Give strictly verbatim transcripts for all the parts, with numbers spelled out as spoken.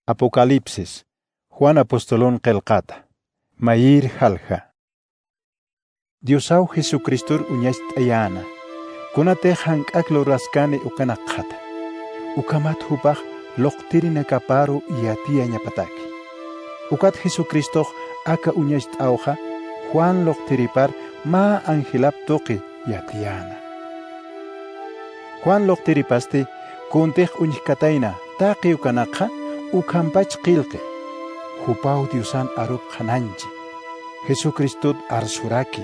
Apocalipsis. Juan apostolun qillqata. Mayir jalja. Diosaw Jesucristur uñacht'ayäna, kunatix jank'ak luraskani ukanakxata. Ukhamat jupax luqtirinakaparu yatiyañapataki. Ukat Jesucristox aka uñacht'awxa Juan luqtiripar mä angelap tuqi yatiyäna. Juan luqtiripasti kuntix uñjkatayna taqi ukanakxa ukhampach qillqi. Jupaw Diosan arup qhanañchi. Jesucristot arsuraki.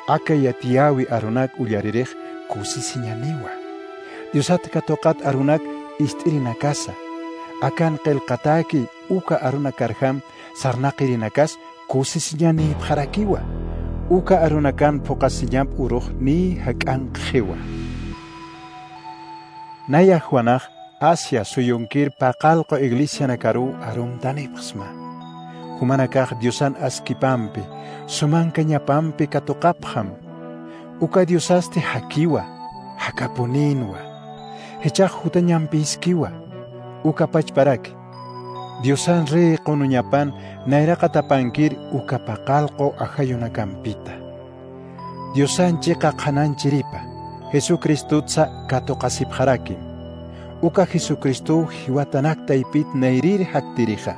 Aka yatiyäwi arunak ullaririx kusisiñaniwa. Diosat katuqat arunak ist'irinakasa. Akan qillqatäki uka arunakarjam sarnaqirinakas kusisiñanïpxarakiwa. Uka arunakan phuqasiñap urux niy jak'ankxiwa. Naya Juanax Asia suyunkir paqallqu iglesianakaruw arumtanipxsma. Jumanakax Diosan askipampi, sumankañapampi katuqapxam. Uka Diosasti jakiwa, jakapunïnwa, jichhax jutañampiskiwa. Uka pachparaki Diosan rey qunuñapan nayraqatapankir uka paqallqu ajayunakampita. Diosan chiqa qhanañchiripa Jesucristotsa katuqasipxarakim. Uka Jesucristow jiwatanak taypit nayrir jaktirixa.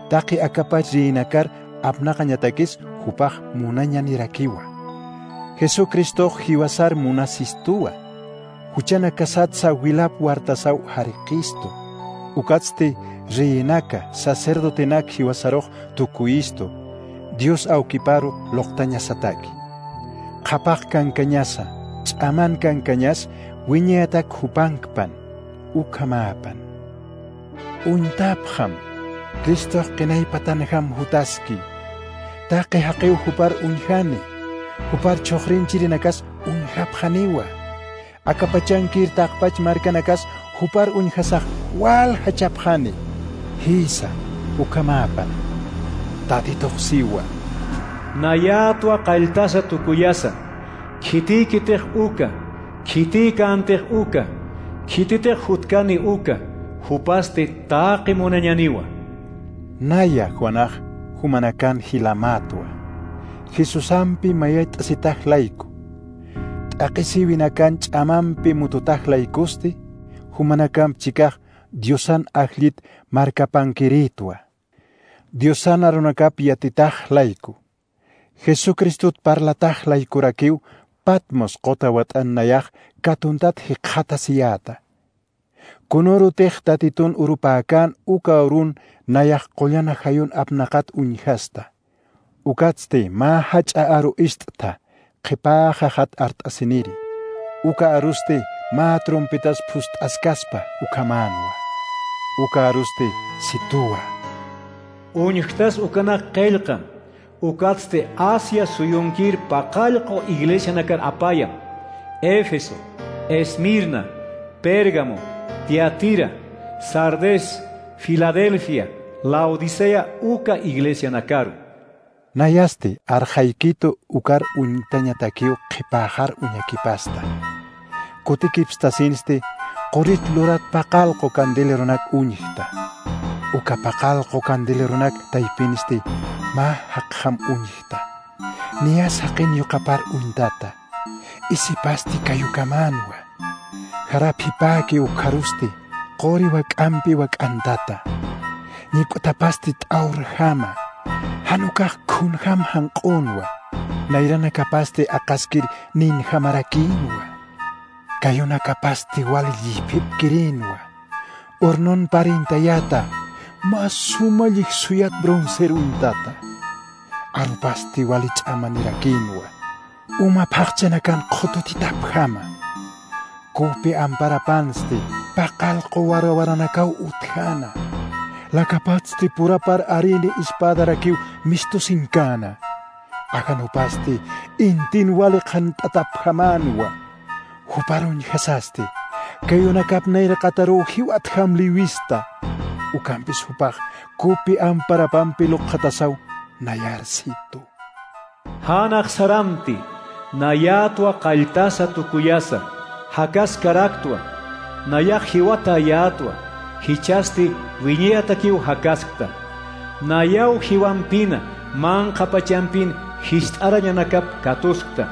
Taqi akapach reyinakar apnaqañatakis jupax munañanirakiwa. Jesucristox jiwasar munasistuwa. Juchanakasatsa wilap wartasaw jariqistu. Ukatsti reyinaka, sacerdotenak jiwasarux tukuyistu, Dios awkiparu luqtañasataki. Qhapaq kankañasa, ch'aman kankañas wiñayatak jupankpan, ukhamäpan. Uñtapxam, Cristox qinay patanjam jutaski. Taqi jaqiw jupar uñjani, jupar chhuxrinchirinakas uñjapxaniwa. Akapachankir taqpach markanakas jupar uñjasax waljachapxani. Jïsa, ukhamäpan. Tatitux siwa. Nayätwa qalltasa tukuyasa, khitiykitix uka, khitiykantix uka, khititix jutkani uka, jupasti taqi munañaniwa. Naya Juanax jumanakan jilamätwa. Jesusampi mayayt'asitax layku. T'aqhisïwinakan ch'amampi mututax laykusti, jumanakamp chikax Diosan ajllit markapankirïtwa. Diosan arunakap yatitax layku. Jesucristot parlatax laykurakiw Patmos quta wat'an nayax katuntat jikxatasiyäta. Kunürutix Tatitun urupäkän uka urun nayax qullan ajayun apnaqat uñjasta. Ukatsti mä jach'a aru ist'tha qhipäxaxat art'asiniri. Uka arusti mä trompetas phust'askaspa ukhamänwa. Uka arusti situwa. Uñjtas ukanak qillqa, ukatsti Asia suyunkir paqallqu iglesianakar apayam: Éfeso, Esmirna, Pérgamo, Tiatira, Sardés, Filadelfia, Laodicea uka iglesianakaru. Nayasti arxaykitu ukar uñtañatakiw qhipäxar uñakipasta. Kutikipstasinsti qurit lurat paqallqu candeleronak uñjta. Uka paqallqu candeleronak taypinsti mä jaqjam uñjta. Niyas jaqin yuqapar uñtata. Isipasti kayukamänwa. Jaraphipäki ukxarusti quri wak'ampi wak'antata. Ñip'utapasti t'awrjama. Jan ukax khunjam janq'unwa. Nayranakapasti aqaskir ninjamarakïnwa. Kayunakapasti wali lliphipkirïnwa. Hornon parintayata, mä suma llijsuyat broncer uñtata. Arupasti wali ch'amanirakïnwa. Uma phaxchanakan qhututitapjama. Kupi amparapansti paqallqu warawaranakaw utjäna. Lakapatsti purapar arini espadarakiw mistusinkäna. Ajanupasti intin wali qhant'atapjamänwa. Jupar uñjasasti kayunakap nayraqataruw jiwatjam liwista. Ukampis jupax kupi amparapampi luqxatasaw nayar situ. Jan axsaramti, nayätwa qalltasa tukuyasa, jakaskaraktwa, nayax jiwatäyätwa, jichhasti wiñayatakiw jakaskta. Nayaw jiwampina manqha pachampin jist'arañanakap katuskta.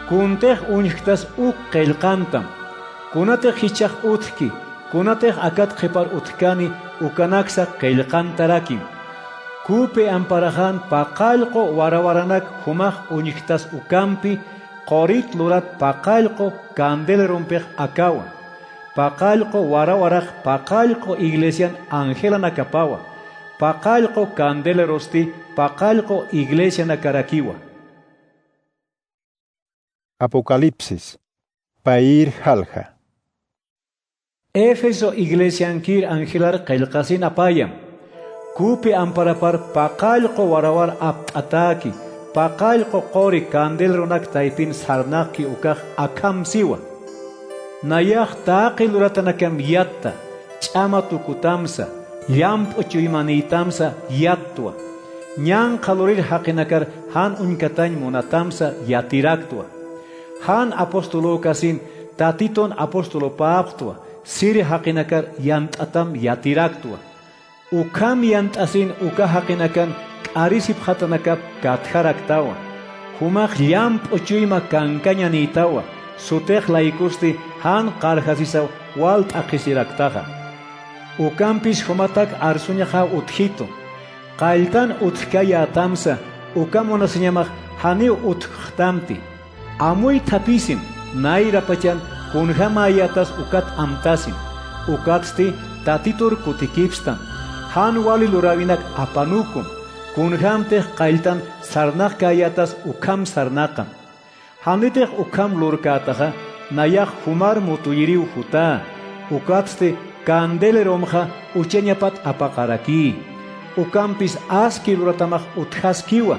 Kuntix uñjktas uk qillqantam. Kunatix jichhax utjki, kunatix akat qhipar utjkani, ukanaksa qillqantarakim. Kupi amparaxan paqallqu warawaranak jumax uñjktas ukampi, qurit lurat paqallqu candelerompix akawa. Paqallqu warawarax paqallqu iglesian angelanakapawa. Paqallqu candelerosti paqallqu iglesianakarakiwa. Apocalipsis, payïr jalja. Éfeso iglesiankir angelar qillqasin apayam. Kupi amparapar paqallqu warawar apt'atäki, paqallqu quri candeleronak taypin sarnaqki ukax akham siwa. Nayax taqi luratanakam yatta, ch'ama tukutamsa, llamp'u chuymanïtamsa yattwa. Ñanqha lurir jaqinakar jan uñkatañ munatamsa yatiraktwa. Jan apostolökasin Tatitun apostolopäpxtwa, siri jaqinakar yant'atam yatiraktwa. Ukham yant'asin uka jaqinakan k'arisipxatanakap katjaraktawa. Jumax llamp'u chuyma kankañanïtawa, sutix laykusti jan qarjasisaw wal t'aqhisiraktaxa. Ukampis jumatak arsuñaxaw utjitu. Qalltan utjkayätamsa, uka munasiñamax janiw utjxtamti. Amuy thaphisim, nayra pachan kunjamäyätas ukat amtasim. Ukatsti Tatitur kutikipstam. Jan wali luräwinak apanukum, kunjämtix qalltan sarnaqkäyätas ukham sarnaqam. Janitix ukham lurkätaxa, nayax jumar mutuyiriw jutä, ukatsti candeleromxa uchañapat apaqarakï. Ukampis aski luratamax utjaskiwa,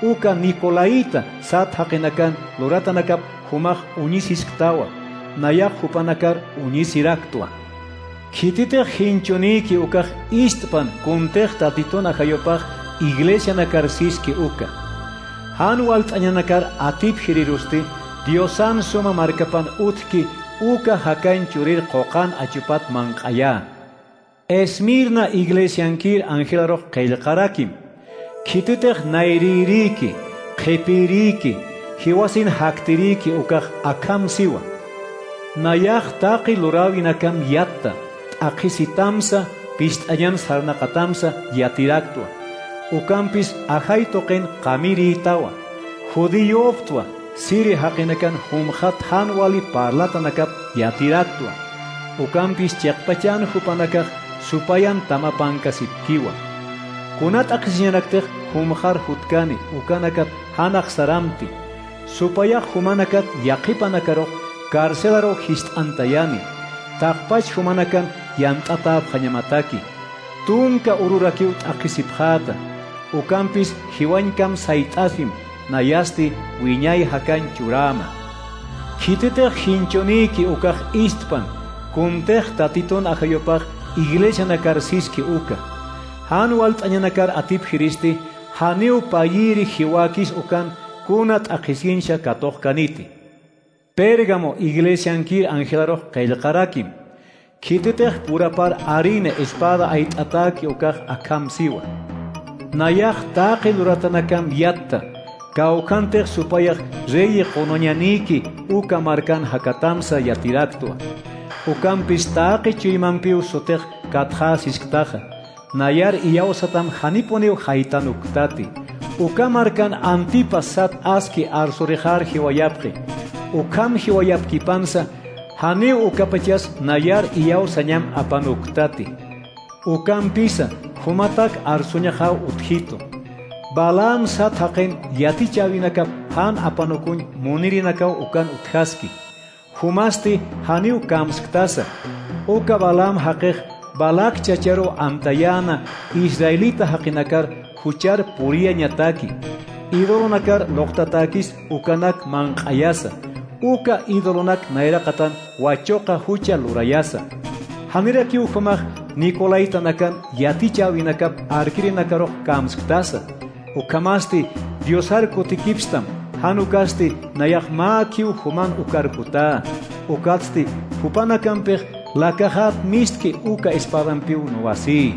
uka nicolaíta sat jaqinakan luratanakap jumax uñisisktawa, nayax jupanakar uñisiraktwa. Khititix jinchunïki ukax ist'pan kuntix Tatitun ajayupax iglesianakar siski uka. Jan walt'añanakar atipjirirusti Diosan suma markapan utjki uka jakañ churir quqan achupat manq'ayä. Esmirna iglesiankir angelarux qillqarakim. Khititix nayrïrïki, qhipïrïki, jiwasin jaktirïki ukax akham siwa. Nayax taqi luräwinakam yatta, t'aqhisitamsa, pist'añan sarnaqatamsa yatiraktwa. Ukampis ajay tuqin qamirïtawa. Judíöpxtwa, siri jaqinakan jumxat jan wali parlatanakap yatiraktwa. Ukampis chiqpachan jupanakax supayan tamapankasipkiwa. Kuna t'aqhisiñanaktix jumxar jutkani, ukanakat jan axsaramti. Supayax jumanakat yaqhipanakarux carcelaru jist'antayani. Taqpach jumanakan yant'atäpxañamataki. Tunka ururakiw t'aqhisipxäta. Ukampis jiwañkam sayt'asim, nayasti wiñay jakañ churäma. Khititix jinchunïki ukax ist'pan, kuntix Tatitun ajayupax iglesianakar siski uka. Jan walt'añanakar atipjiristi, janiw payïri jiwäkis ukan kuna t'aqhisiñsa katuqkaniti. Pérgamo iglesiankir angelarux qillqarakim. Khititix purapar arina espada ayt'atäki ukax akham siwa. Nayax taqi luratanakam yatta, kawkhantix supayax rey qunuñanïki uka markan jakatamsa yatiraktwa. Ukampis taqi chuymampiw sutix katxäsisktaxa. Nayar iyawsatam janipuniw jaytanuktati. Uka markan Antipas sat aski arsurixar jiwayapxi. Ukham jiwayapkipansa, janiw ukapachas nayar iyawsañam apanuktati. Ukampisa, jumatak arsuñaxaw utjitu. Balaam sat jaqin yatichäwinakap jan apanukuñ munirinakaw ukan utjaski. Jumasti janiw kamsktasa. Uka Balaam jaqix Balac chacharu amtayäna israelita jaqinakar juchar puriyañataki. Idolonakar luqtatäkis ukanak manq'ayasa. Uka idolonak nayraqatan wachuqa jucha lurayasa. Janirakiw jumax nicolaitanakan yatichäwinakap arkirinakarux kamsktasa. Ukhamasti Diosar kutikipstam, jan ukasti nayax mäkiw juman ukar kutää. Ukatsti jupanakampix Lakaxat mistki uka espadampiw nuwasï.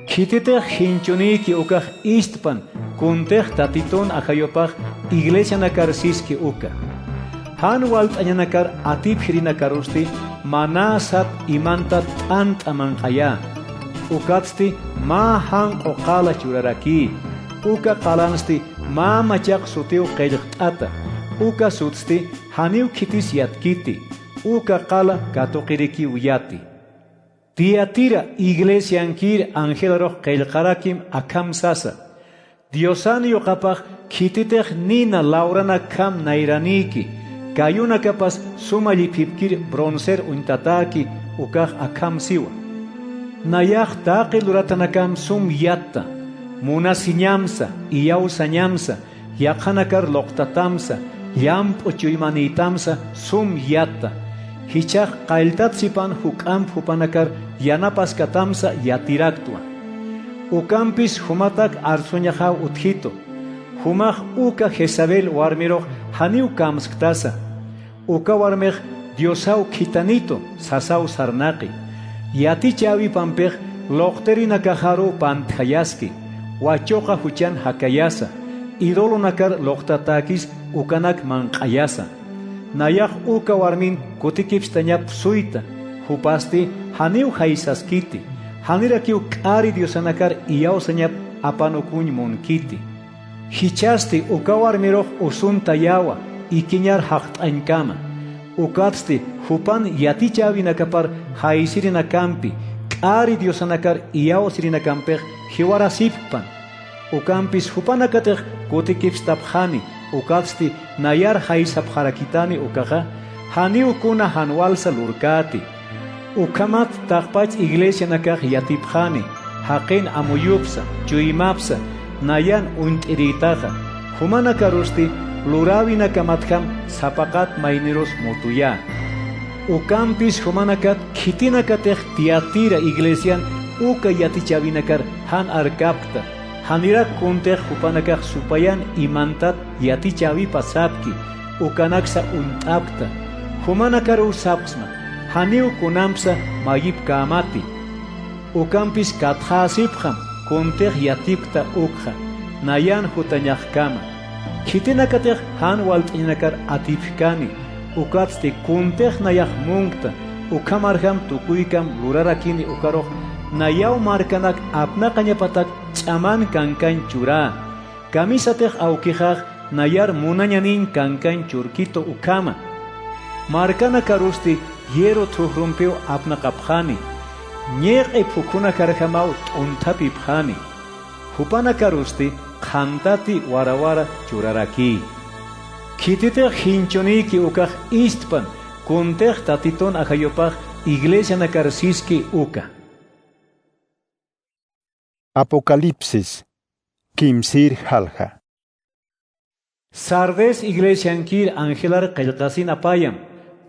Khititix jinchunïki ukax istpan, kuntix Tatitun ajayupax iglesianakar siski uka. Jan walt'añanakar atipjirinakarusti manä sat imantat t'ant'a manq'ayä. Ukatsti mä janq'u qala churarakï. Uka qalansti mä machaq sutiw qillqt'ata. Uka sutsti janiw khitis yatkiti. Uka qala katuqirikiw yati. Tiatira iglesiankir angelarux qillqarakim akham sasa: Diosan yuqapax khititix nina lawrana akham nayranïki, kayunakapas suma lliphipkir broncer uñtatäki, ukax akham siwa. Nayax taqi luratanakam sum yatta, munasiñamsa, iyawsañamsa, yaqhanakar luqtatamsa, llamp'u chuymanïtamsa sum yatta. Jichhax qalltat sipan juk'amp jupanakar yanapaskatamsa yatiraktwa. Ukampis jumatak arsuñaxaw utjitu. Jumax uka Jezabel warmirux janiw kamsktasa. Uka warmix Diosaw khithanitu sasaw sarnaqi. Yatichäwipampix luqtirinakaxaruw pantjayaski, wachuqa juchan jakayasa, idolonakar luqtatäkis ukanak manq'ayasa. Nayax uka warmin kutikipstañap suyta, jupasti janiw jaysaskiti, janirakiw k'ari diosanakar iyawsañap apanukuñ munkiti. Jichhasti uka warmirux usuntayäwa ikiñar jaqt'añkama. Ukatsti jupan yatichäwinakapar jaysirinakampi, k'ari diosanakar iyawsirinakampix jiwarasipkpan. Ukampis jupanakatix kutikipstapxani, ukatsti nayar jaysapxarakitani ukaxa, janiw kuna jan walsa lurkäti. Ukhamat taqpach iglesianakax yatipxani, jaqin amuyupsa, chuymapsa, nayan uñt'irïtaxa. Jumanakarusti luräwinakamatjam sapaqat maynirus mutuyä. Ukampis jumanakat khitinakatix Tiatira iglesian uka yatichäwinakar jan arkapkta, janirak kuntix jupanakax supayan imantat yatichäwipa sapki, ukanaksa uñt'apkta. Jumanakaruw sapxsma, janiw kunampsa mayipkämati. Ukampis katxäsipxam kuntix yatipkta ukxa, nayan jutañaxkama. Khitinakatix jan walt'añanakar atipjkani, ukatsti kuntix nayax munkta, ukhamarjam tukuykam lurarakini ukarux, nayaw markanak apnaqañapatak ch'aman kankañ churä. Kamisatix awkixax nayar munañaniñ kankañ churkitu ukhama. Markanakarusti hierro thujrumpiw apnaqapxani, ñiq'i phukhunakharjamaw t'unthapipxani. Jupanakarusti qhantati warawara churarakï. Khititix jinchunïki ukax istpan, kuntix Tatitun ajayupax iglesianakar siski uka. Apocalipsis, kimsïr jalja. Sardis iglesiankir angelar qillqasin apayam,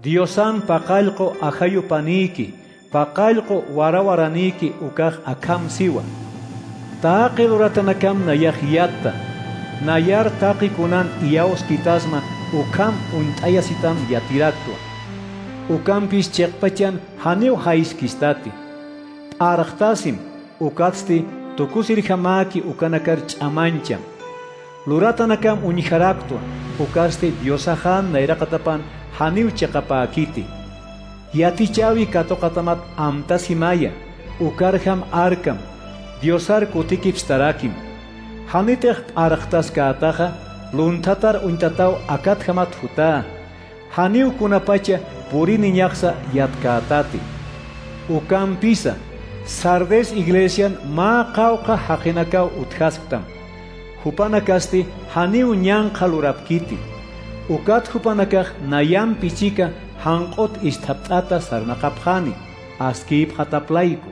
Diosan paqallqu ajayu panïki, paqallqu warawaranïki ukax akham siwa. Taqi luratanakam nayax yatta, nayar taqi kunan iyawskitasma ukham uñt'ayasitam yatiraktwa. Ukampis chiqpachan janiw jayskistati. P'arxtasim, ukatsti tukusirjamäki ukanakar ch'amañcham. Luratanakam uñjaraktwa, ukatsti Diosaxän nayraqatapan janiw chiqapäkiti. Yatichäwi katuqatamat amtasimaya, ukarjam arkam, Diosar kutikipstarakim. Janitix p'arxtaskätaxa, lunthatar uñtataw akatjamat jutä. Janiw kunapacha puriniñaxsa yatkätati. Ukampisa, Sardis iglesian mä qawqha jaqinakaw utjasktam. Jupanakasti janiw ñanqha lurapkiti. Ukat jupanakax nayan pichika janq'ut isthapt'ata sarnaqapxani, askïpxatap layku.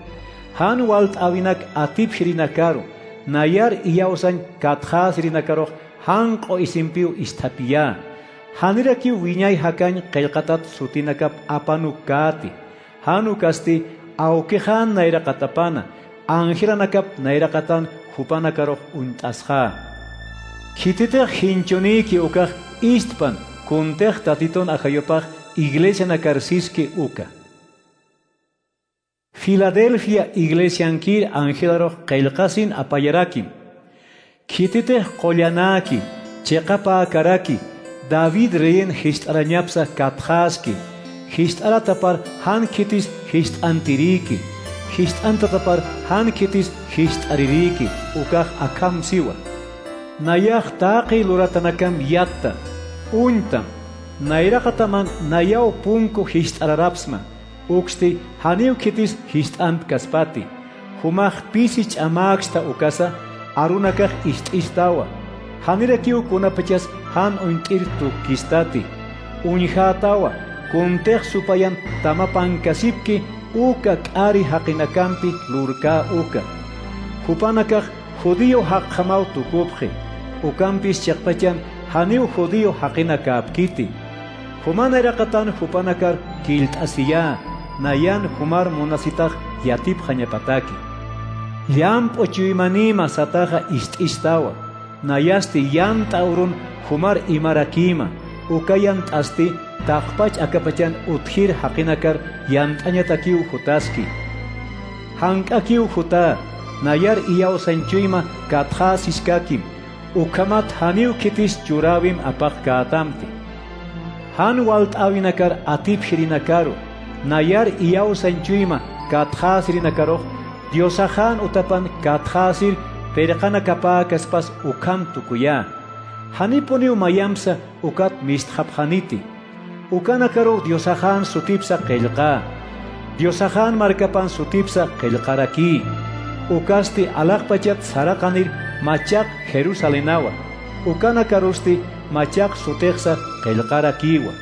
Jan walt'äwinak atipjirinakaru, nayar iyawsañ katxäsirinakarux janq'u isimpiw isthapiyä. Janirakiw wiñay jakañ qillqatat sutinakap apanukkäti. Jan ukasti awkixan nayraqatapana, angelanakap nayraqatan jupanakarux uñt'asxä. Khititix jinchunïki ukax istpan, kuntix Tatitun ajayupax iglesianakar siski uka. Filadelfia iglesiankir angelarux qillqasin apayarakim. Khititix qullanäki, chiqapäkaraki, David reyin jist'arañapsa katxäski, jist'aratapar jan khitis jist'antirïki, jist'antatapar jan khitis jist'arirïki, ukax akham siwa. Nayax taqi luratanakam yatta, uñtam, nayraqataman nayaw punku jist'ararapsma, uksti janiw khitis jist'antkaspati. Jumax pisi ch'amäksta ukasa, arunakax ist'istawa. Janirakiw kunapachas jan uñt'ir tukkistati. Uñjätawa, kuntix supayan tamapankasipki uka k'ari jaqinakampi lurkä uka. Jupanakax judío jaqjamaw tukupxi, ukampis chiqpachan janiw judío jaqinakäpkiti. Juma nayraqatan jupanakar killt'asiyä, nayan jumar munasitax yatipxañapataki. Llamp'u chuymanïma sataxa ist'istawa, nayasti yant'a urun jumar imarakïma, uka yant'asti taqpach akapachan utjir jaqinakar yant'añatakiw jutaski. Jank'akiw jutä, nayar iyawsañ chuyma katxäsiskakim, ukhamat janiw khitis churäwim apaqkätamti. Jan walt'äwinakar atipjirinakaru, nayar iyawsañ chuyma katxäsirinakarux, Diosaxän utapan katxäsir pirqanakapäkaspas ukham tukuyä. Janipuniw mayamsa ukat mistxapxaniti. Ukanakaruw Diosaxän sutipsa qillqä. Diosaxän markapan sutipsa qillqarakï. Ukasti alaxpachat saraqanir machaq Jerusalénawa. Ukanakarusti machaq sutixsa qillqarakïwa.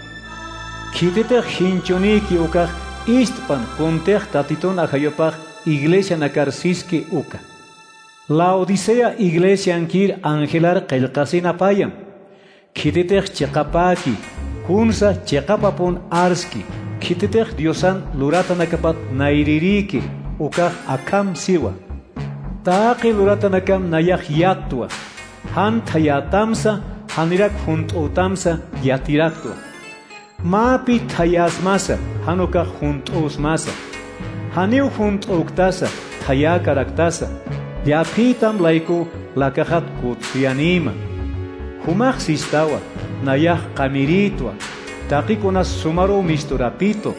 Khititix jinchunïki ukax ist'pan kuntix Tatitun ajayupax iglesianakar siski uka. Laodicea iglesiankir angelar qillqasin apayam. Khititix chiqapäki, kunsa chiqapapun arski, khititix Diosan luratanakapat nayrirïki, ukax akham siwa. Taqi luratanakam nayax yattwa, jan thayätamsa, janirak junt'ütamsa yatiraktwa. Mä pï thayäsmasa, jan ukax junt'üsmasa. Janiw junt'üktasa, thayäkaraktasa. Llaphïtam laykuw lakaxat kutsuyanïma. Jumax sistawa, nayax qamirïtwa, taqi kunas sumaruw misturapitu,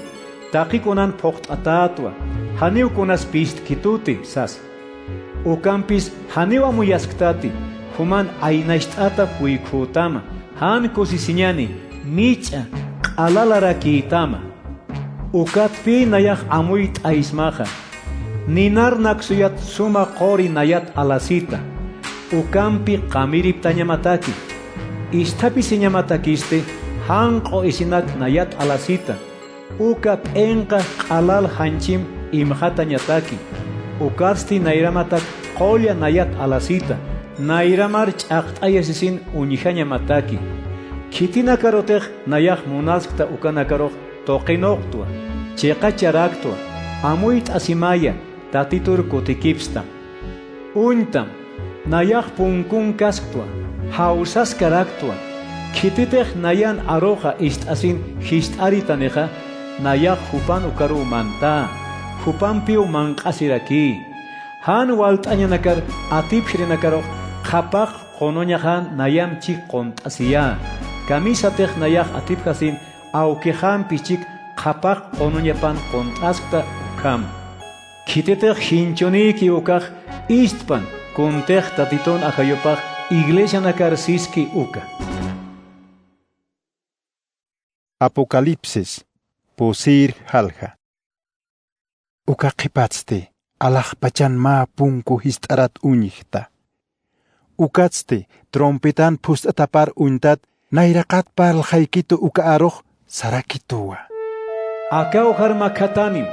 taqi kunan phuqt'atätwa, janiw kunas pistkituti, sasa. Ukampis janiw amuyasktati, juman aynacht'ata puykhütama, jan kusisiñani, mich'a, q'alalarakïtama. Ukatpï nayax amuyt'aysmaxa. Ninar naksuyat suma quri nayat alasita. Ukampi qamiriptañamataki. Isthapisiñamatakisti, janq'u isinak nayat alasita. Uka p'inqa q'alal janchim imxatañataki. Ukatsti nayramatak qulla nayat alasita, nayramar ch'aqt'ayasisin uñjañamataki. Khitinakarutix nayax munaskta ukanakarux tuqinuqtwa, chiqacharaktwa, amuyt'asimaya, Tatitur kutikipstam. Uñtam, nayax punkunkaskktwa, jawsaskaraktwa, khititix nayan aruxa ist'asin jist'aritanixa, nayax jupan ukaruw mantá, jupampiw manq'asirakï. Jan walt'añanakar atipjirinakarux qhapaq qunuñaxan nayam chik qunt'asiyä. Kamisatix nayax atipjasin awkixampi chik qhapaq qunuñapan qunt'askta ukham. Khititix jinchunïki ukax ist'pan, kuntix Tatitun ajayupax iglesianakar siski uka. Apocalipsis, pusir jalja. Uka qhipatsti, alaxpachan mä punku jist'arat uñjta. Ukatsti, trompetan phust'atapar uñtat, nayraqat parlxaykitu uka arux sarakituwa. Akaw jarmakjatanim,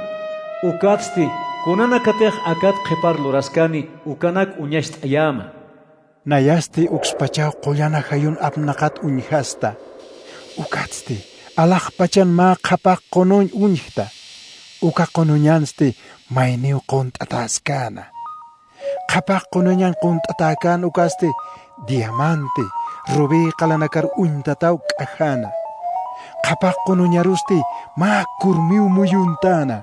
ukatsti, kunanakatix akat qhipar luraskani, ukanak uñacht'ayäma. Nayasti ukspachaw qullan ajayun apnaqat uñjasta. Ukatsti, alaxpachan mä qhapaq qunuñ uñjta. Uka qunuñansti mayniw qunt'atäskäna. Qhapaq qunuñan qunt'atäkän ukasti diamante, rubí qalanakar uñtataw k'ajäna. Qhapaq qunuñarusti mä kurmiw muyuntäna.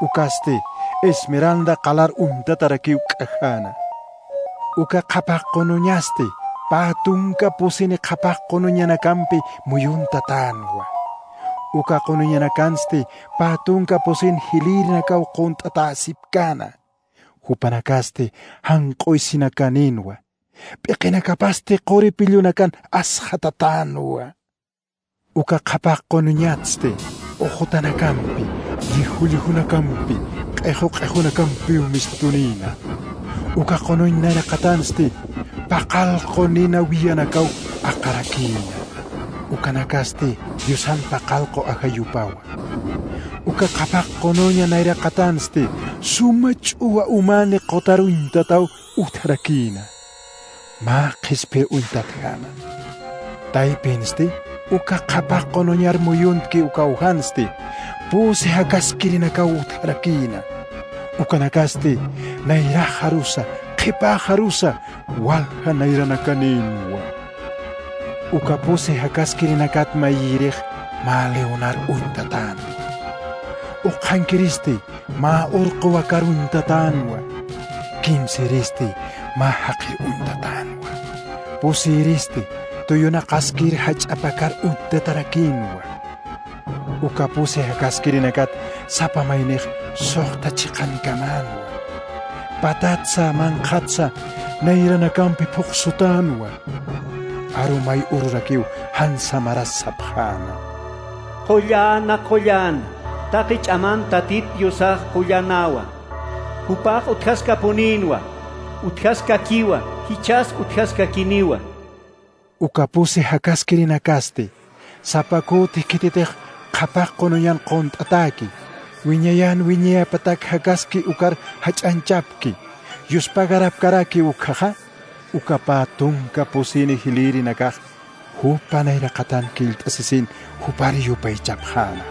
Ukasti esmeralda qalar uñtatarakiw k'ajäna. Uka qhapaq qunuñasti pä tunka pusini qhapaq qunuñanakampi muyuntatänwa. Uka qunuñanakansti pä tunka pusin jilïrinakaw qunt'atäsipkäna. Jupanakasti janq'uysinakanïnwa. P'iqinakapasti quri pillunakan asxatatänwa. Uka qhapaq qunuñatsti uxutanakampi, lliju llijunakampi, q'ixu q'ixunakampiw mistunïna. Uka qunuñ nayraqatansti paqallqu nina wiyanakaw aqarakïna. Ukanakasti Diosan paqallqu ajayupawa. Uka qhapaq qunuña nayraqatansti suma ch'uwa umani qutar uñtataw utjarakïna. Mä qhispir uñtatjäna. Taypinsti uka qhapaq qunuñar muyuntki ukawjansti pusi jakaskirinakaw utjarakïna. Ukanakasti nayraxarusa qhipaxarusa walja nayranakanïnwa. Uka pusi jakaskirinakat mayïrix mä leonar uñtatänwa. Ukxankiristi mä urqu wakar uñtatänwa. Kimsïristi mä jaqir uñtatänwa. Pusïristi tuyunaqaskir jach'apakar uñtatarakïnwa. Uka pusi jakaskirinakat sapa maynix suxta chiqankamänwa. Patatsa manqhatsa nayranakampi phuqsutänwa. Aru may ururakiw jan samaras sapxäna: Qulläna, qulläna, taqi ch'aman Tatit Diosax qullanäwa. Jupax utjaskapunïnwa, utjaskakiwa, jichhas utjaskakiniwa. Uka pusi jakaskirinakasti sapa kuti khititix qhapaq qunuñan qunt'atäki, wiñayan wiñayapatak jakaski ukar jach'añchapki, yuspagarapkaraki ukkhaxa, uka pä tunka pusini jilïrinakax jupa nayraqatan killt'asisin jupar yupaychapxäna.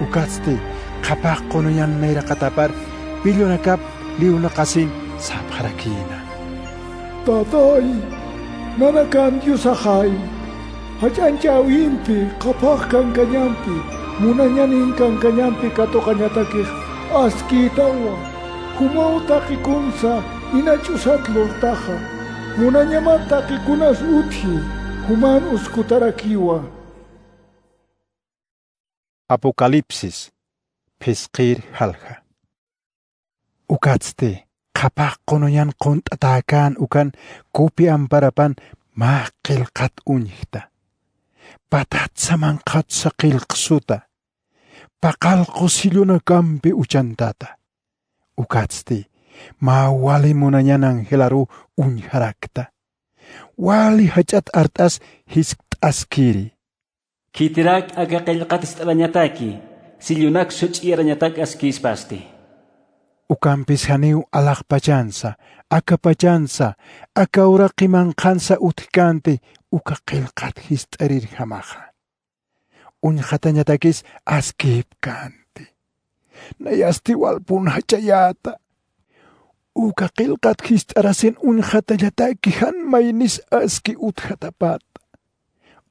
Ukatsti qhapaq qunuñan nayraqatapar pillunakap liwnaqasin sapxarakïna: Tatay, nanakan Diosaxay, jach'añchäwimpi, qhapaq kankañampi, munañanin kankañampi katuqañatakix askïtawa. Jumaw taqikunsa inach'usat lurtaxa. Munañamat taqikunas utji, juman uskutarakiwa. Apocalipsis, phisqir jalja. Ukatsti qhapaq qunuñan qunt'atäkän ukan kupi amparapan mä qillqat uñjta. Patatsa manqhatsa qillqsuta. Paqallqu sillunakampi uchantata. Ukatsti mä wali munañan angelaruw uñjarakta. Wali jach'at art'as jiskt'askiri: Khitirak aka qillqat jist'arañataki, sillunak such'iyarañatak askïspasti. Ukampis janiw alaxpachansa, akapachansa, aka uraqi manqhansa utjkänti uka qillqat jist'arirjamaxa. Uñxatañatakis askïpkänti. Nayasti walpun jach'ayäta. Uka qillqat jist'arasin uñxatañataki jan maynis aski utjatapata.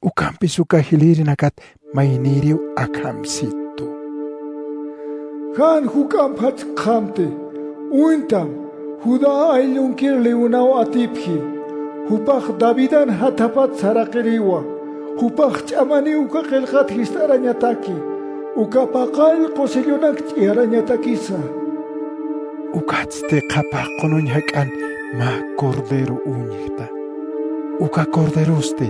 Ukampis uka jilïrinakat maynïriw akhamsitu: Jan juk'amp jachkxamti, uñtam, Judá ayllunkir liwnaw atipji, jupax Davidan jathapat saraqiriwa, jupax ch'amaniw uka qillqat jist'arañataki, uka paqallqu sillunak ch'iyarañatakisa. Ukatsti qhapaq qunuñ jak'an mä cordero uñjta. Uka corderosti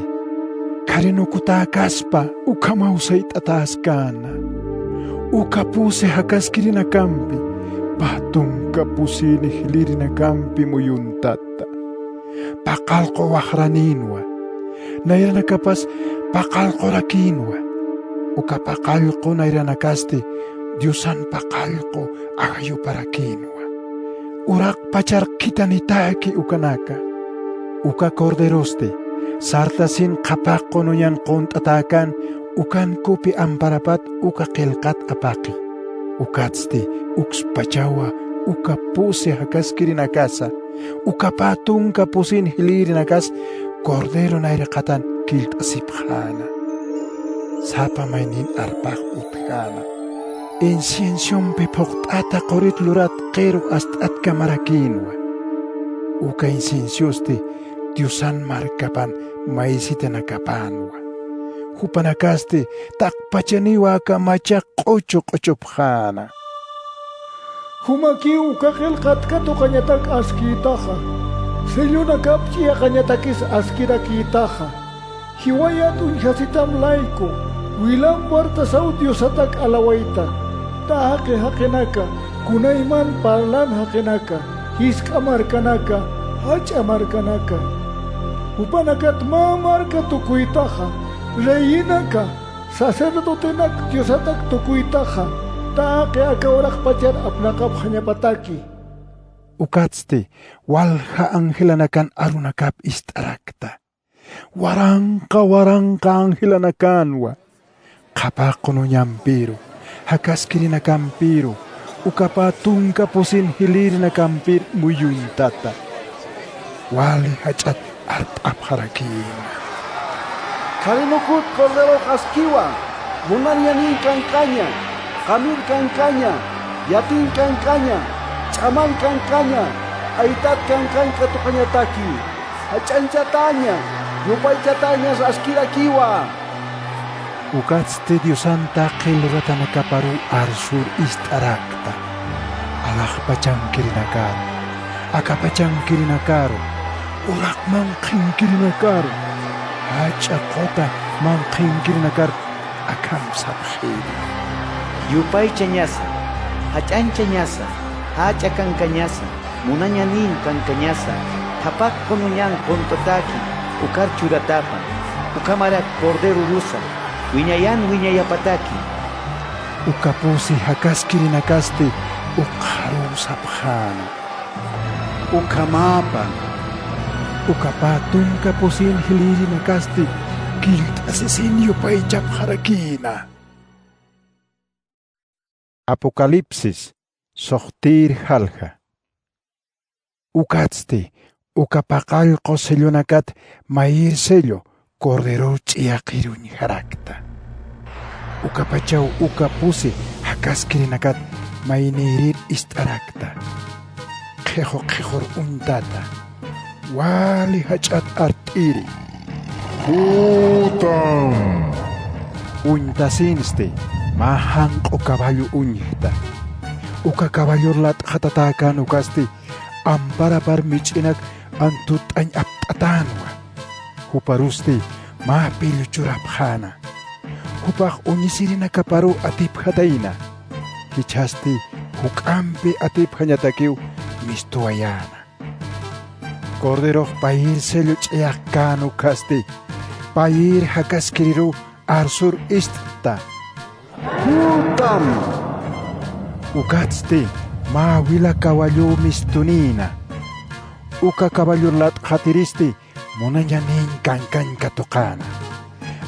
kharinukutäkaspa ukhamaw sayt'atäskäna. Uka pusi jakaskirinakampi, pä tunka pusini jilïrinakampi muyuntata. Paqallqu waxranïnwa. Nayranakapas paqallqurakïnwa. Uka paqallqu nayranakasti Diosan paqallqu ajayuparakïnwa. Uraqpachar qhitanitäki ukanaka. Uka corderosti sartasin qhapaq qunuñan qunt'atäkän ukan kupi amparapat uka qillqat apaqi. Ukatsti ukspachawa uka pusi jakaskirinakasa, uka pä tunka pusin jilïrinakas cordero nayraqatan killt'asipxäna. Sapa maynin arpax utjäna. Inciensiompi phuqt'ata qurit lurat qiru ast'atkamarakïnwa. Uka inciensiosti Diosan markapan maysitanakapänwa. Jupanakasti taqpachaniwa aka machax q'uchu q'uchupxäna. Jumakiw uka qillqat katuqañatak askïtaxa, sellonakap ch'iyaqañatakis askirakïtaxa. Jiwayat uñjasitam layku, wilam wartasaw diosatak alawayta, taqi jaqinaka, kunayman parlan jaqinaka, jisk'a markanaka, jach'a markanaka. Jupanakat mä marka tukuytaxa, reyinaka, sacerdotenak diosatak tukuytaxa, taqi aka uraqpachar apnaqapxañapataki. Ukatsti walja angelanakan arunakap ist'arakta. Waranqa waranqa angelanakänwa. Qhapaq qunuñampiru, jakaskirinakampiru, ukapa tunka pusin jilïrinakampir muyuntata. Wali jach'at art'apxarakïna. Khari mukut corderox askiwa, munañanin kankaña, qamir kankaña, yatin kankaña, ch'aman kankaña, aytat kankañ katuqañataki. Jach'añchataña, yupaychatañas askirakiwa. Ukatsti Diosan taqi luratanakaparuw arsur ist'arakta. Alaxpachankirinakaru, akapachankirinakaru, uraq manqhinkirinakaru, jach'a quta manqhinkirinakar akham sapxiri. Yupaychañasa, jach'añchañasa, jach'a kankañasa, munañanin kankañasa, qhapaq qunuñan qunt'ataki, ukar churatapan, ukhamarak corderorusa, wiñayan wiñayapataki. Uka pusi jakaskirinakasti ukxaruw sapxäna. Ukhamäpan. Ukapa tunka pusin jilïrinakasti killt'asisin yupaychapxarakïna. Apocalipsis, suxtïr jalja. Ukatsti, uka paqallqu sellonakat mayïr sello corderor ch'iyaqir uñjarakta. Ukapachaw uka pusi jakaskirinakat maynïrir ist'arakta. Qhixu qhixur uñtata. Wali jach'at art'iri. ¡Jutam! Uñtasinsti, mä janq'u caballo uñjta. Uka caballor lat'xatatäkän ukasti, amparapar mich'inak antutt'añ apt'atänwa. Juparusti mä pillu churapxäna. Jupax uñisirinakaparuw atipjatayna. Jichhasti juk'ampi atipjañatakiw mistuwayäna. Corderox payïr sello ch'ayaxkän ukasti, payïr jakaskiriruw arsur ist'ta. ¡Jutam! Ukatsti mä wila caballuw mistunïna. Uka caballor lat'xatiristi munañanin kankañ katuqäna.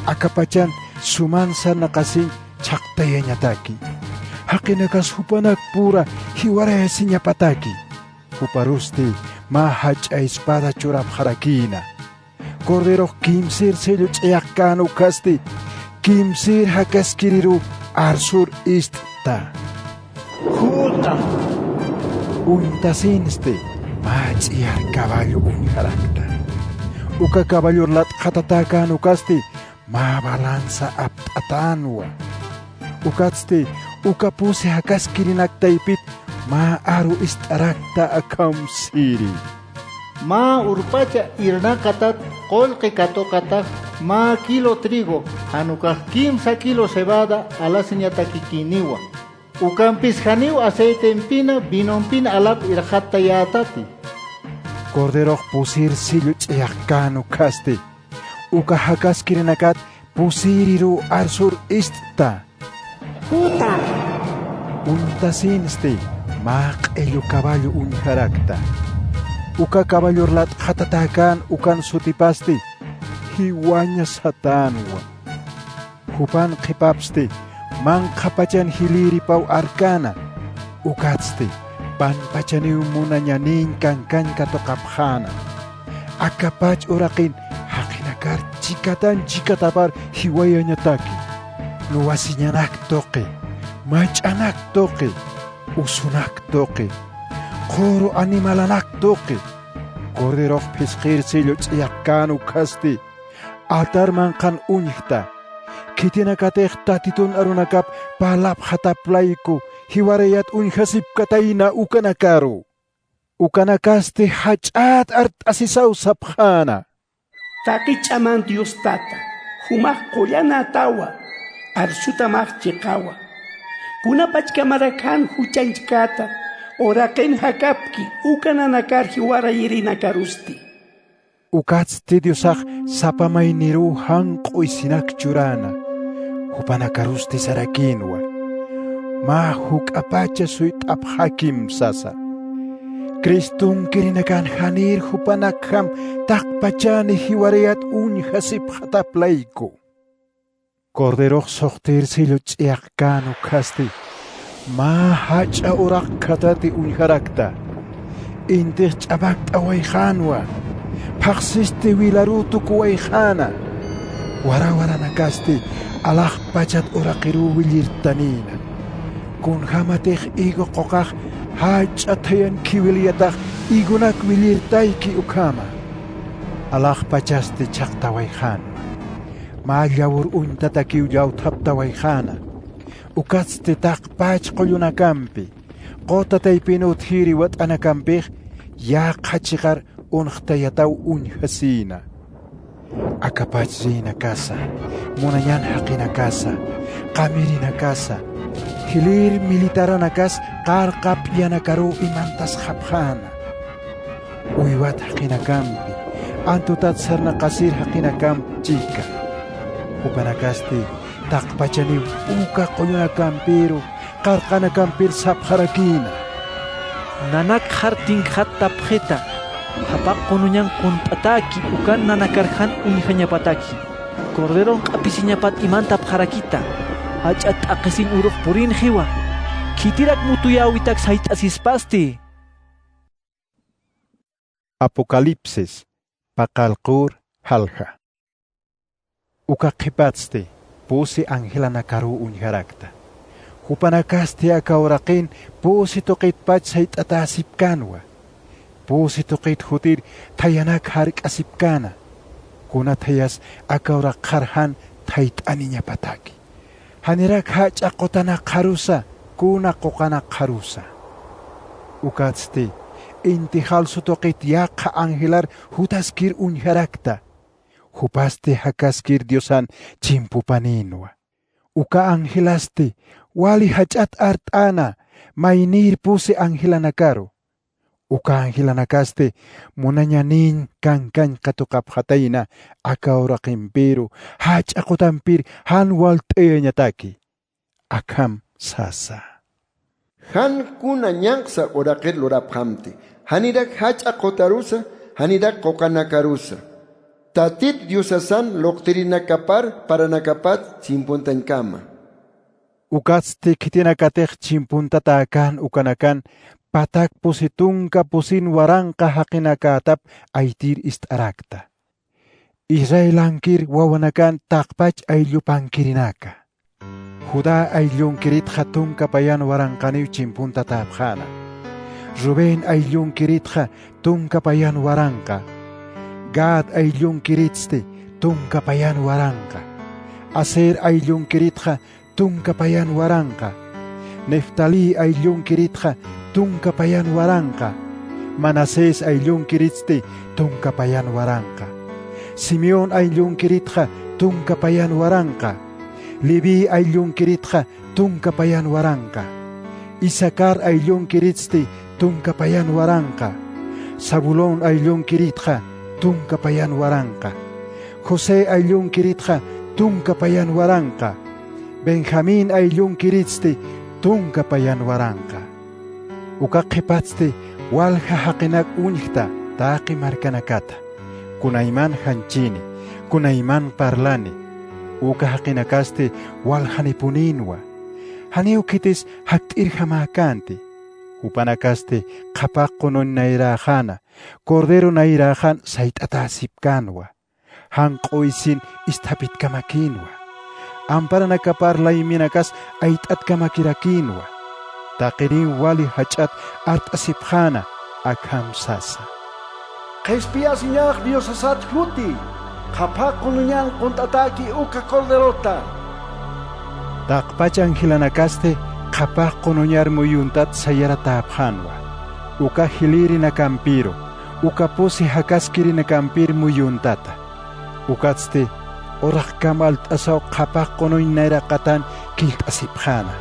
Akapachan suman sarnaqasiñ chhaqtayañataki. Jaqinakas jupanakpura jiwarayasiñapataki. Juparusti mä jach'a espada churapxarakïna. Corderox kimsïr sello ch'ayaxkän ukasti, kimsïr jakaskiriruw arsur ist'ta. ¡Jutam! Uñtasinsti, mä ch'iyar caballo uñjarakta. Uka caballor lat'xatatäkän ukasti, mä balanza apt'atänwa. Ukatsti, uka pusi jakaskirinak taypit, mä aru ist'arakta akham siri. Mä urpacha irnaqatat qullqi katuqatax mä kilo trigo, jan ukax kimsa kilo cebada alasiñatakikïniwa. Ukampis janiw aceitempina, vinompina alap irxattayätati. Corderox pusïr sello ch'ayaxkän ukasti, uka jakaskirinakat pusïriruw arsur ist'ta. ¡Jutam! Uñtasinsti, mä q'illu caballo uñjarakta. Uka caballor lat'xatatäkän ukan sutipasti, jiwaña satänwa. Jupan qhipapsti, manqhapachan jilïripaw arkana. Ukatsti, panpachaniw munañanin kankañ katuqapxäna. Akapach uraqin jaqinakar chikatan chikatapar jiwayañataki. Nuwasiñanak tuqi, Mach'anak tuqi, usunak tuqi, qhuru animalanak tuqi, Corderox phisqir sello ch'iyaqkän ukhasti, altar manqhan uñjta, khitinakatix Tatitun arunakap parlapxatap layku jiwarayat uñjasipkatayna ukanakaru. Ukanakasti jach'at art'asisaw sapxäna: Taqi ch'aman Dios Tata, jumax qullanätawa, arsutamax chiqawa. Kunapachkamarak jan juchañchkäta, uraqin jakapki uka nanakar jiwarayirinakarusti. Ukatsti Diosax sapa mayniruw jan q'uysinak churäna, jupanakarusti sarakïnwa: Mä juk'apacha suyt'apxakim sasa. Cristunkirinakan janïr jupanakjam taqpachani jiwarayat uñjasipxatap layku. Corderox suxtïr sello ch'iyaqkän ukhasti, mä jach'a uraqkatati uñjarakta. Intix ch'amakt'awayxänwa, phaxsisti wilaruw tukuwayxäna. Wara waranakasti alaxpachat uraqiruw willirtanïna. Kunjämatix higo quqax jach'a thayan khiwiliyatax higonak willirtayki ukhama. Alaxpachasti chhaqtawayxänwa. Mä llawur uñtatakiw llawthaptawayxäna. Ukatsti taqpach qullunakampi, quta taypin utjiri wat'anakampix yaqha chiqar unxtayataw uñjasïna. Akapachrïnakasa, munañan jaqinakasa, qamirinakasa, jilïr militaranakas qarqa p'iyanakaruw imantasxapxäna. Uywat jaqinakampi, antutat sarnaqasir jaqinakamp chika. Jupanakasti taqpachaniw uka qullunakampiru qarqanakampir sapxarakïna: Nanakxar tinkxat tapxita, phapaq qunuñan qunt'atäki ukan nanakar jan uñjañapataki. Corderon q'apisiñapat imantapxarakita, jach'a t'aqhisiñ urux purïnxiwa, khitirak mutuyäwitak sayt'asispasti. Apocalipsis, paqallqur jalja. Uka qhipatsti pusi angelanakaruw uñjarakta. Jupanakasti aka uraqin pusi tuqitpach sayt'atäsipkänwa. Pusi tuqit jutir thayanak jark'asipkäna. Kuna thayas aka uraqxar jan thayt'aniñapataki. Janirak jach'a qutanakxarusa, kuna quqanakxarusa. Ukatsti inti jalsu tuqit yaqha angelar jutaskir uñjarakta. Jupasti jakaskir Diosan chimpupanïnwa. Uka angelasti wali jach'at art'äna maynïr pusi angelanakaru. Uka angelanakasti munañanïñ kankañ katuqapxatayna aka uraqimpiru jach'a qutampir jan walt'ayañataki. Akham sasa: Jan kuna ñanqsa uraqir lurapxamti, janirak jach'a qutarusa, janirak quqanakarusa, Tatit Diosasan luqtirinakapar paranakapat chimpuntañkama. Ukatsti khitinakatix chimpuntatäkän ukanakan patak pusi tunka pusin waranqa jaqinakätap aytir ist'arakta. Israelankir wawanakan taqpach ayllupankirinaka. Judá ayllunkiritxa tunka payan waranqaniw chimpuntatäpxäna. Rubén ayllunkiritxa tunka payan waranqa. Gad ayllunkiritsti tunka payan waranqa. Aser ayllunkiritxa tunka payan waranqa. Neftalí ayllunkiritxa tunka payan waranqa. Manasés ayllunkiritsti tunka payan waranqa. Simeón ayllunkiritxa tunka payan waranqa. Leví ayllunkiritxa tunka payan waranqa. Isacar ayllunkiritsti tunka payan waranqa. Zabulón ayllunkiritxa tunka payan waranqa. José ayllunkiritxa tunka payan waranqa. Benjamín ayllunkiritsti tunka payan waranqa. Uka qhipatsti walja jaqinak uñjta taqi markanakata. Kunayman janchini, kunayman parlani. Uka jaqinakasti waljanipunïnwa. Janiw khitis jakt'irjamäkänti. Jupanakasti qhapaq qunuñ nayräxana, Cordero nayräxan sayt'atäsipkänwa. Jan q'uysin isthapitkamakïnwa. amparanakapar layminakas ayt'atkamakirakïnwa. Taqiriw wali jach'at art'asipxäna, akham sasa: Qhispiyasiñax Diosasat juti, qhaphax qunuñan qunt'atäki uka corderota. Taqpach angelanakasti qhaphax qunuñar muyuntat sayaratäpxänwa, uka jilïrinakampiru, uka pusi jakaskïrinakampir muyuntata. Ukatsti uraqkam alt'asaw qhaphax qunuñ nayraqatan killt'asipxäna.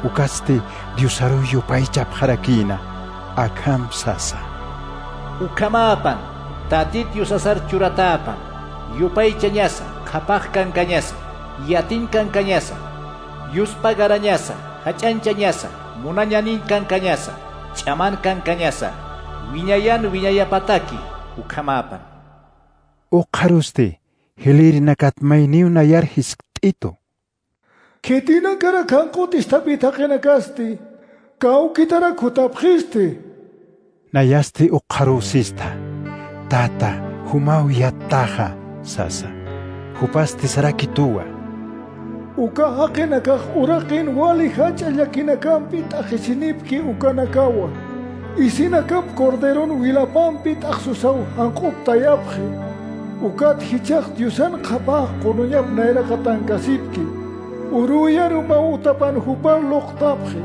Ukatsti Diosaruw yupaychapxarakïna, akham sasa: Ukhamäpan, Tatit Diosasar churatäpan, yupaychañasa, qhaphax kankañasa, yatiñ kankañasa, yuspagarañasa, jach'añchañasa, munañaniñ kankañasa, ch'aman kankañasa, wiñayan wiñayapataki, ukhamäpan. Ukxarusti jilïrinakat mayniw nayar jiskt'itu: Khitinakarak janq'ut isthapït jaqinakasti, kawkitarak jutapxisti. Nayasti ukxaruw sista: Tata, jumaw yattaxa, sasa. Jupasti sarakituwa: Uka jaqinakax uraqin wali jach'a llakinakampi t'aqhisinipki ukanakawa. Isinakap corderon wilapampi t'aqsusaw janq'uptayapxi. Ukat jichhax Diosan qhaphax qunuñap nayraqatankasipki. Urüyar umaw utapan jupar luqtapxi.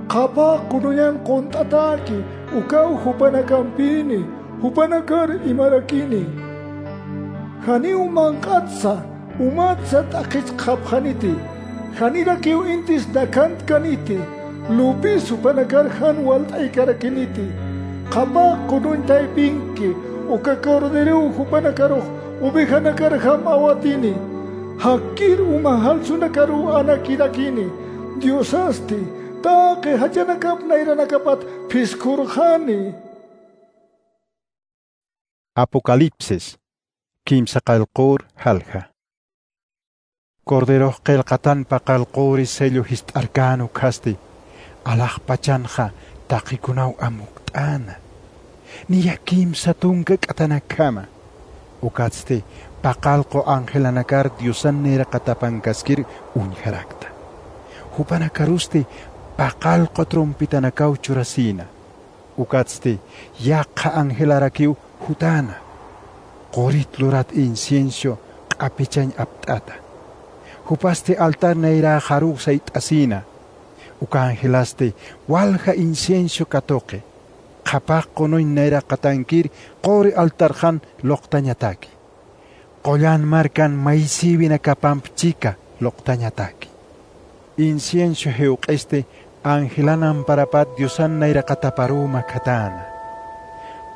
Qhaphax qunuñan qunt'atäki, ukaw jupanakampini, jupanakar imarakini. Janiw manq'atsa, umatsa t'aqhichkxapxaniti, janirakiw intis nakhantkaniti, lupis jupanakar jan walt'aykarakiniti. Qhaphax qunuñ taypinki, uka corderow jupanakarux ovejanakar jam awatini. Jakkir uma jalsunakaruw anakirakini. Diosasti taqi jachanakap nayranakapat phiskhurxani. Apocalipsis, kimsa qallqur jalja. Corderox qillqatan paqallquri sello jist'arkän ukkhasti, alaxpachanxa taqikunaw amukt'äna, niya kimsa tunka k'athanakjama. Ukatsti paqallqu angelanakar Diosan nayraqatapankaskir uñjarakta. Jupanakarusti paqallqu trompetanakaw churasïna. Ukatsti yaqha angelarakiw jutäna, qurit lurat incienso q'apichañ apt'ata. Jupasti altar nayräxaruw sayt'asïna. Uka angelasti walja incienso katuqi, qhaphax qunuñ nayraqatankir quri altarxan luqtañataki. Qullan markan maysïwinakapamp chika luqtañataki. Incienso jiwq'isti angelan amparapat Diosan nayraqataparuw makhatäna.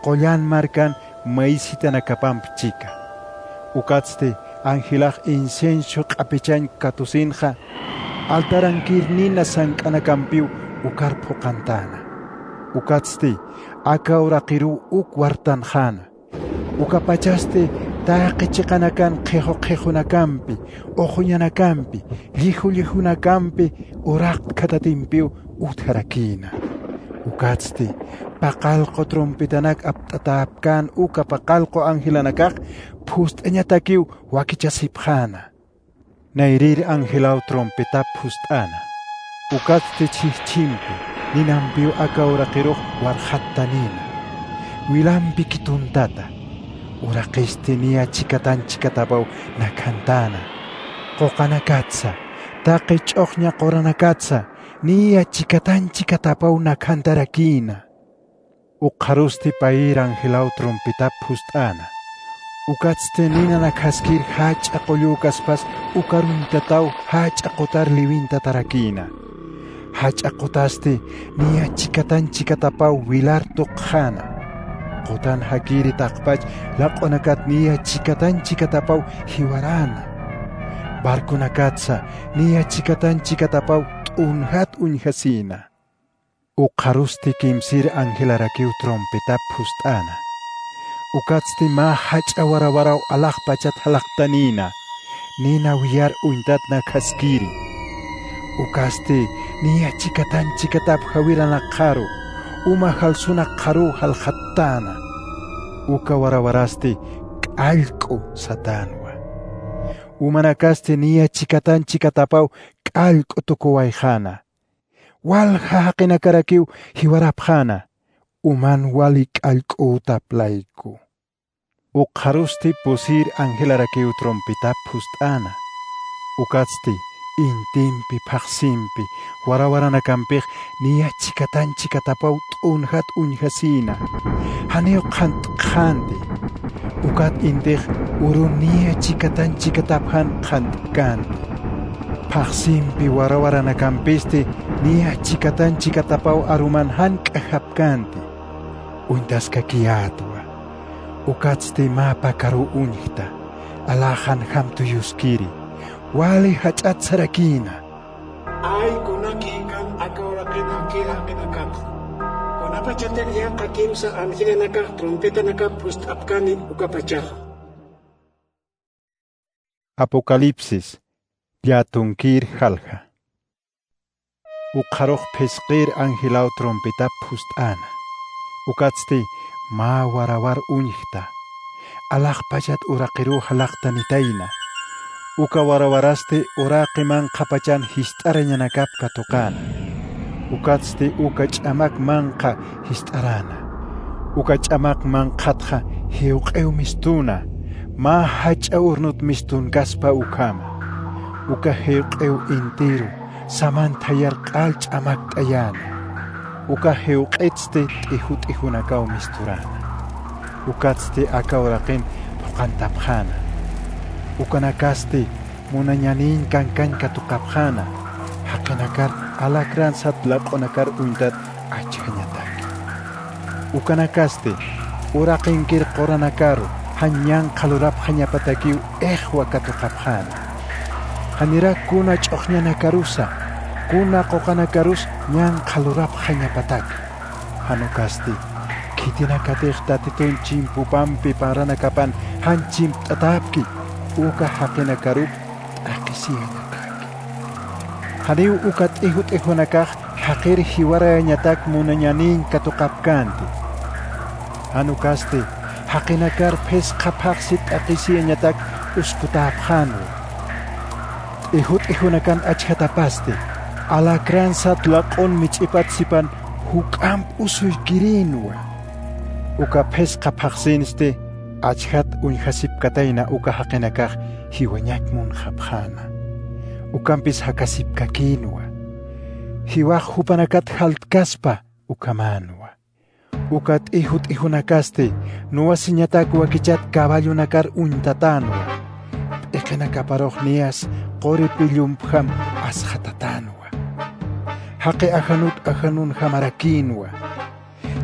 Qullan markan maysitanakapamp chika. Ukatsti angelax incienso q'apichañ katusinxa, altarankir nina sank'anakampiw ukar phuqantäna. Ukatsti aka uraqiruw uk wartanxäna. Ukapachasti taqi chiqanakan qhixu qhixunakampi, uxuñanakampi, lliju llijunakampi uraqt khatatimpiw utjarakïna. Ukatsti paqallqu trompetanak apt'atäpkän uka paqallqu angelanakax phust'añatakiw wakichasipxäna. Nayrir angelaw trompetap phust'äna. Ukatsti chhijchhimpi, ninampiw aka uraqirux warxattanïna. Wilampi kituntata. Uraqisti niya chikatan chikatapaw nakhantäna. Quqanakatsa, taqi ch'uxña quranakatsa, niya chikatan chikatapaw nakhantarakïna. Ukxarusti payïr angelaw trompetap phust'äna. Ukatsti nina nakhaskir jach'a qullükaspas ukaruntataw jach'a qutar liwintatarakïna. Jach'a qutasti niya chikatan chikatapaw wilar tuqxäna. Qutan jakiri taqpach laq'unakat niya chikatan chikatapaw jiwaräna. Barconakatsa niya chikatan chikatapaw t'unjat uñjasïna. Ukxarusti kimsir angelarakiw trompetap phust'äna. Ukatsti mä jach'a warawaraw alaxpachat jalaqtanïna, nina wiyar uñtat nakhaskiri. Ukasti niya chikatan chikatap jawiranakxaru, uma jalsunakxaruw jalxattäna. Uka warawarasti k'allk'u satänwa. Umanakasti niya chikatan chikatapaw k'allk'u tukuwayxäna. Walja jaqinakarakiw jiwarapxäna, uman wali k'allk'ütap layku. Ukxarusti pusir angelarakiw trompetap phust'äna. Ukatsti intimpi, phaxsimpi, warawaranakampix niya chikatan chikatapaw t'unjat uñjasïna. Janiw qhant'kxänti. Ukat intix urun niya chikatan chikatap jan qhant'känti. Phaxsimpi, warawaranakampïsti niya chikatan chikatapaw aruman jan k'ajapkänti. Uñtaskakiyätwa. Ukatsti mä pakaruw uñjta, alaxanjam tuyuskiri, wali jach'at sarakïna. Ay, kunaki kan aka uraqinakir jaqinakata. Kunapachatix yaqha kimsa angelanakax trompetanakap phust'apkani ukapachaxa. Apocalipsis, llätunkir jalja. Ukxarux phisqir angelaw trompetap phust'äna. Ukatsti mä warawar uñjta. Alaxpachat uraqiruw jalaqtanitayna. Uka warawarasti uraqi manqhapachan jist'arañanakap katuqäna. Ukatsti uka ch'amak manqha jist'aräna. Uka ch'amak manqhatxa jiwq'iw mistuna, mä jach'a urnut mistunkaspa ukhama. Uka jiwq'iw intiru saman thayar q'al ch'amakt'ayäna. Uka jiwq'itsti t'iju t'ijunakaw misturäna. Ukatsti aka uraqin phuqantapxäna. Ukanakasti munañanïñ kankañ katuqapxäna, jaqinakar alacrán sat laq'unakar uñtat achjañataki. Ukanakasti uraqinkir quranakaru jan ñanqha lurapxañapatakiw ixwa katuqapxäna. Janirak kuna ch'uxñanakarusa, kuna quqanakarus ñanqha lurapxañapataki. Jan ukasti khitinakatix Tatitun chimpupampi paranakapan jan chimpt'atäpki, uka jaqinakarup t'aqhisiyañataki. Janiw uka t'iju t'ijunakax jaqir jiwarayañatak munañanïñ katuqapkänti. Jan ukasti jaqinakar phisqa phaxsi t'aqhisiyañatak uskutäpxänwa. T'iju t'ijunakar achjatapasti alacrán sat laq'un mich'ipat sipan juk'amp usuykirïnwa. Uka phisqa phaxsinsti achjat uñjasipkatayna uka jaqinakax jiwañak munxapxäna. Ukampis jakasipkakïnwa. Jiwax jupanakat jaltkaspa ukhamänwa. Uka t'iju t'ijunakasti nuwasiñatak wakichat caballonakar uñtatänwa. P'iqinakaparux niyas quri pillumpjam asxatatänwa. Jaqi ajanut ajanunjamarakïnwa.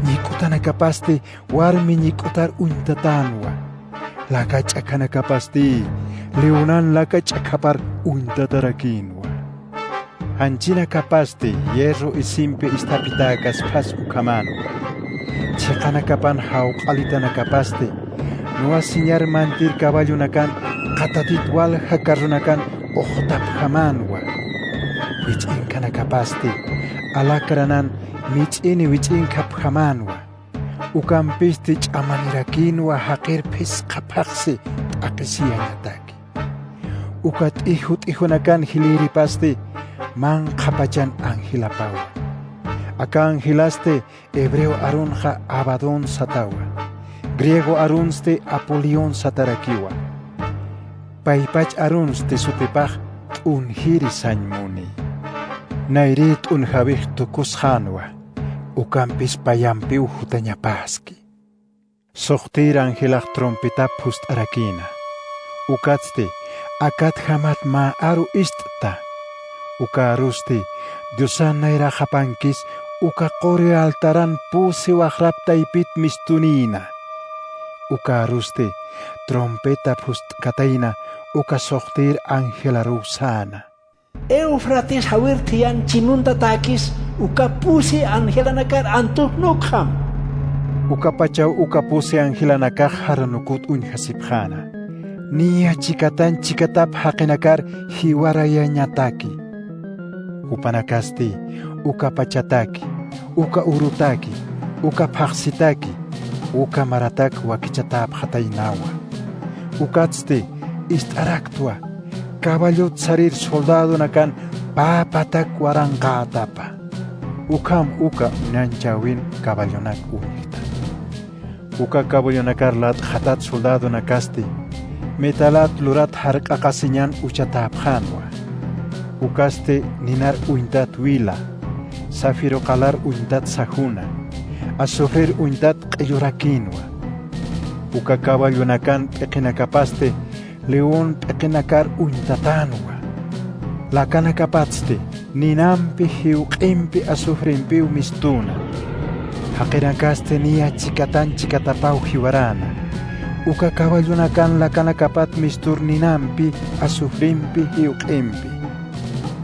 Ñik'utanakapasti warmi ñik'utar uñtatänwa. Laka ch'akhanakapasti leonan laka ch'akhapar uñtatarakïnwa. Janchinakapasti hierro isimpi isthapitäkaspas ukhamänwa. Chiqanakapan jawq'alitanakapasti nuwasiñar mantir caballonakan qatatit walja carronakan uxtapjamänwa. Wich'inkhanakapasti alacranan mich'ini wich'inkapjamänwa. Ukampisti ch'amanirakïnwa jaqir phisqa phaxsi t'aqhisiyañataki. Uka t'iju t'ijunakan jilïripasti manqhapachan angelapawa. Aka angelasti hebreo arunxa Abadón satawa, griego arunsti Apolión satarakiwa. Paypach arunsti sutipax t'unjiri sañ muni. Nayrï t'unjäwix tukusxänwa, ukampis payampiw jutañapäski. Suxtïr angelax trompetap phust'arakïna. Ukatsti akatjamat mä aru ist'ta. Uka arusti Diosan nayraxapankis uka quri altaran pusi waxrap taypit mistunïna. Uka arusti trompeta phust'katayna uka suxtïr angelaruw säna. Eufrates jawir thiyan chimuntatäkis uka pusi angelanakar antujnukxam. Ukapachaw uka pusi angelanakax jaranukut uñjasipxäna. Niya chikatan chikatap jaqinakar jiwarayañataki. Jupanakasti uka pachataki, uka urutaki, uka phaxsitaki, uka maratak wakichatäpxataynawa. Ukatsti ist'araktwa, Caballot sarir soldadonakan pä patak waranqätapa. Ukham uka uñanchäwin caballonak uñjta. Uka caballonakar lat'xatat soldadonakasti, metalat lurat jark'aqasiñan uchatäpxänwa. Ukasti ninar uñtat wila, zafiro qalar uñtat sajuna, azufrir uñtat q'illurakïnwa. Uka caballonakan p'iqinakapasti león p'iqinakar uñtatänwa. Lakanakapatsti ninampi jiwq'impi azufrimpiw mistuna. Jaqinakasti niya chikatan chikatapaw jiwaräna. Uka caballonakan lakanakapat mistur ninampi azufrimpi jiwq'impi.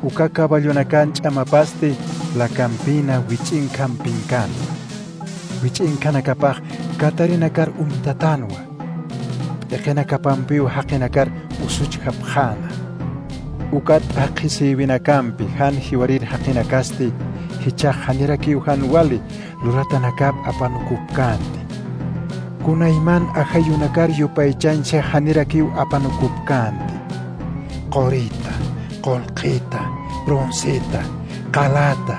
Uka caballonakan ch'amapasti lakampina wich'inkhampinkänwa. Wich'inkhanakapax katarinakar uñtatänwa. P'iqinakapampiw jaqinakar usuchjapxäna. Uka t'aqhisïwinakampi jan jiwarir jaqinakasti jichhax janirakiw jan wali luratanakap apanukupkänti. Kunayman ajayunakar yupaychañsa janirakiw apanukupkänti. Qurita, qullqita, bronceta, qalata,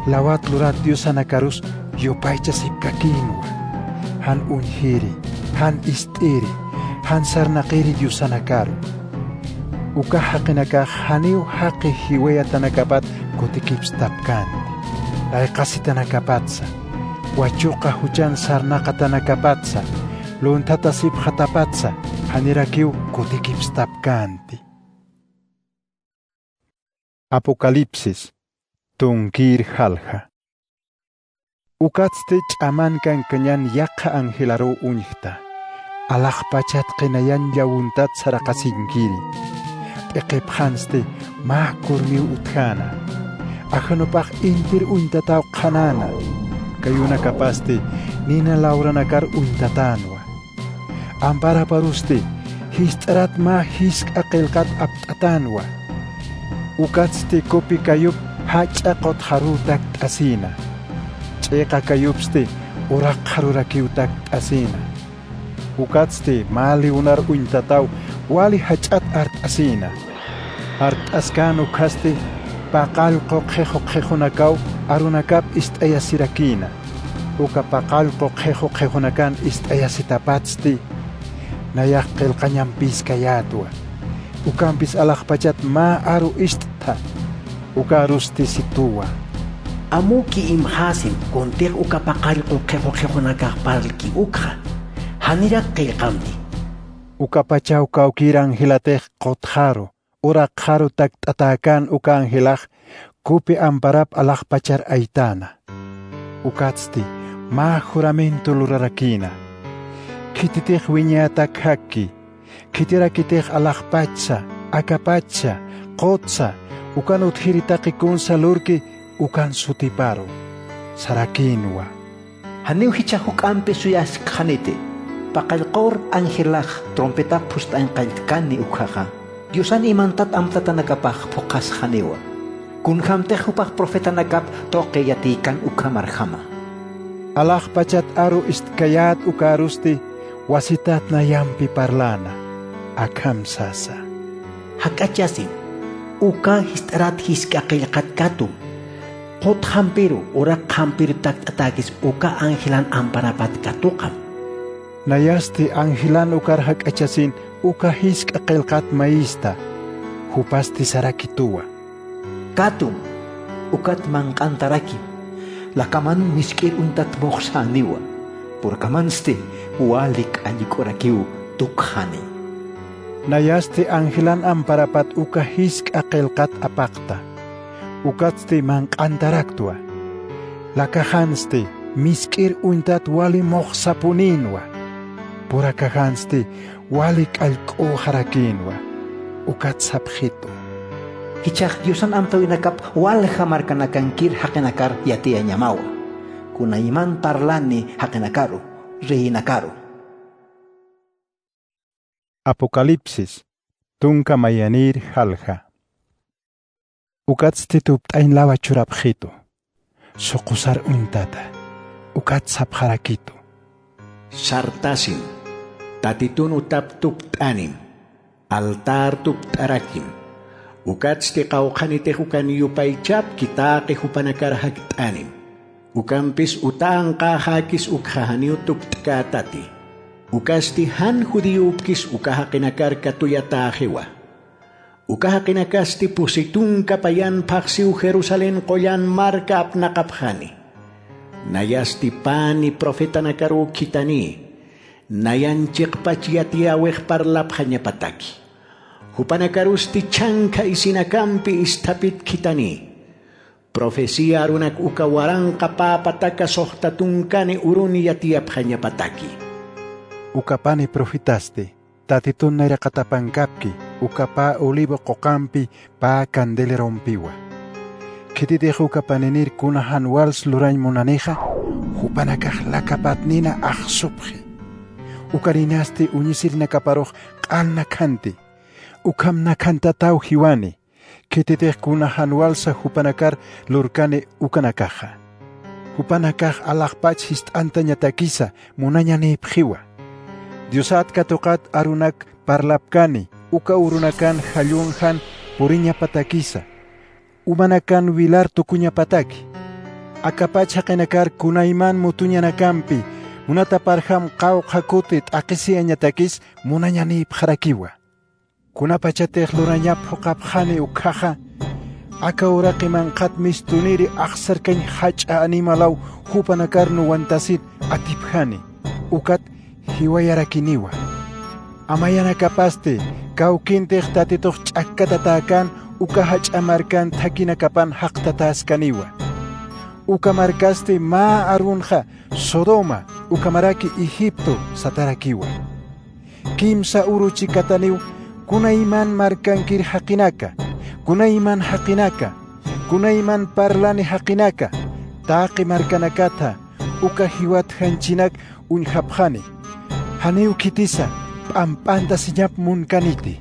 lawat lurat diosanakarus yupaychasipkakïnwa. Jan uñjiri, jan ist'iri, jan sarnaqiri diosanakaru. Uka jaqinakax janiw jaqi jiwayatanakapat kutikipstapkänti. Layqasitanakapatsa, wachuqa juchan sarnaqatanakapatsa, lunthatasipxatapatsa, janirakiw kutikipstapkänti. Apocalipsis, tunkir jalja. Ukatsti ch'aman kankañan yaqha angelaruw uñjta. Alaxpachat qinayan llawuntat saraqasinkiri. P'iqipxansti mä kurmiw utjäna. Ajanupax intir uñtataw qhanäna. Kayunakapasti nina lawranakar uñtatänwa. Amparaparusti jist'arat mä jisk'a qillqat apt'atänwa. Ukatsti kupi kayup jach'a qutxaruw takt'asïna. Ch'iqa kayupsti uraqxarurakiw takt'asïna. Ukatsti mä leonar uñtataw wali jach'at art'asïna. Art'askän ukhasti paqallqu qhixu qhixunakaw arunakap ist'ayasirakïna. Uka paqallqu qhixu qhixunakan ist'ayasitapatsti, nayax qillqañampis kayätwa. Ukampis alaxpachat mä aru ist'tha. Uka arusti situwa: Amüki imxäsim, kuntix uka paqallqu qhixu qhixunakax parlki ukxa. Janirak qillqamti. Ukapachaw kawkïr angelatix qutxaru, uraqxaru takt'atäkän uka angelax kupi amparap alaxpachar aytäna. Ukatsti mä juramento lurarakïna: Khititix wiñätakjakki, khitirakitix alaxpachsa, akapachsa, qutsa, ukan utjiri taqi kunsa lurki, ukan sutiparu, sarakïnwa: Janiw jichha juk'ampi suyaskxaniti. Paqallqur angelax trompetap phust'añ qalltkani ukjaxa, Diosan imantat amtatanakapax phuqhasxaniwa. Kunjamtix jupax profetanakap tuqi yatiykan ukhamarjama. Alaxpachat aru ist'kayät uka arusti wasitat nayampi parläna. Akham sasa: Jak'achasim, uka jist'arat jisk'a qillqat katum. Qutxampiru, uraqxampiru takt'atäkis uka angelan amparapat katuqam. Nayasti angelan ukar jak'achasin uka jisk'a qillqat mayista, jupasti sarakituwa: Katum, ukat manq'antarakim, lakaman misk'ir uñtat muxsäniwa, purkamansti wali k'allk'urakiw tukxani. Nayasti angelan amparapat uka jisk'a qillqat apaqta. Ukatsti manq'antaraktwa. Lakaxansti misk'ir uñtat wali muxsapunïnwa. Purakaxansti wali k'allk'uxarakïnwa. Ukat sapxitu: Jichhax Diosan amtawinakap walja markanakankir jaqinakar yatiyañamawa. Kunayman parlani jaqinakaru, reinakaru. Apocalipsis, tunka mayanïr jalja. Ukatsti tupt'añ lawa churapxitu, suqusar uñtata, ukat sapxarakitu: Sartasim, Tatitun utap tupt'anim, Altar tupt'arakim. Ukatsti qawqhanitix ukan yupaychapki taqi jupanakar jakt'anim. Ukampis utanqäxäkis ukxa janiw tupt'kätati. Ukasti jan judïupkis uka jaqinakar katuyatäxiwa. Uka jaqinakasti pusi tunka payan phaxsiw Jerusalén qullan marka apnaqapxani. Nayasti pani profetanakaruw khithanï, nayan chiqpach yatiyäwix parlapxañapataki. Jupanakarusti chhankha isinakampi isthapit khithanï. Profecía arunak uka waranqa pä pataka suxta tunkani urun yatiyapxañapataki. Uka pani profetasti Tatitun nayraqatapankapki uka pä Olivo quqampi pä candelerompiwa. Khititix uka paninir kuna jan wals lurañ munanixa, jupanakax lakapatnina axsupxi. Ukarinasti uñisirinakaparux q'al nakhanti. Ukham nakhantataw jiwani. Khititix kuna jan walsa jupanakar lurkani ukanakaxa. Jupanakax alaxpach jist'antañatakisa munañanïpxiwa. Diosat katuqat arunak parlapkani, uka urunakan jallun jan puriñapatakisa. Umanakan wilar tukuñapataki. Akapach jaqinakar kunayman mutuñanakampi, munataparjam qawqha kuti t'aqhisiyañatakis munañanïpxarakiwa. Kunapachatix lurañap phuqhapxani ukkhaxa, aka uraqi manqhat mistuniri axsarkañ jach'a animalaw jupanakar nuwantasir atipjani, ukat jiwayarakiniwa. Amayanakapasti kawkintix Tatitux ch'akkatatäkän uka jach'a markan thakhinakapan jaqtatäskaniwa. Uka markasti mä arunxa Sodoma, ukhamaraki Egipto satarakiwa. Kimsa uru chikataniw kunayman markankir jaqinaka, kunayman jaqinaka, kunayman parlani jaqinaka, taqi markanakatha uka jiwatjanchinak uñjapxani. Janiw khitisa p'amp'antasiñap munkaniti.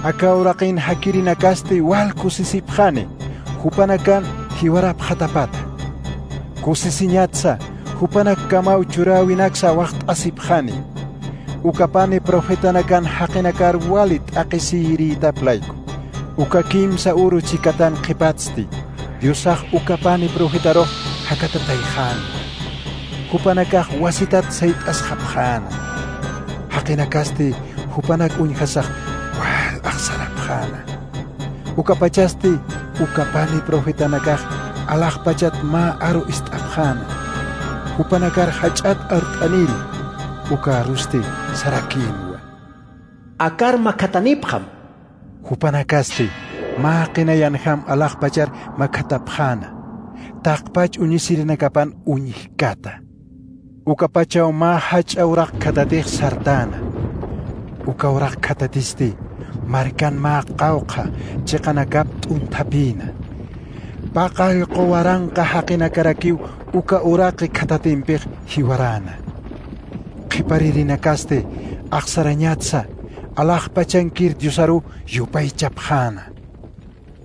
Aka uraqin jakirinakasti wal kusisipxani, jupanakan jiwarapxatapata. Kusisiñatsa, jupanakkamaw churäwinaksa waxt'asipxani. Uka pani profetanakan jaqinakar wali t'aqhisiyirïtap layku. Uka kimsa uru chikatan qhipatsti, Diosax uka pani profetarux jakatatayxänwa. Jupanakax wasitat sayt'asxapxäna. Jaqinakasti jupanak uñjasax wal axsarapxäna. Ukapachasti uka pani profetanakax alaxpachat mä aru ist'apxäna. Jupanakar jach'at art'aniri, uka arusti sarakïnwa. Akar makhatanipxam. Jupanakasti mä qinayanjam alaxpachar makhatapxäna, taqpach uñisirinakapan uñjkata. Ukapachaw mä jach'a uraq khatatix sartäna. Uka uraq khatatisti markan mä qawqha chiqanakap t'unthapïna. Paqallqu waranqa jaqinakarakiw uka uraqi khatatimpix jiwaräna. Qhiparirinakasti axsarañatsa, alaxpachankir Diosaru yupaychapxäna.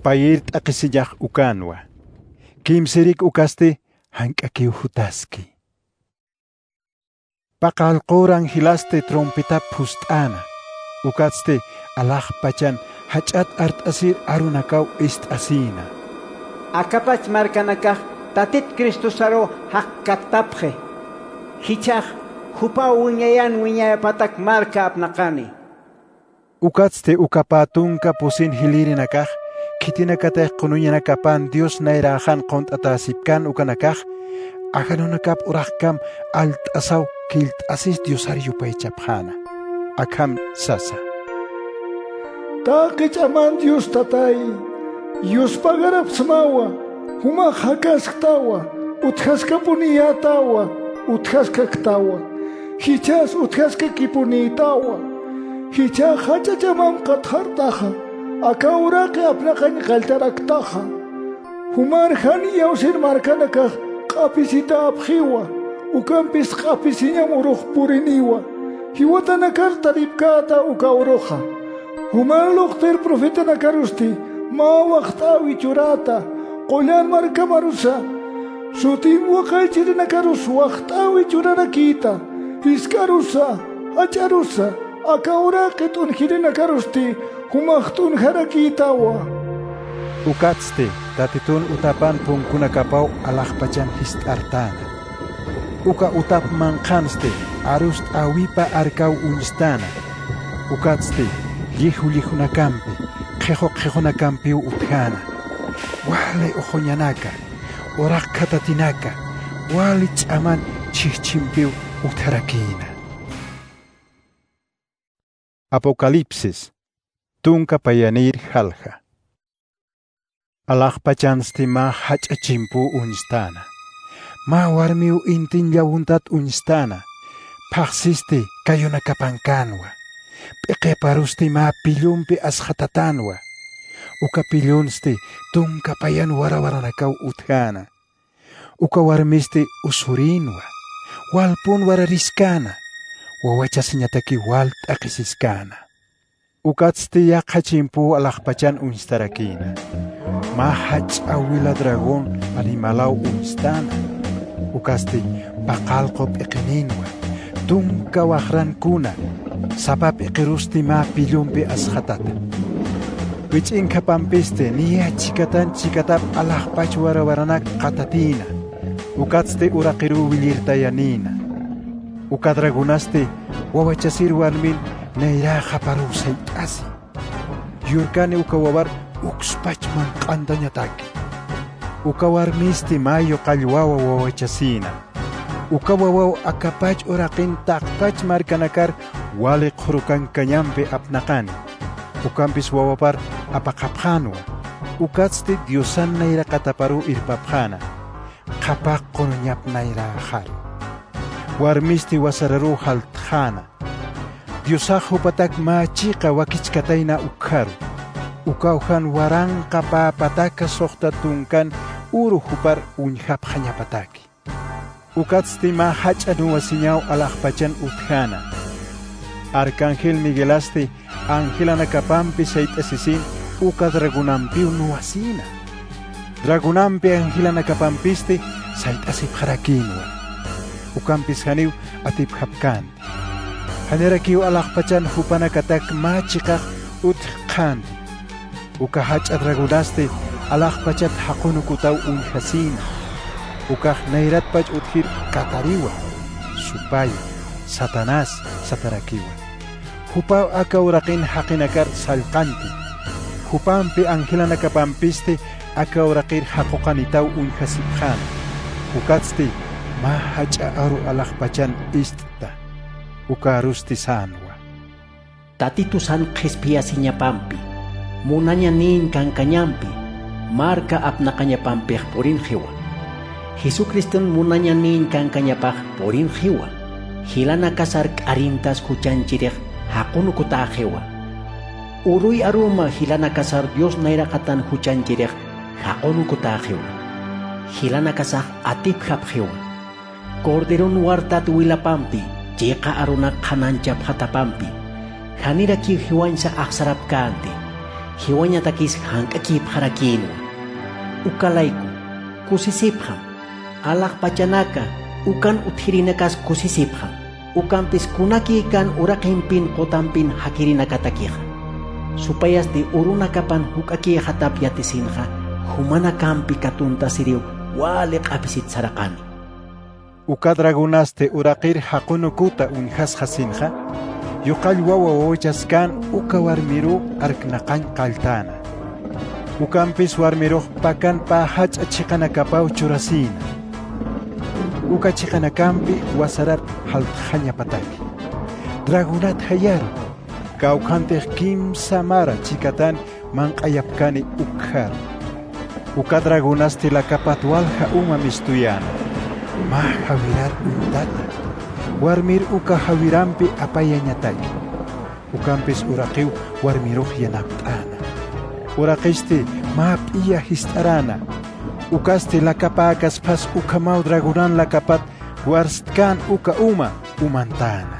Payïr t'aqhisiñax ukänwa. Kimsirik ukasti jank'akiw jutaski. Paqallqur angelasti trumpitap phust'äna, ukatsti alaxpachan jach'at art'asir arunakaw ist'asïna. Akapach markanakax Tatit Cristosaru jaqkattapxi. Jichhax jupaw wiñayan wiñayapatak marka apnaqani. Ukatsti uka pä tunka pusin jilïrinakax, khitinakatix qunuñanakapan Dios nayräxan qunt'atäsipkän ukanakax, ajanunakap uraqkam alt'asaw killt'asis Diosar yupaychapxäna. Akham sasa: Taqi ch'aman Dios Tatay, yuspagarapxsmawa, jumax jakasktawa, utjaskapuniyätawa, utjaskaktawa, jichhas utjaskakipunïtawa. Jichhax jach'a ch'amam qatxartaxa, aka uraqi apnaqañ qalltaraktaxa. Jumar jan iyawsir markanakax q'apisitäpxiwa, ukampis q'apisiñam urux puriniwa, jiwatanakar taripkäta uka uruxa. Jumar luqtir profetanakarusti mä waxt'äwi churäta, qullan markamarusa, sutim waqaychirinakarus waxt'äwi churarakïta, jisk'arusa, jach'arusa, Aka uraqi t'unjirinakarustï jumax t'unjarakïtawa. Ukatsti Tatitun utapan punkunakapaw alaxpachan jist'artäna. Uka utap manqhansti arus t'äwipa arkaw uñstäna. Ukatsti lliju llijunakampi, qhixu qhixunakampiw utjäna. Wali uxuñanaka, uraq khatatinaka, wali ch'aman chhijchhimpiw utjarakïna. Apocalipsis, tunka payanïr jalja. Alaxpachansti mä jach'a chimpu uñstäna. Mä warmiw intin llawuntat uñstäna. Phaxsisti kayunakapankänwa. P'iqiparusti mä pillumpi asxatatänwa. Uka pillunsti tunka payan warawaranakaw utjäna. Uka warmisti usurïnwa, walpun warariskäna, wawachasiñataki wal t'aqhisiskäna. Ukatsti yaqha chimpuw alaxpachan uñstarakïna. Mä jach'a wila dragón animalaw uñstäna. Ukasti paqallqu p'iqininwa, tunka waxrankuna, sapa p'iqirusti mä pillumpi asxatata. Wich'inkapampisti niya chhikatan chhikatap alaxpach warawaranak qatatïna. Ukatsti uraqiruw willirtayanïna. Uka dragonasti wawachasir warmin nayrä qhaparuw sayt'asi. Yurkani uka wawar ukspach manq'antañataki. Uka warmisti mä yuqall wawa wawachasïna. Uka wawaw akapach uraqin taqpach markanakar wali qhurukankañampi apnaqani. Ukampis wawapar apaqapxänwa. Ukatsti Diosan nayraqataparuw irpapxäna. Qhapaq qunuñap nayräxaru. Warmisti wasararuw jaltxäna. Diosax jupatak mä chiqa wakichkatayna ukkharu. Ukaw jan waranqa pä pataka suxta tunkan uru jupar uñjapxañapataki. Ukatsti mä jach'a nuwasiñaw alaxpachan utjäna. Arcángel Miguelasti angelanakapampi sayt'asisin uka dragonampiw nuwasïna. Dragonampi angelanakapampisti sayt'asipxarakïnwa. Ukampis janiw atipjapkänti. Janirakiw alaxpachan jupanakatak mä chiqax utjkxänti. Uka jach'a dragonasti alaxpachat jaqunukutaw uñjasïna. Ukax nayratpach utjir katariwa, supaya, Satanás satarakiwa. Jupaw aka uraqin jaqinakar sallqanti. Jupampi angelanakapampisti aka uraqir jaquqanitaw uñjasipxäna. Ukatsti mä jach'a aru alaxpachan ist'ta. Uka arusti sänwa. Tatitusan qhispiyasiñapampi, munañanïn kankañampi, marka apnaqañapampix purinxiwa. Jesucriston munañanïn kankañapax purinxiwa. Jilanakasar k'arintas juchanchirix jaqunukutäxiwa. Uruy aruma jilanakasar Dios nayraqatan juchanchirix jaqunukutäxiwa. Jilanakasax atipjapxiwa. Corderon wartat wilapampi, chiqa arunak qhananchapxatapampi, janirakiw jiwañsa axsarapkänti, jiwañatakis jank'akïpxarakïnwa. Uka layku, kusisipxam, alaxpachanaka, ukan utjirinakas kusisipxam, ukampis kunakïkan uraqimpin qutampin jakirinakatakixa. Supayasti urunakapan juk'akïxatap yatisinxa, jumanakampi katuntasiriw wali q'apisit saraqani. Uka dragonasti uraqir jaqunukuta uñjasxasinxa, yuqall wawa wawachaskän uka warmiruw arknaqañ qalltäna. Ukampis warmirux pakan pä jach'a chiqanakapaw churasïna. Uka chiqanakampi wasarar jaltxañapataki. Dragonat jayaru, kawkhantix kimsa mara chhikatan manq'ayapkani ukkharu. Uka dragonasti lakapat walja uma mistuyäna. Mä jawirar uñtata. Warmir uka jawirampi apayañataki. Ukampis uraqiw warmirux yanapt'äna. Uraqisti mä p'iya jist'aräna. Ukasti lakapäkaspas ukhamaw dragonan lakapat warstkan uka uma umantäna.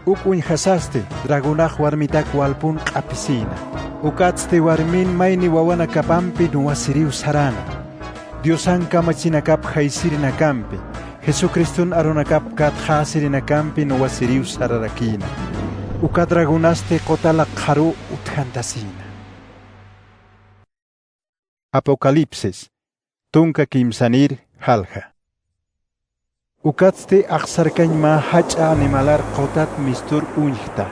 Uk uñjasasti dragonax warmitak walpun q'apisïna. Ukatsti warmin mayni wawanakapampi nuwasiriw saräna. Diosan kamachinakap jayisirinakampi, Jesucriston arunakap katxäsirinakampi nuwasiriw sararakïna. Uka dragonasti quta laqxaru utjantasïna. Apocalipsis, tunka kimsanïr jalja. Ukatsti axsarkañ mä jach'a animalar qutat mistur uñjta.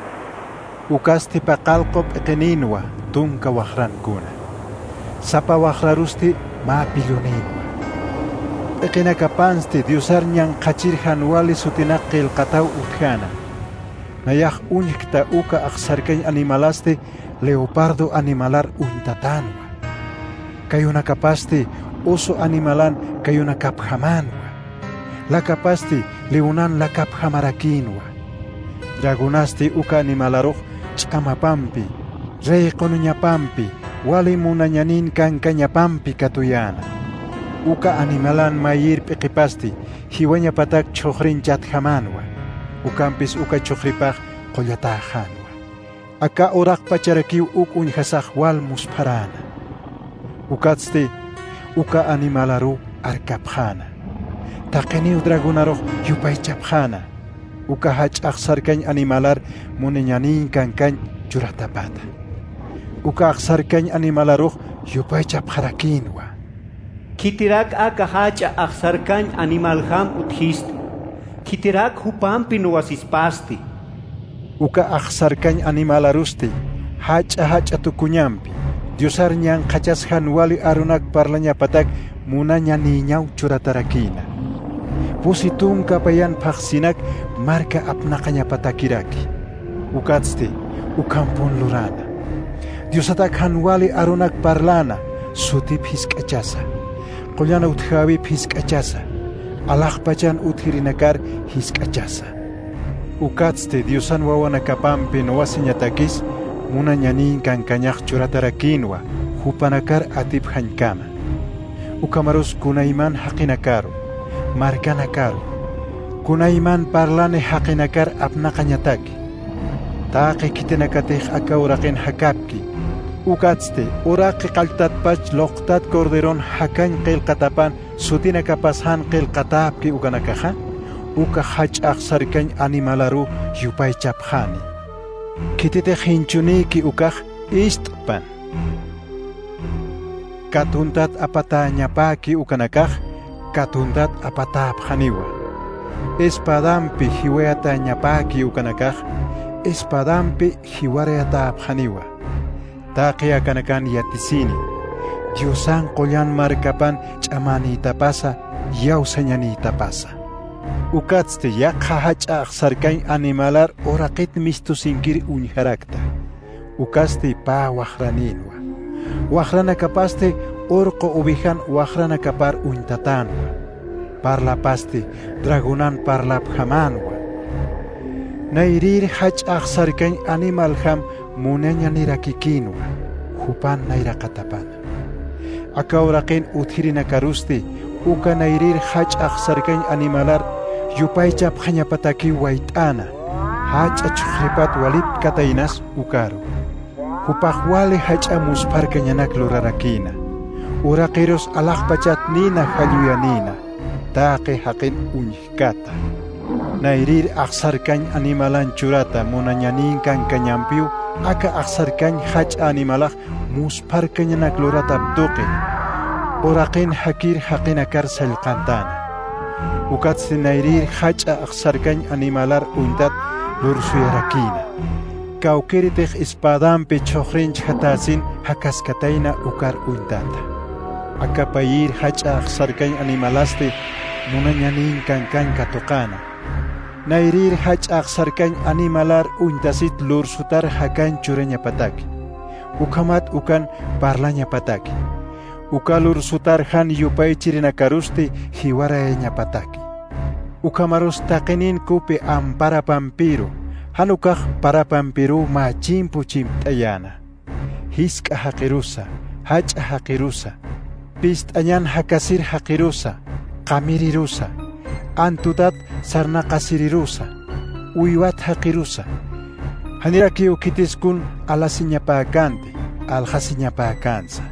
Ukasti paqallqu p'iqinïnwa tunka waxrankuna. Sapa waxrarusti mä pillunïnwa. P'iqinakapansti Diosar ñanqhachir jan wali sutinak qillqataw utjäna. Nayax uñjkta uka axsarkañ animalasti leopardo animalar uñtatänwa. Kayunakapasti oso animalan kayunakapjamänwa. Lakapasti leonan lakapjamarakïnwa. Dragonasti uka animalarux ch'amapampi, rey qunuñapampi, wali munañanin kankañapampi katuyäna. Uka animalan mayïr p'iqipasti jiwañapatak chhuxrin chatjamänwa. Ukampis uka chhuxripax qullatäxänwa. Aka uraqpacharakiw uk uñjasax wal muspharäna. Ukatsti uka animalaru arkapxäna. Taqiniw dragonarux yupaychapxäna. Uka jach'a axsarkañ animalar munañanïn kankañ churatapata. Uka axsarkañ animalarux yupaychapxarakïnwa. Khitirak aka jach'a axsarkañ animaljam utjisti. Khitirak jupampi nuwasispasti. Uka axsarkañ animalarusti jach'a jach'a tukuñampi Diosar ñanqhachas jan wali arunak parlañapatak munañanïñaw churatarakïna. Pusi tunka payan phaxsinak marka apnaqañapatakiraki. Ukatsti ukhampun luräna. Diosatak jan wali arunak parläna sutip jisk'achasa. Qullan utjäwip jisk'achasa. Alaxpachan utjirinakar jisk'achasa. Ukatsti Diosan wawanakapampi nuwasiñatakis munañanïn kankañax churatarakïnwa jupanakar atipjañkama. Ukhamarus kunayman jaqinakaru, markanakaru, kunayman parlani jaqinakar apnaqañataki. Taqi khitinakatix aka uraqin jakapki. Ukatsti uraqi qalltatpach luqtat corderon jakañ qillqatapan sutinakapas jan qillqatäpki ukanakaxa, uka jach'a axsarkañ animalaru yupaychapxani. Khititix jinchunïki ukax ist'pan. Katuntat apatäñapäki ukanakax, katuntat apatäpxaniwa. Espadampi jiwayatäñapäki ukanakax, espadampi jiwarayatäpxaniwa. Taqi akanakan yatisini, Diosan qullan markapan ch'amänïtapasa, iyawsañanïtapasa. Ukatsti yaqha jach'a axsarkañ animalar uraqit mistusinkir uñjarakta. Ukasti pä waxranïnwa. Waxranakapasti urqu ovejan waxranakapar uñtatänwa. Parlapasti dragonan parlapjamänwa. Nayrïr jach'a axsarkañ animaljam munañanirakikïnwa, jupan nayraqatapana. Aka uraqin utjirinakarusti uka nayrïr jach'a axsarkañ animalar yupaychapxañapatakiw wayt'äna, jach'a chhuxripat walipkataynas ukaru. Jupax wali jach'a muspharkañanak lurarakïna. Uraqirus alaxpachatnïna jalluyanïna, taqi jaqin uñj kata. Nayrïr axsarkañ animalan churata munañanïn kankañampiw, aka axsarkañ jach'a animalax muspharkañanak luratap tuqi. Uraqin jakir jaqinakar sallqantäna. Ukatsti nayrïr jach'a axsarkañ animalar uñtat lursuyarakïna. Kawkïritix espadampi chhuxrinchjatäsin jakaskatayna ukar uñtata. Aka payïr jach'a axsarkañ animalasti munañanïn kankañ katuqäna. Nayrïr jach'a axsarkañ animalar uñtasit lursutar jakañ churañapataki. Ukhamat ukan parlañapataki. Uka lursutar jan yupaychirinakarusti jiwarayañapataki. Ukhamarus taqinin kupi amparapampiru, jan ukax parapampiruw mä chimpu chimpt'ayäna. Jisk'a jaqirusa, jach'a jaqirusa, pist'añan jakasir jaqirusa, qamirirusa, antutat sarnaqasirirusa, uywat jaqirusa. Janirakiw khitis kun alasiñapäkänti, aljasiñapäkänsa.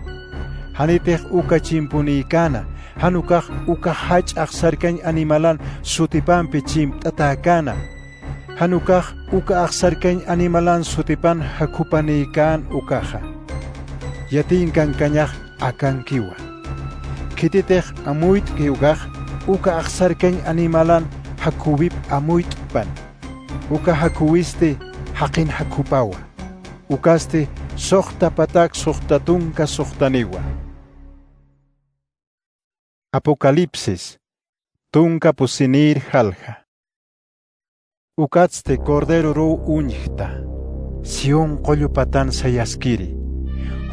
Janitix uka chimpunïkäna, jan ukax uka jach'a axsarkañ animalan sutipampi chimpt'atäkäna. Jan ukax uka axsarkañ animalan sutipan jakhupanïkän ukaxa. Yatiñkankañax akankiwa. Khititix amuyt'ki ukax uka axsarkañ animalan jakhuwip amuyt'pan. Uka jakhuwisti jaqin jakhupawa. Ukasti suxta patak suxta tunka suxtaniwa. Apocalipsis, tunka pusinïr jalja. Ukatsti corderoruw uñjta, Sión qullu patan sayaskiri.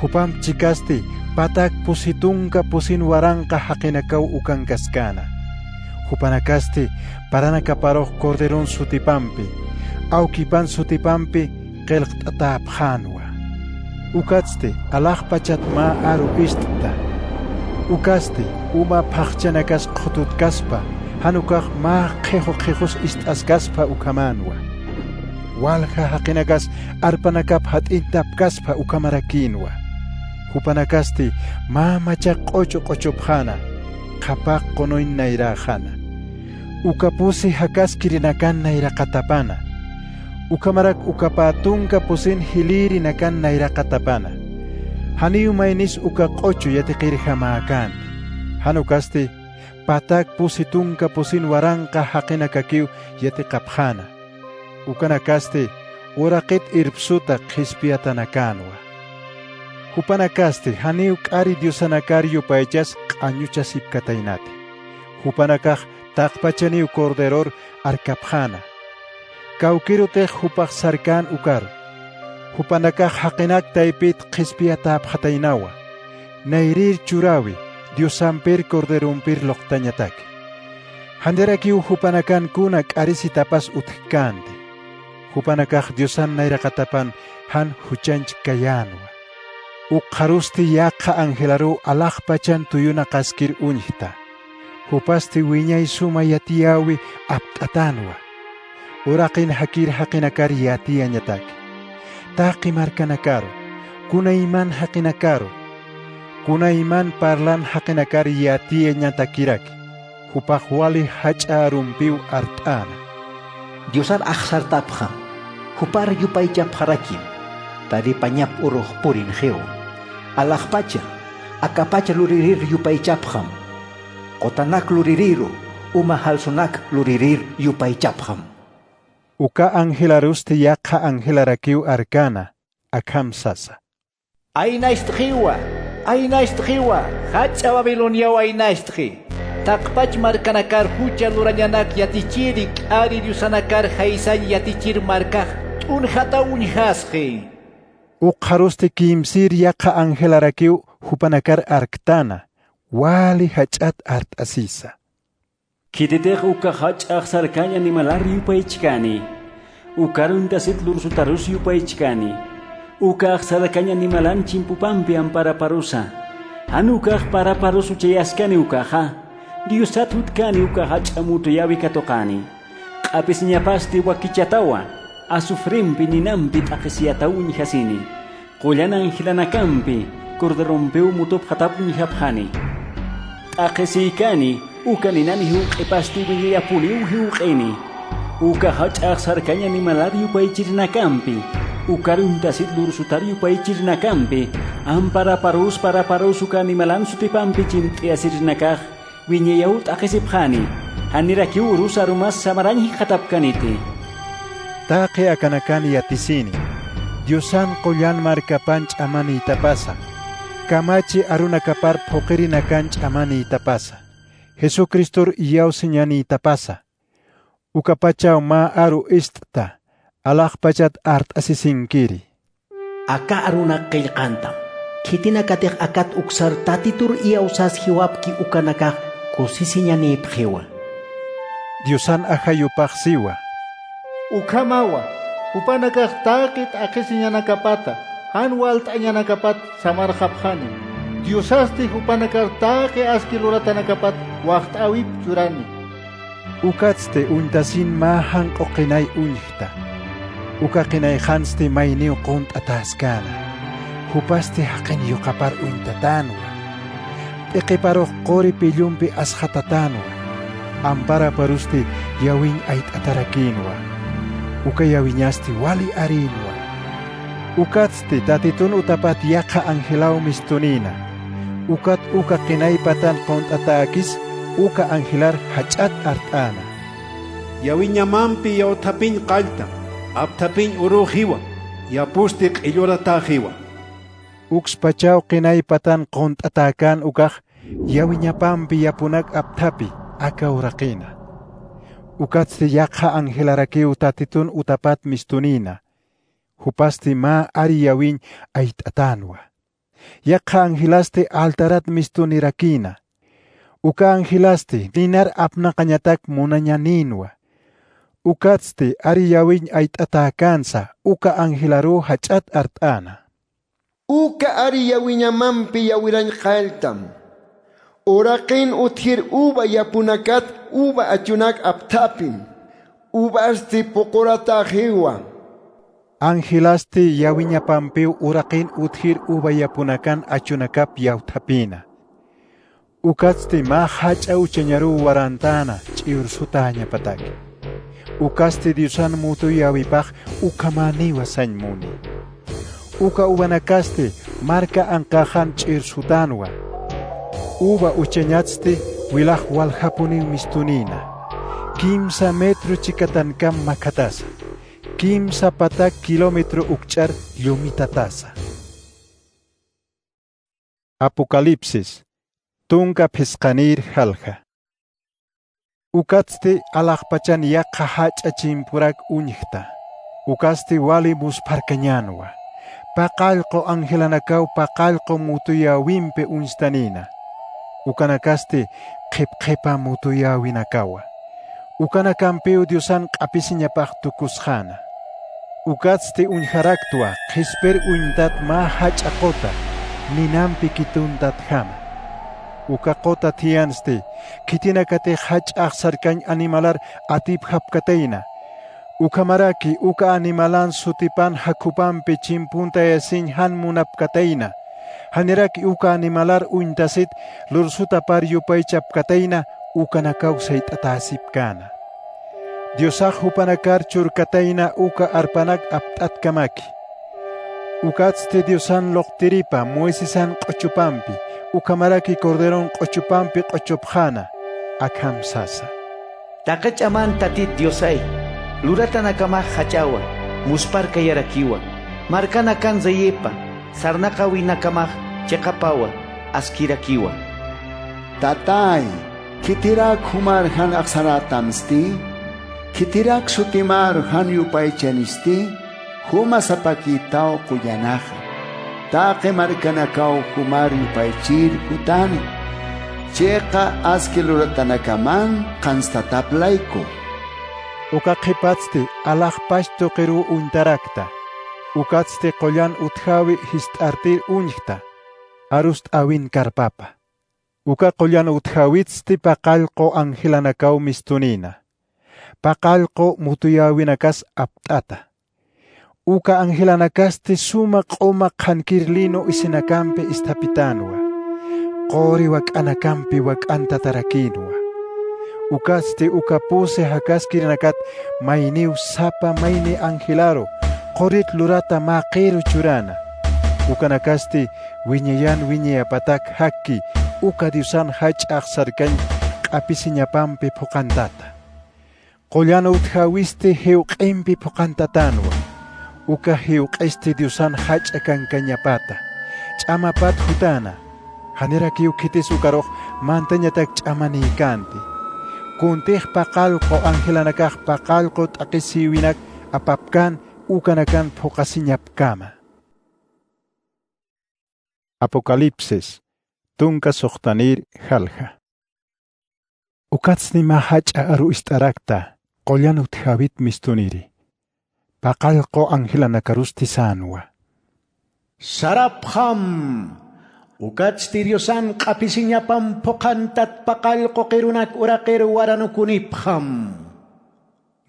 Jupamp chikasti patak pusi tunka pusin waranqa jaqinakaw ukankaskäna. Jupanakasti paranakaparux corderon sutipampi, awkipan sutipampi qillqt'atäpxänwa. Ukatsti alaxpachat mä aru ist'ta. Ukasti uma phaxchanakas qhututkaspa, jan ukax mä qhixu qhixus ist'askaspa ukhamänwa. Walja jaqinakas arpanakap jat'intapkaspa ukhamarakïnwa. Jupanakasti mä machaq q'uchu q'uchupxäna, qhapaq qunuñ nayräxäna. Uka pusi jakaskirinakan nayraqatapana. Ukhamarak uka pä tunka pusin jilïrinakan nayraqatapana. Janiw maynis uka q'uchu yatiqirjamäkänti. Jan ukasti patak pusi tunka pusin waranqa jaqinakakiw yatiqapxäna. Ukanakasti uraqit irpsuta qhispiyatanakänwa. Jupanakasti janiw k'ari diosanakar yupaychas q'añuchasipkataynati. Jupanakax taqpachaniw corderor arkapxäna. Kawkïrutix jupax sarkän ukaru. Jupanakax jaqinak taypit qhispiyatäpxataynawa. Nayrïr churäwi, Diosampir corderompir luqtañataki. Janirakiw jupanakan kuna k'arisitapas utjkänti. Jupanakax Diosan nayraqatapan jan juchañch kayänwa. Ukxarusti yaqha angelaruw alaxpachan tuyunaqaskir uñjta. Jupasti wiñay suma yatiyäwi apt'atänwa. Uraqin jakir jaqinakar yatiyañataki. Taqi markanakaru, kunayman jaqinakaru, kunayman parlan jaqinakar yatiyañatakiraki. Jupax wali jach'a arumpiw art'äna. Diosar axsartapxam, jupar yupaychapxarakim, taripañap urux purinxiw. Alaxpacha, akapacha luririr yupaychapxam. Qutanak luririru, uma jalsunak luririr yupaychapxam. Uka angelarusti yaqha angelarakiw arkana, akham sasa. Aynachtxiwa, aynachtxiwa, jach'a Babiloniaw aynachtxi. Taqpach markanakar jucha lurañanak yatichiri k'ari diosanakar jaysañ yatichir markax t'unjataw uñjasxi. Ukxarusti kimsir yaqha angelarakiw jupanakar arktana, wali jach'at art'asisa. Khititix uka jach'a axsarkañ animalar yupaychkani, ukar uñtasit lursutarus yupaychkani, uka axsarkañ animalan chimpupampi amparaparusa, jan ukax paraparus uchayaskani ukaxa, Diosat jutkani uka jach'a mutuyäwi katuqani, q'apisiñapasti wakichatawa, azufrempi ninampi t'aqhisiyataw uñjasini. Qullan angelanakampi corderompiw mutupxatap uñjapxani. T'aqhisïkani, uka ninan jiwq'ipasti wiñayapuniw jiwq'ini. Uka jach'a axsarkañ animalar yupaychirinakampi, ukar uñtasit lursutar yupaychirinakampi, amparaparus paraparus uka animalan sutipampi chimt'ayasirinakax, wiñayaw t'aqhisipxani, janirakiw urus arumas samarañ jikxatapkaniti. Taqi akanakan yatisini, Diosan qullan markapan ch'amanïtapasa, kamachi arunakapar phuqirinakan ch'amanïtapasa, Jesucristor iyawsiñanïtapasa, ukapachaw mä aru ist'ta, alaxpachat art'asisinkiri. Aka arunak qillqantam. Khitinakatix akat uksar Tatitur iyawsas jiwapki ukanakax kusisiñanïpxiwa. Diosan ajayupax siwa. Ukhamawa, jupanakax taqi t'aqhisiñanakapata, jan walt'añanakapat samarxapxani. Diosasti jupanakar taqi aski luratanakapat waxt'äwip churani. Ukatsti uñtasin mä janq'u qinay uñjta. Uka qinayxansti mayniw qunt'atäskäna. Jupasti jaqin yuqapar uñtatänwa. P'iqiparux quri pillumpi asxatatänwa. Amparaparusti yawiñ ayt'atarakïnwa. Uka yawiñasti wali arïnwa. Ukatsti Tatitun utapat yaqha anjelaw mistunïna. Ukat uka qinay patan qunt'atäkis uka anjelar jach'at art'äna: Yawiñamampi yawthapiñ qalltam, apthapiñ urüxiwa, yapusti q'illuratäxiwa. Ukspachaw qinay patan qunt'atäkän ukax yawiñapampi yapunak apthapi aka uraqina. Ukatsti yaqha angelarakiw Tatitun utapat mistunïna. Jupasti mä ari yawiñ ayt'atänwa. Yaqha angelasti altarat mistunirakïna. Uka angelasti ninar apnaqañatak munañanïnwa. Ukatsti ari yawiñ ayt'atäkänsa uka angelaruw jach'at art'äna: Uka ari yawiñamampi yawirañ qalltam. Uraqin utjir uva yapunakat uva achunak apthapim. Uvasti puquratäxiwa. Angelasti yawiñapampiw uraqin utjir uva yapunakan achunakap yawthapïna. Ukatsti mä jach'a uchañaruw warantäna ch'iyursutäñapataki. Ukasti Diosan mutuyäwipax ukhamäniwa sañ muni. Uka uvanakasti marka anqaxan ch'iyursutänwa. Uva uchañatsti wilax waljapuniw mistunïna. Kimsa metro chikatankam makhatasa. Kimsa patak kilómetro ukch'ar llumitatasa. Apocalipsis, tunka phisqanïr jalja. Ukatsti alaxpachan yaqha jach'a chimpurak uñjta. Ukatsti wali muspharkañänwa. Paqallqu angelanakaw paqallqu mutuyäwimpi uñstanïna. Ukanakasti qhipqhipa mutuyäwinakawa. Ukanakampiw Diosan q'apisiñapax tukusxäna. Ukatsti uñjaraktwa qhispir uñtat mä jach'a quta, ninampi kituntatjama. Uka quta thiyansti khitinakatix jach'a axsarkañ animalar atipjapkatayna. Ukhamaraki uka animalan sutipan jakhupampi chimpuntayasiñ jan munapkatayna. Janiraki uka animalar uñtasit lursutapar yupaychapkatayna ukanakaw sayt'atäsipkäna. Diosax jupanakar churkatayna uka arpanak apt'atkamaki. Ukatsti Diosan luqtiripa Moisesan q'uchupampi, ukhamaraki Corderon q'uchupampi q'uchupxäna, akham sasa: Taqi ch'aman Tatit Diosay, luratanakamax jach'awa, muspharkayarakiwa, markanakan riyipa, sarnaqäwinakamax chiqapawa, askirakiwa. Tatay, ¿khitirak jumar jan axsarätamsti? ¿Khitirak sutimar jan yupaychanisti? Juma sapakïtaw qullanaxa. Taqi markanakaw jumar yupaychir jutani. Chiqa aski luratanakaman qhanstatap layku. Uka qhipatsti alaxpach tuqiruw uñtarakta. Ukatsti qullan utjäwi jist'artir uñjta, arust'äwin karpapa. Uka qullan utjäwitsti paqallqu angelanakaw mistunïna. Paqallqu mutuyäwinakas apt'ata. Uka angelanakasti suma q'uma qhankir lino isinakampi isthapitänwa. Quri wak'anakampi wak'antatarakïnwa. Ukatsti uka pusi jakaskirinakat mayniw sapa mayni angelaru qurit lurata mä qiru churäna. Ukanakasti wiñayan wiñayapatak jakki uka Diosan jach'a axsarkañ q'apisiñapampi phuqantata. Qullan utjäwisti jiwq'impi phuqantatänwa. Uka jiwq'isti Diosan jach'a kankañapata. Ch'amapat jutäna. Janirakiw khitis ukarux mantañatak ch'amanïkänti. Kuntix paqallqu angelanakax paqallqu t'aqhisïwinak apapkän ukanakan phuqasiñapkama. Apocalipsis, tunka suxtanïr jalja. Ukatsti mä jach'a aru ist'arakta, qullan utjäwit mistuniri. Paqallqu angelanakarusti sänwa: Sarapxam. Ukatsti Diosan q'apisiñapam phuqantat paqallqu qirunak uraqiru waranukunipxam.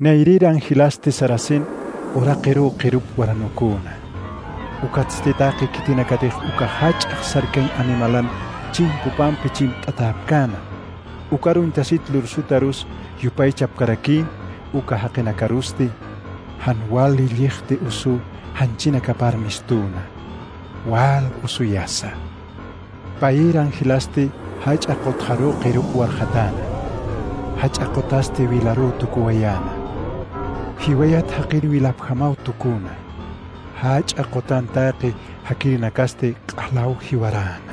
Nayrïr angelasti sarasin uraqiruw qirup waranuküna. Ukatsti taqi khitinakatix uka jach'a axsarkañ animalan chimpupampi chimpt'atäpkäna. Ukar uñtasit lursutarus yupaychapkarakïn, uka jaqinakarusti: Jan wali llijti usu janchinakapar mistüna, wal usuyasa. Payïr angelasti jach'a qutxaruw qirup warxatäna. Jach'a qutasti wilaruw tukuwayäna. Jiwayat jaqir wilapjamaw tuküna. Jach'a qutan taqi jakirinakasti q'alaw jiwaräna.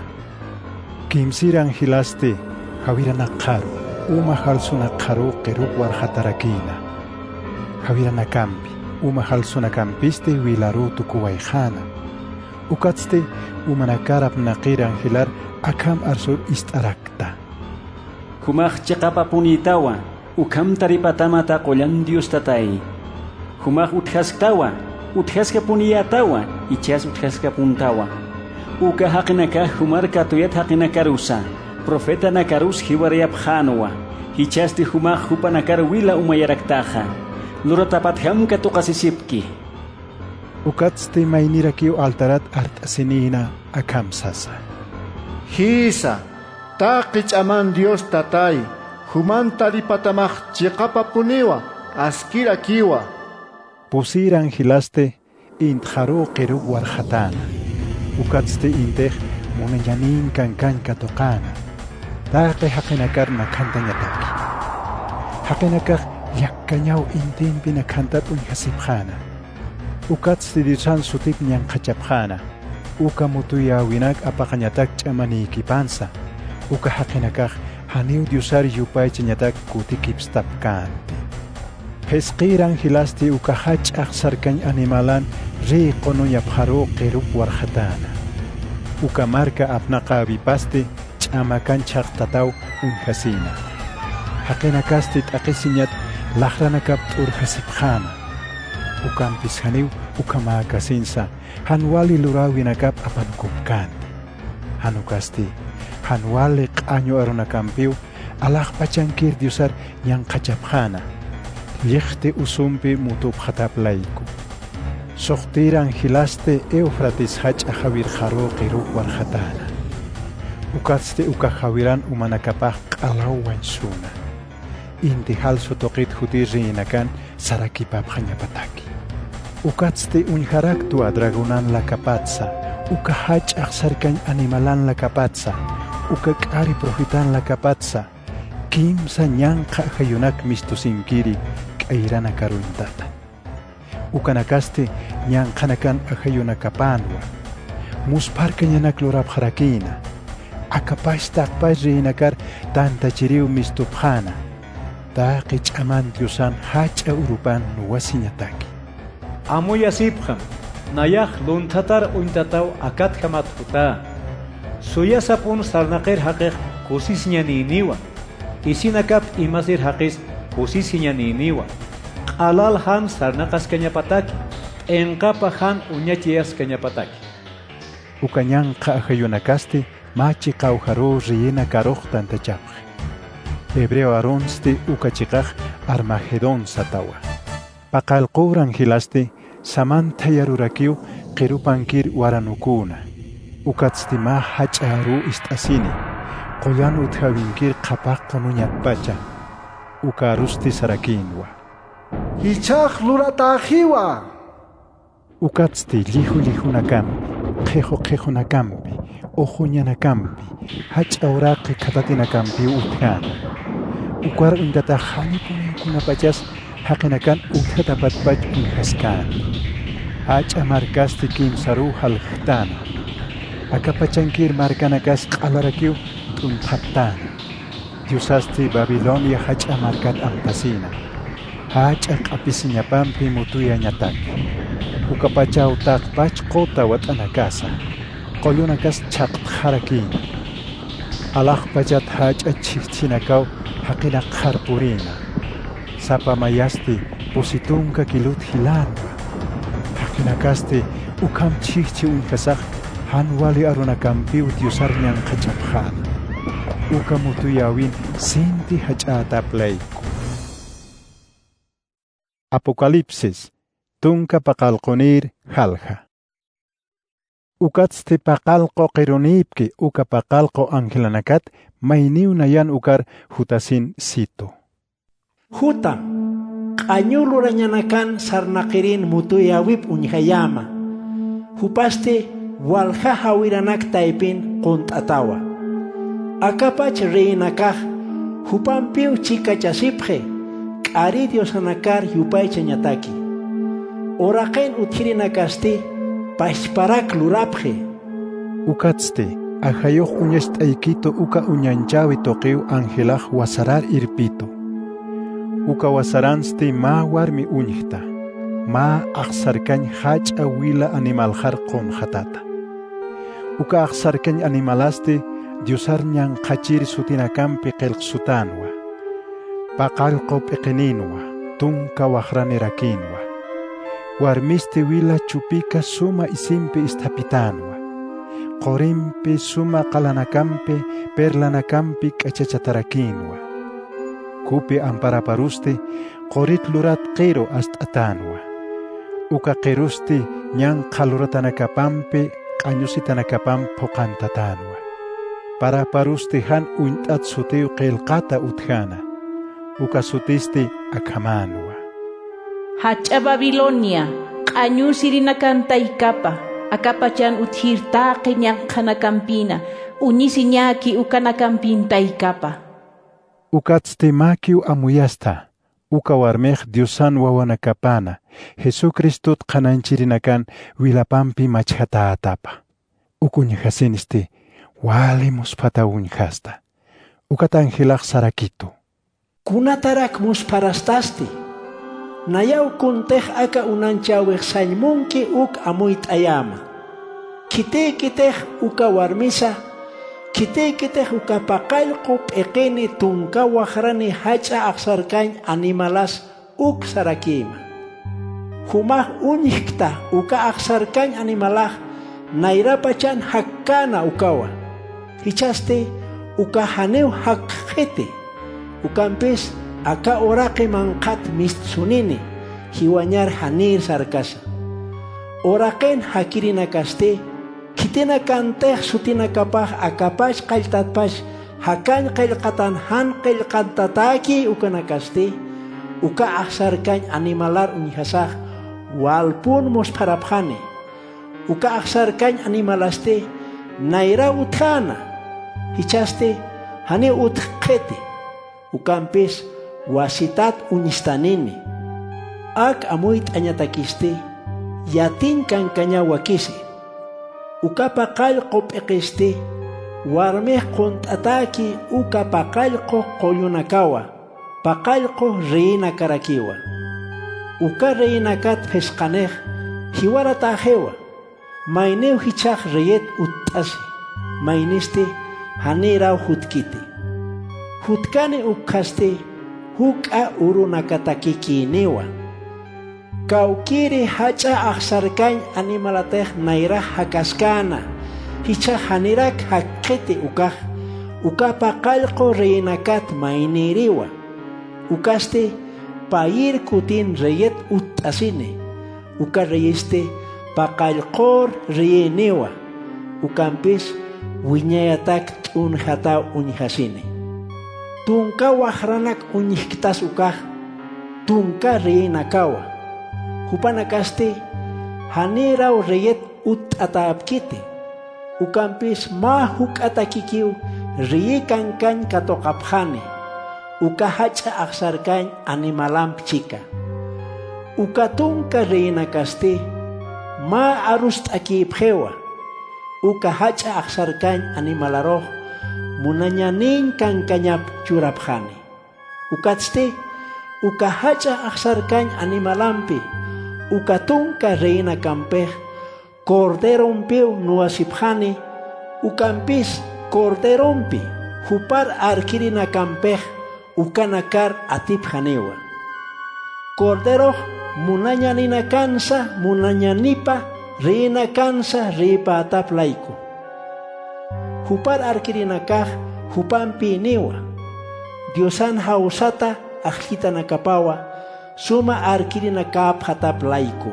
Kimsïr angelasti jawiranakxaru, uma jalsunakxaruw qirup warxatarakïna. Jawiranakampi, uma jalsunakampisti wilaruw tukuwayxäna. Ukatsti umanakar apnaqir angelar akham arsur ist'arakta. Jumax chiqapapunïtawa, ukham taripatamata qullan Dios Tatay. Jumax utjasktawa, utjaskapuniyätawa, jichhas utjaskapuntawa. Uka jaqinakax jumar katuyat jaqinakarusa, profetanakarus jiwarayapxänwa, jichhasti jumax jupanakar wila umayaraktaxa. Luratapatjam katuqasisipki. Ukatsti maynirakiw altarat art'asinïna akham sasa: Jïsa, taqi ch'aman Dios Tatay, juman taripatamax chiqapapuniwa, askirakiwa. Pusïr angelasti intxaruw qirup warxatäna. Ukatsti intix munañanïn kankañ katuqäna. Taqi jaqinakar nakhantañataki. Jaqinakax llakkañaw intimpi nakhantat uñjasipxäna. Ukatsti Diosan sutip ñanqhachapxäna. Uka mutuyäwinak apaqañatak ch'amanïkipansa. Uka jaqinakax janiw Diosar yupaychañatak kutikipstapkänti. Phisqïr angelasti uka jach'a axsarkañ animalan rï qunuñapxaruw qirup warxatäna. Uka marka apnaqäwipasti ch'amakañ chhaqtataw uñjasïna. Jaqinakasti t'aqhisiñat laxranakap t'urjasipxäna. Ukampis janiw ukhamäkasinsa jan wali luräwinakap apanukupkänti. Jan ukasti, jan wali q'añu arunakampiw alaxpachankir Diosar ñanqhachapxäna, llijti usumpi mutupxatap layku. Suxtïr angelasti Eufrates jach'a jawirxaruw qirup warxatäna. Ukatsti uka jawiran umanakapax q'alaw wañsüna. Inti jalsu tuqit jutir rïnakan sarakipapxañapataki. Ukatsti uñjaraktwa dragonan lakapatsa, uka jach'a axsarkañ animalan lakapatsa, uka k'ari profetan lakapatsa, kimsa ñanqha ajayunak mistusinkiri k'ayranakaruntata. Ukanakasti ñanqhanakan ajayunakapänwa. Muspharkañanak lurapxarakïna. Aka pach taqpach rïnakar tantachiriw mistupxäna. Taqi ch'aman Diosan jach'a urupan nuwasiñataki. Amuyasipxam, nayax lunthatar uñtataw akatjamat jutä. Suyasapun sarnaqir jaqix kusisiñanïniwa. Isinakap imasir jaqis kusisiñanïniwa. Q'alal jan sarnaqaskañapataki, p'inqapa jan uñachayaskañapataki. Uka ñanqha ajayunakasti mä chiqawjaruw rïna karux tantachapxi. Hebreo arunsti uka chiqax Armagedón satawa. Paqallqüwr angelasti saman thayarurakiw qirupankir waranuküna. Ukatsti mä jach'a aruw ist'asini, qullan utjäwinkir qhapaq qunuñatpacha. Uka arusti sarakïnwa: Jichhax luratäxiwa. Ukatsti lliju llijunakampi, qhixu qhixunakampi, uxuñanakampi, jach'a uraqi khatatinakampiw utjäna. Ukar uñtatax janipunïkunapachas jaqinakan utjatapatpach uñjaskänti. Jach'a markasti kimsaruw jaljtäna. Akapachankir markanakas q'alarakiw t'untxaptäna. Diosasti Babilonia jach'a markat amtasïna. Jach'a q'apisiñapampi mutuyañataki. Ukapachaw taqpach quta wat'anakasa. Qullunakas chhaqtxarakïna. Alaxpachat jach'a chhijchhinakaw jaqinakxar purïna. Sapa mayasti pusi tunka kilot jilänwa. Jaqinakasti ukham chhijchhi uñjasax jan wali arunakampiw Diosar ñanqhachapxäna. Uka mutuyäwin sinti jach'ätap layku. Apocalipsis, tunka paqallqunïr jalja. Ukatsti paqallqu qirunïpki uka paqallqu angelanakat mayniw nayan ukar jutasin situ. Jutam, Q'añu lurañanakan sarnaqirin mutuyäwip uñjayäma. Jupasti walja jawiranak taypin qunt'atawa. Akapach reinakax jupampiw chikachasipxi, k'ari diosanakar yupaychañataki. Uraqin utjirinakasti pachparak lurapxi. Ukatsti ajayux uñacht'aykitu uka uñanchäwi tuqiw angelax wasarar irpitu. Uka wasaransti mä warmi uñjta, mä axsarkañ jach'a wila animalxar qunxatata. Uka axsarkañ animalasti Diosar ñanqhachir sutinakampi qillqsutänwa. Paqallqu p'iqininwa, tunka waxranirakïnwa. Warmisti wila chupika suma isimpi isthapitänwa. Qurimpi suma qalanakampi, perlanakampi k'achachatarakïnwa. Kupi amparaparusti qurit lurat qiru ast'atänwa. Uka qirusti ñanqha luratanakapampi q'añusitanakapamp phuqhantatänwa. Paraparusti jan uñt'at sutiw qillqata utjäna. Uka sutisti akhamänwa. Jach'a Babilonia, q'añusirinakantaykapa, akapachan utjir taqi ñanqhanakampina, uñisiñäki ukanakampintaykapa. Ukatsti mäkiw amuyasta, uka warmix Diosan wawanakapäna, Jesucristot qhanañchirinakan wilapampi machjatätapa. Uk uñjasinisti wali musphataw uñjasta. Ukat angelax sarakitu. Kunatarak muspharastasti? Nayaw kuntix aka uñanchäwix sañ munki uk amuyt'ayäma. Khitiykitix uka warmisa, khitiykitix uka paqallqu p'iqini tunka waxrani jach'a axsarkañ animalas uk sarakïma. Jumax uñjkta uka axsarkañ animalax nayrapachan jakkäna ukawa. Jichhasti uka janiw jakxiti. Ukampis aka uraqi manqhat mistsunini, jiwañar janïr sarkasa. Uraqin jakirinakasti, khitinakantix sutinakapax akapach qalltatpach jakañ qillqatan jan qillqantatäki ukanakasti, uka axsarkañ animalar uñjasax walpun muspharapxani. Uka axsarkañ animalasti nayra utjäna, jichhasti janiw utjkxiti. Ukampis wasitat uñstanini. Ak amuyt'añatakisti yatiñ kankañaw wakisi. Uka paqallqu p'iqisti warmix qunt'atäki uka paqallqu qullunakawa, paqallqu reinakarakiwa. Uka reinakat phisqanix jiwaratäxiwa. Mayniw jichhax reyit utt'asi, maynisti janïraw jutkiti. Jutkani ukkhasti juk'a urunakatakikïniwa. Kawkïri jach'a axsarkañ animalatix nayrax jakaskäna, jichhax janirak jakxiti ukax, uka paqallqu reyinakat maynïriwa. Ukasti payïr kutin reyit utt'asini. Uka reyisti paqallqur reyïniwa, ukampis wiñayatak t'unjataw uñjasini. Tunka waxranak uñjktas ukax, tunka reyinakawa. Jupanakasti janïraw reyit utt'atäpkiti. Ukampis mä juk'atakikiw riyi kankañ katuqapxani, uka jach'a axsarkañ animalamp chika. Uka tunka reyinakasti mä arust'akïpxiwa, uka jach'a axsarkañ animalarux munañanïñ kankañap churapxani. Ukatsti uka jach'a axsarkañ animalampi, uka tunka reyinakampix corderompiw nuwasipxani, ukampis corderompi jupar arkirinakampix ukanakar atipxaniwa. Corderox munañaninakansa munañanipa reyinakansa reyipätap layku. Jupar arkirinakax jupampïniwa, Diosan jawsata ajllitanakapawa, suma arkirinakäpxatap layku.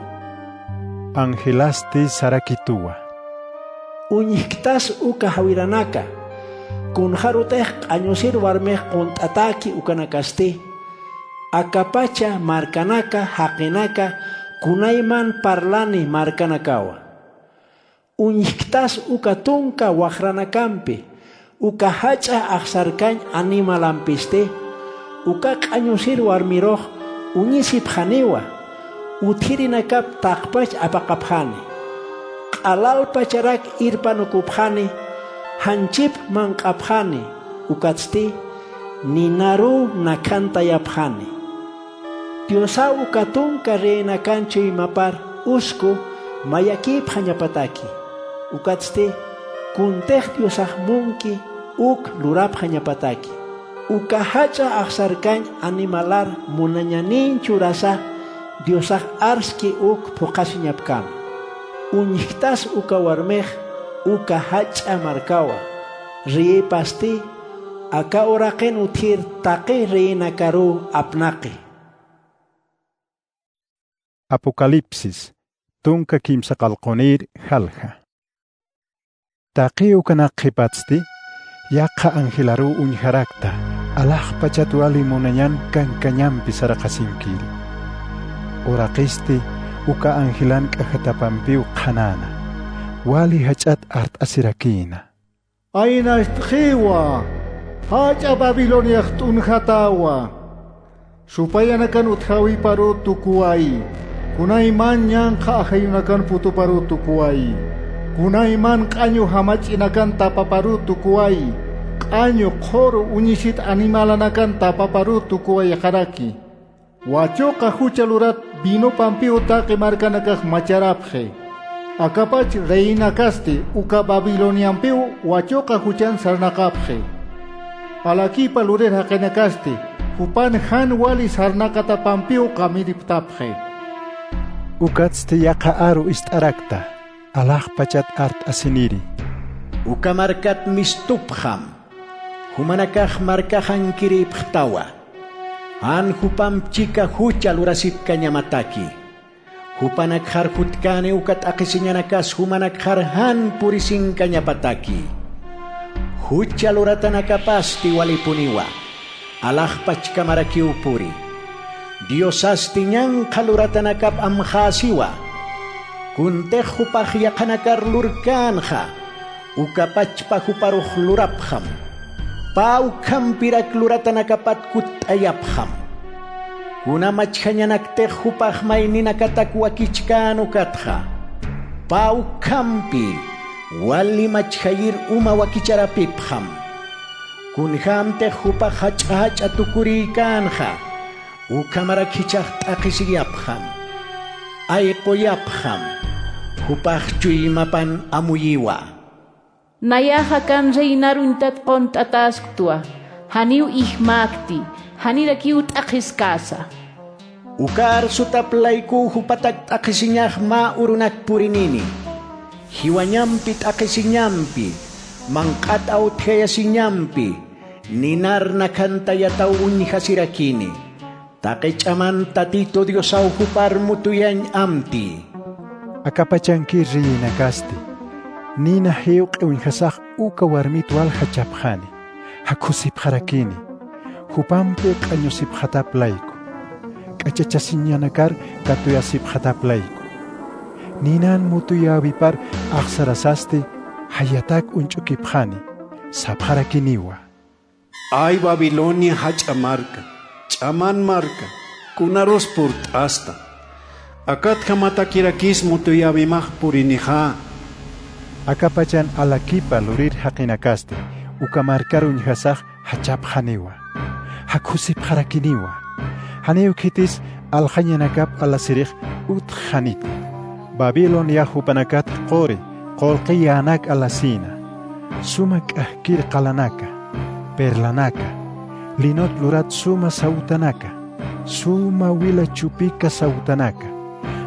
Angelasti sarakituwa. Uñjktas uka jawiranaka, kunxarutix q'añusir warmix qunt'atäki ukanakasti, Akapacha markanaka jaqinaka kunayman parlani markanakawa. Uñjktas uka tunka waxranakampi, uka jach'a axsarkañ animalampisti, uka q'añusir warmirux uñisipxaniwa, utjirinakap taqpach apaqapxani. Q'alalpacharak irpanukupxani, janchip manq'apxani, ukatsti ninaruw nakhantayapxani. Diosaw uka tunka reynakan chuymapar usku mayakïpxañapataki. Ukatsti kuntix Diosax munki uk lurapxañapataki. Uka jach'a axsarkañ animalar munañanïñ churasa Diosax arski uk phuqhasiñapkama. Uñjktas uka warmix uka jach'a markawa. Reyipasti aka uraqin utjir taqi reynakaruw apnaqi. Apocalipsis, tunka kimsa qalqunïr jalja. Taqi ukanak qhipatsti, yaqha angelaruw uñjarakta, alaxpachat wali munañan kankañampi saraqasinkiri. Uraqisti uka angelan k'ajatapampiw qhanäna, wali jach'at art'asirakïna. Aynaschtxiwa, jach'a Babiloniax t'unjatawa. Supayanakan utjäwiparuw tukuwayi. Kunayman ñanqha ajayunakan putuparuw tukuwayi. Kunayman q'añu jamach'inakan tapaparuw tukuwayi. Q'añu, qhuru, uñisit animalanakan tapaparuw tukuwayxaraki. Wachuqa jucha lurat vinopampiw taqi markanakax macharapxi. Akapach reinakasti uka Babiloniampiw wachuqa juchan sarnaqapxi. Alakipa lurir jaqinakasti jupan jan wali sarnaqatapampiw qamiriptapxi. Ukatsti yaqha aru ist'arakta, alaxpachat art'asiniri. Uka markat mistupxam. Jumanakax markaxankirïpxtawa. Jan jupamp chika jucha lurasipkañamataki. Jupanakxar jutkäni uka t'aqhisiñanakas jumanakxar jan purisinkañapataki. Jucha luratanakapasti walipuniwa. Alaxpachkamarakiw puri. Diosasti ñanqha luratanakap amxäsiwa. Kuntix jupax yaqhanakar lurkänxa. Uka pachpa juparux lurapxam. Pä ukkhampirak luratanakapat kutt'ayapxam. Kuna machjañanaktix jupax mayninakatak wakichkän ukatxa. Pä ukkhampi wali machjayir uma wakicharapipxam. Kunjämtix jupax jach'a jach'a tukurïkänxa. Ukhamarak jichhax t'aqhisiyapxam. Ayquyapxam. Jupax chuymapan amuyiwa. Nayaxa kan reinaruñtat qunt'atäsktwa, janiw ijmäkti, janirakiw t'aqhiskäsa. Uka arsutap laykuw jupatak t'aqhisiñax mä urunak purinini. Jiwañampi t'aqhisiñampi, manq'at awtjayasiñampi, ninar nakhantayataw uñjasirakini. Taqi ch'aman Tatitu Diosaw jupar mutuyañ amti. Akapachankir reyinakasti, nina jiwq'i uñjasax uka warmit walja chapxani, jakhusipxarakini, jupampi q'añusipxatap layku, k'achachasiñanakar katuyasipxatap layku. Ninan mutuyäwipar axsarasasti jayatak uñch'ukipxani, sapxarakiniwa. Ay Babilonia jach'a marka, ch'aman marka, kunarus purt'asta. Akatjamatakirakis mutuyäwimax purinixä. Akapachan alakipa lurir jaqinakasti, uka markar uñjasax jachapxaniwa, jakhusipxarakiniwa. Janiw khitis alxañanakap alasirix utjxaniti. Babilonia jupanakat quri qullqi yänak alasïna, suma k'ajkir qalanaka, perlanaka, linot lurat suma sawtanaka, suma wila chupika sawtanaka,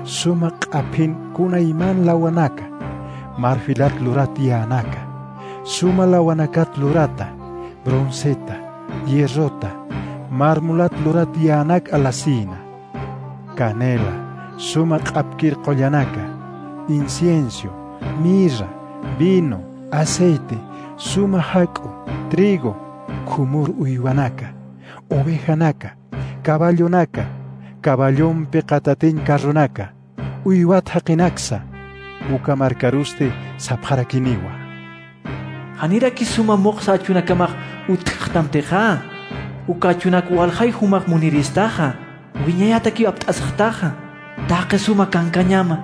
suma q'aphin kunayman lawanaka, marfilat lurat yänaka, suma lawanakat lurata, bronceta, hierrota, mármolat lurat yänak alasïna, canela, suma q'apkir qullanaka, incienso, mirra, vino, aceite, suma jak'u, trigo, khumur uywanaka, ovejanaka, Caballonaka, caballompi qatatiñ carronaka, uywat jaqinaksa, uka markarusti sapxarakiniwa. Janiraki suma muxsa achunakamax utjxtamtixa, uka achunak walxay jumax muniristaxa, wiñayatakiw apt'asxtaxa, taqi suma kankañama,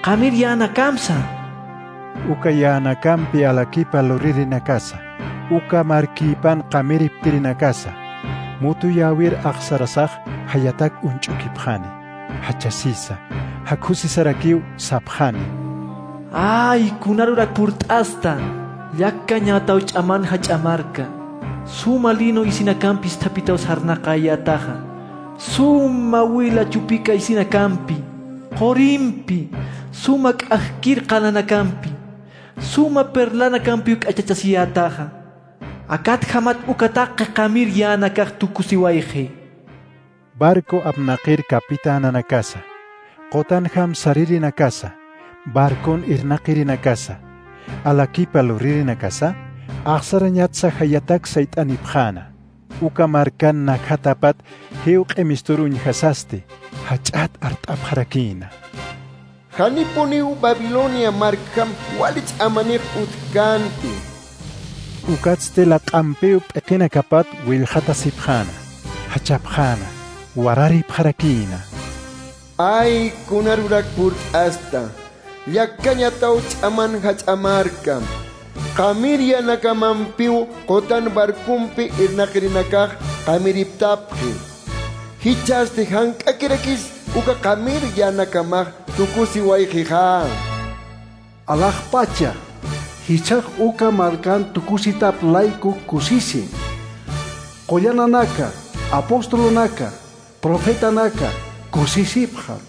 qamir yänakamsa. Uka yänakampi alakipa luririnakasa, uka markïpan qamiriptirinakasa, mutuyäwir axsarasax jayatak uñch'ukipxani, jachasisa, jakhusisarakïw sapxani. Ay, kunarurak purt'asta, llakkañataw ch'aman jach'a marka, suma lino isinakampi isthapitaw sarnaqayätaxa, suma wila chupika isinakampi, qurimpi, suma k'ajkir qalanakampi, suma perlanakampiw k'achachasiyätaxa. Akatjamat uka taqi qamir yänakax tukusiwayxi. Barco apnaqir capitänanakasa, qutanjam saririnakasa, barcon irnaqirinakasa, alakipa luririnakasa, axsarañatsa jayatak sayt'anipxäna. Uka markan nakjatapat jiwq'i mistur uñjasasti, jach'at art'apxarakïna. Janipuniw Babilonia markjam wali ch'amanix utjkänti. Ukatsti laq'ampiw p'iqinakapat willxatasipxäna, jachapxäna, wararipxarakïna. Ay, kunarurak purt'asta, llakkañataw ch'aman jach'a marka, qamir yänakamampiw qutan barcompi irnaqirinakax qamiriptapxi. Jichhasti jank'akirakis uka qamir yänakamax tukusiwayxixa. Alaxpacha, jichhax uka markan tukusitap layku kusisi. Qullananaka, apostolonaka, profetanaka, kusisipxam.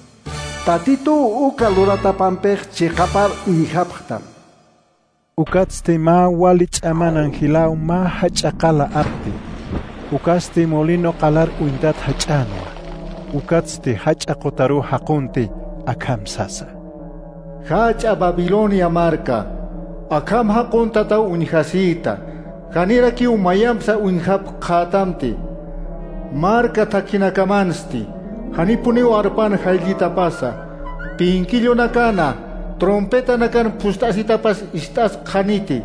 Tatituw uka luratapampix chiqapar uñjapxtam. Ukatsti mä wali ch'aman angilaw mä jach'a qala apti. Ukatsti molino qalar uñtat jach'änwa. Ukatsti jach'a qutaruw jaqunti, akham sasa: Jach'a Babilonia marka, akham jaquntataw uñjasïta, janirakiw mayampsa uñjapxätamti. Marka thakhinakamansti, janipuniw arpan jayllitapasa, pinkillonakana, trompetanakan phust'asitapas ist'askxaniti.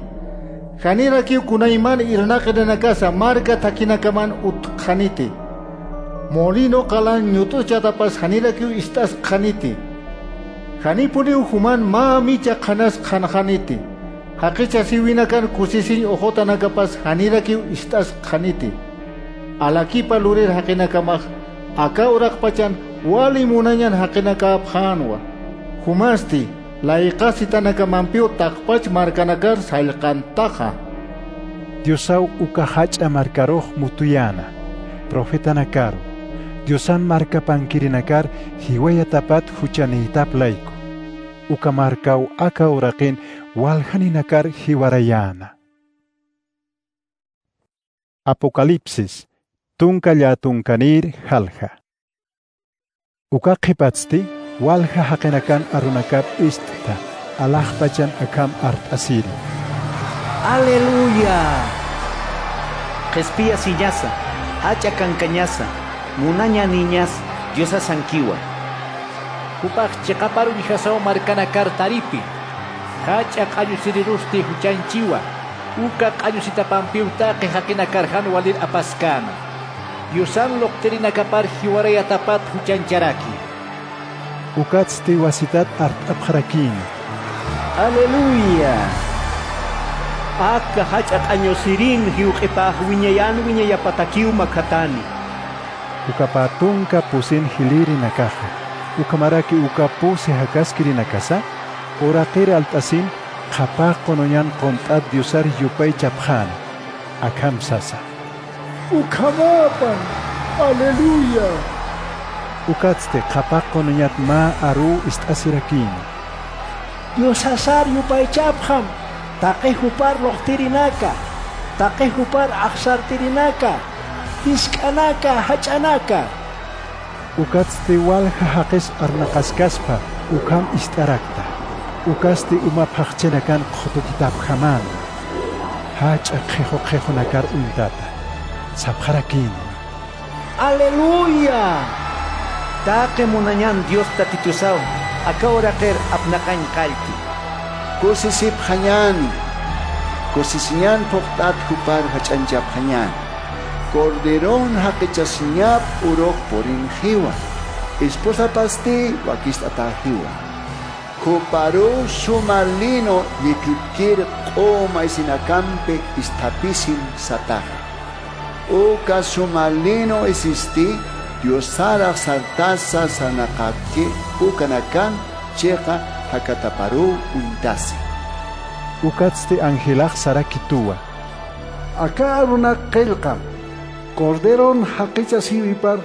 Janirakiw kunayman irnaqirinakasa marka thakhinakaman utjxaniti. Molino qalan ñut'uchatapas janirakiw ist'askxaniti. Janipuniw juman mä micha qhanaskxanxaniti. Jaqichasiwinakan kusisiñ uxutanakapas janirakiw ist'askxaniti. Alakipa lurir jaqinakamax aka uraqpachan wali munañan jaqinakäpxänwa. Jumasti layqasitanakamampiw taqpach markanakar sallqantaxa. Diosaw uka jach'a markarux mutuyäna, profetanakaru, Diosan markapankirinakar jiwayatapat juchanïtap layku. Uka markaw aka uraqin waljaninakar jiwarayäna. Apocalipsis, tunka llätunkanïr jalja. Uka qhipatsti walja jaqinakan arunakap ist'ta, alaxpachan akham art'asiri: ¡Aleluya! Qhispiyasiñasa, jach'a kankañasa, munañäniñas Diosasankiwa. Jupax chiqapar uñjasaw markanakar taripi, jach'a q'añusirirusti juchañchiwa, uka q'añusitapampiw taqi jaqinakar jan walir apaskäna. Diosan luqtirinakapar jiwarayatapat juchañcharaki. Ukatsti wasitat art'apxarakïna: ¡Aleluya! Aka jach'a q'añusirin jiwq'ipax wiñayan wiñayapatakiw makhatani. Uka pä tunka pusin jilïrinakaxa, ukhamaraki uka pusi jakaskirinakasa, uraqir alt'asin qhapä qunuñan qunt'at Diosar yupaychapxäna, akham sasa: ¡Ukhamäpan! ¡Aleluya! Ukatsti qhapä qunuñat mä aruw ist'asirakïna: Diosasar yupaychapxam, taqi jupar luqtirinaka, taqi jupar axsartirinaka, jisk'anaka, jach'anaka. Ukatsti walja jaqis arnaqaskaspa ukham ist'arakta, ukasti uma phaxchinakan qhutukitapjamänwa, jach'a qhixu qhixunakar uñtata, sapxarakïnwa: ¡Aleluya! Taqi munañän Dios Tatitusaw, aka uraqir apnaqañ qallti. Kusisipxañäni, kusisiñän phuqt'at jupar jach'añchapxañäni. Corderon jaqichasiñap urux purinxiwa, esposapasti wakist'atäxiwa. Juparuw suma lino lliphitkir q'uma isinakampi isthapisim sataxa. Uka suma lino isisti Diosarax sartasa sarnaqätki, ukanakan chiqa jakataparuw uñtasi. Ukatsti angelax sarakituwa: Aka arunak qillqam, Corderon jaqichasïwipar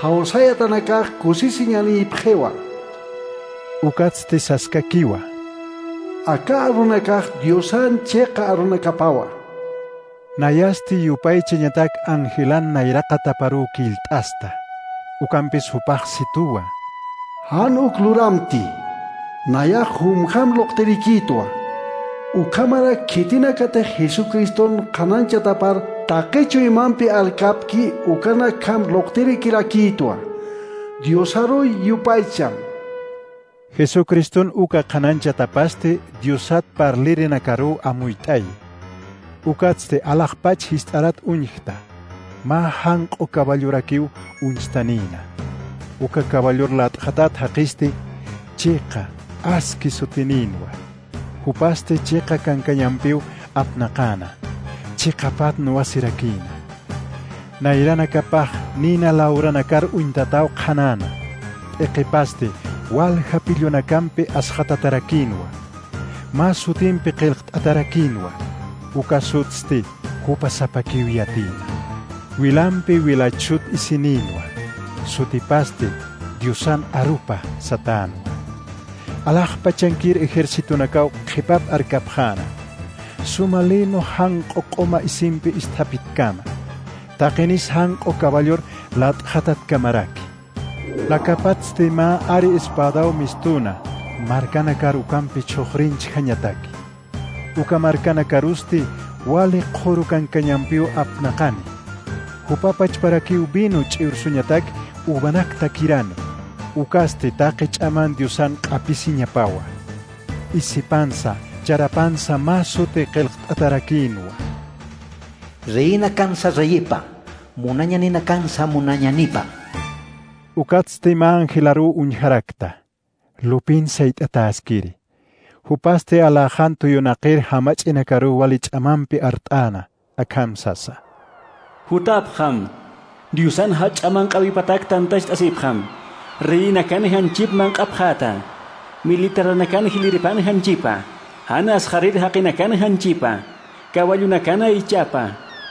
jawsayatanakax kusisiñanïpxiwa. Ukatsti saskakiwa: Aka arunakax Diosan chiqa arunakapawa. Nayasti yupaychañatak angelan nayraqataparuw killt'asta. Ukampis jupax situwa: Jan uk luramti, nayax jumjam luqtirikïtwa. Ukhamarak khitinakatix Jesucriston qhanañchatapar taqi chuymampi arkapki, ukanakjam luqtirikirakïtwa. Diosaruy yupaycham. Jesucriston uka qhanañchatapasti Diosat parlirinakaruw amuyt'ayi. Ukatsti alaxpach jist'arat uñjta, mä janq'u caballorakiw uñstanïna. Uka caballor lat'xatat jaqisti chiqa, aski sutinïnwa. Jupasti chiqa kankañampiw apnaqäna, chiqapat nuwasirakïna. Nayranakapax nina lawranakar uñtataw qhanäna. P'iqipasti walja pillunakampi asxatatarakïnwa. Mä sutimpi qillqt'atarakïnwa. Uka sutsti jupa sapakiw yatïna. Wilampi wilach sut isinïnwa. Sutipasti Diosan arupa satänwa. Alaxpachankir ejércitonakaw qhipap arkapxäna. Suma lino janq'u q'uma isimpi isthapitkama. Taqinis janq'u caballor lat'xatatkamaraki. Lakapatsti mä ari espadaw mistuna, markanakar ukampi chhuxrinchjañataki. Uka markanakarusti wali qhuru kankañampiw apnaqani. Jupa pachparakiw vino ch'iwrsuñatak uvanaktakirani. Ukasti taqi ch'aman Diosan q'apisiñapawa. Isipansa, charapansa mä suti qillqt'atarakïnwa. Reyinakansa reyipa, munañaninakansa munañanipa. Ukatsti mä angelaruw uñjarakta. Lupin sayt'atäskiri. Jupasti aläxan tuyunaqir jamach'inakaruw wali ch'amampi art'äna, akham sasa: Jutapxam, Diosan jach'a manq'äwipatak tantacht'asipxam. Reyinakan janchip manq'apxäta. Militaranakan jiliripan janchipa. Jan asxarir jaqinakan janchipa. Caballonakan aychapa,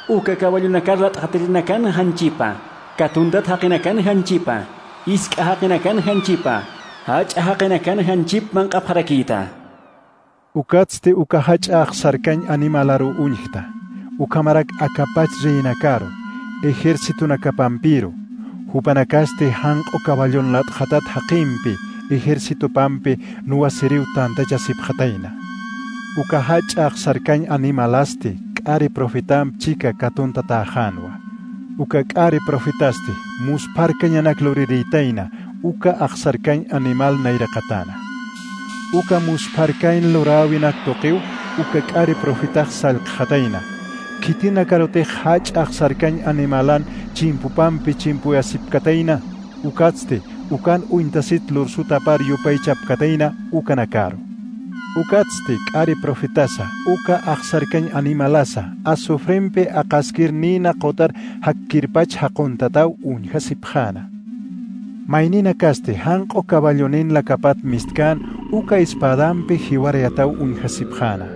uka caballonakar lat'xatirinakan janchipa, katuntat jaqinakan janchipa, jisk'a jaqinakan janchipa, jach'a jaqinakan janchip manq'apxarakïta. Ukatsti uka jach'a axsarkañ animalaruw uñjta, ukhamarak akapach reyinakaru, ejércitonakapampiru, jupanakasti janq'u caballon lat'xatat jaqimpi, ejércitopampi nuwasiriw tantachasipxatayna. Uka jach'a axsarkañ animalasti k'ari profetamp chika katuntatäxänwa. Uka k'ari profetasti muspharkañanak lurirïtayna uka axsarkañ animal nayraqatäna. Uka muspharkañ luräwinak tuqiw uka k'ari profetax sallqxatayna. Khitinakarutix jach'a axsarkañ animalan chimpupampi chimpuyasipkatayna, ukatsti ukan uñtasit lursutapar yupaychapkatayna ukanakaru. Ukatsti k'ari profetasa uka axsarkañ animalasa azufrempi aqaskir nina qutar jakkirpach jaquntataw uñjasipxäna. Mayninakasti janq'u caballonin lakapat mistkän uka espadampi jiwarayataw uñjasipxäna.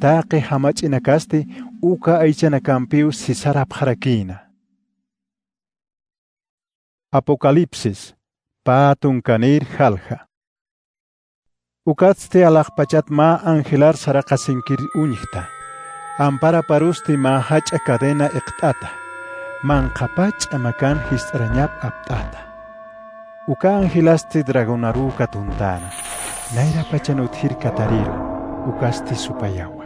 Taqi jamach'inakasti uka aychanakampiw sisarapxarakïna. Apocalipsis, pä tunkanïr jalja. Ukatsti alaxpachat mä angelar saraqasinkir uñjta. Amparaparusti mä jach'a cadena iqt'ata. Manqhapach ch'amakan jist'arañap apt'ata. Uka angelasti dragonaruw katuntäna. Nayrapachan utjir katariru, ukasti supayawa.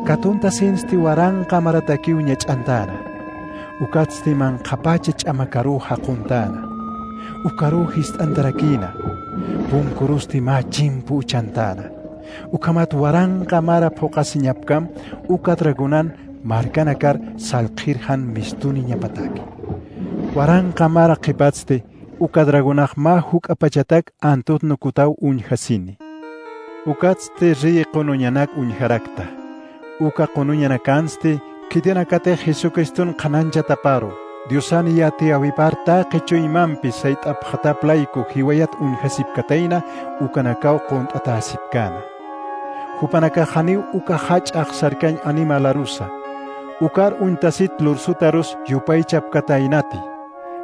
Katuntasinsti waranqa maratakiw ñach'antäna. Ukatsti manqhapacha ch'amakaruw jaquntäna. Ukaruw jist'antarakïna. Punkurusti mä chimpu uchantäna. Ukhamat waranqa mara phuqhasiñapkam uka dragonan markanakar sallqhir jan mistuniñapataki. Waranqa mara qhipatsti uka dragonax mä juk'apachatak antut nukutaw uñjasini. Ukatsti rey qunuñanak uñjarakta. Uka qunuñanakansti khitinakatix Jesucriston qhanañchataparu, Diosan yatiyäwipar taqi chuymampi sayt'apxatap layku jiwayat uñjasipkatayna ukanakaw qunt'atäsipkäna. Jupanakax janiw uka jach'a axsarkañ animalarusa, ukar uñtasit lursutarus yupaychapkataynati.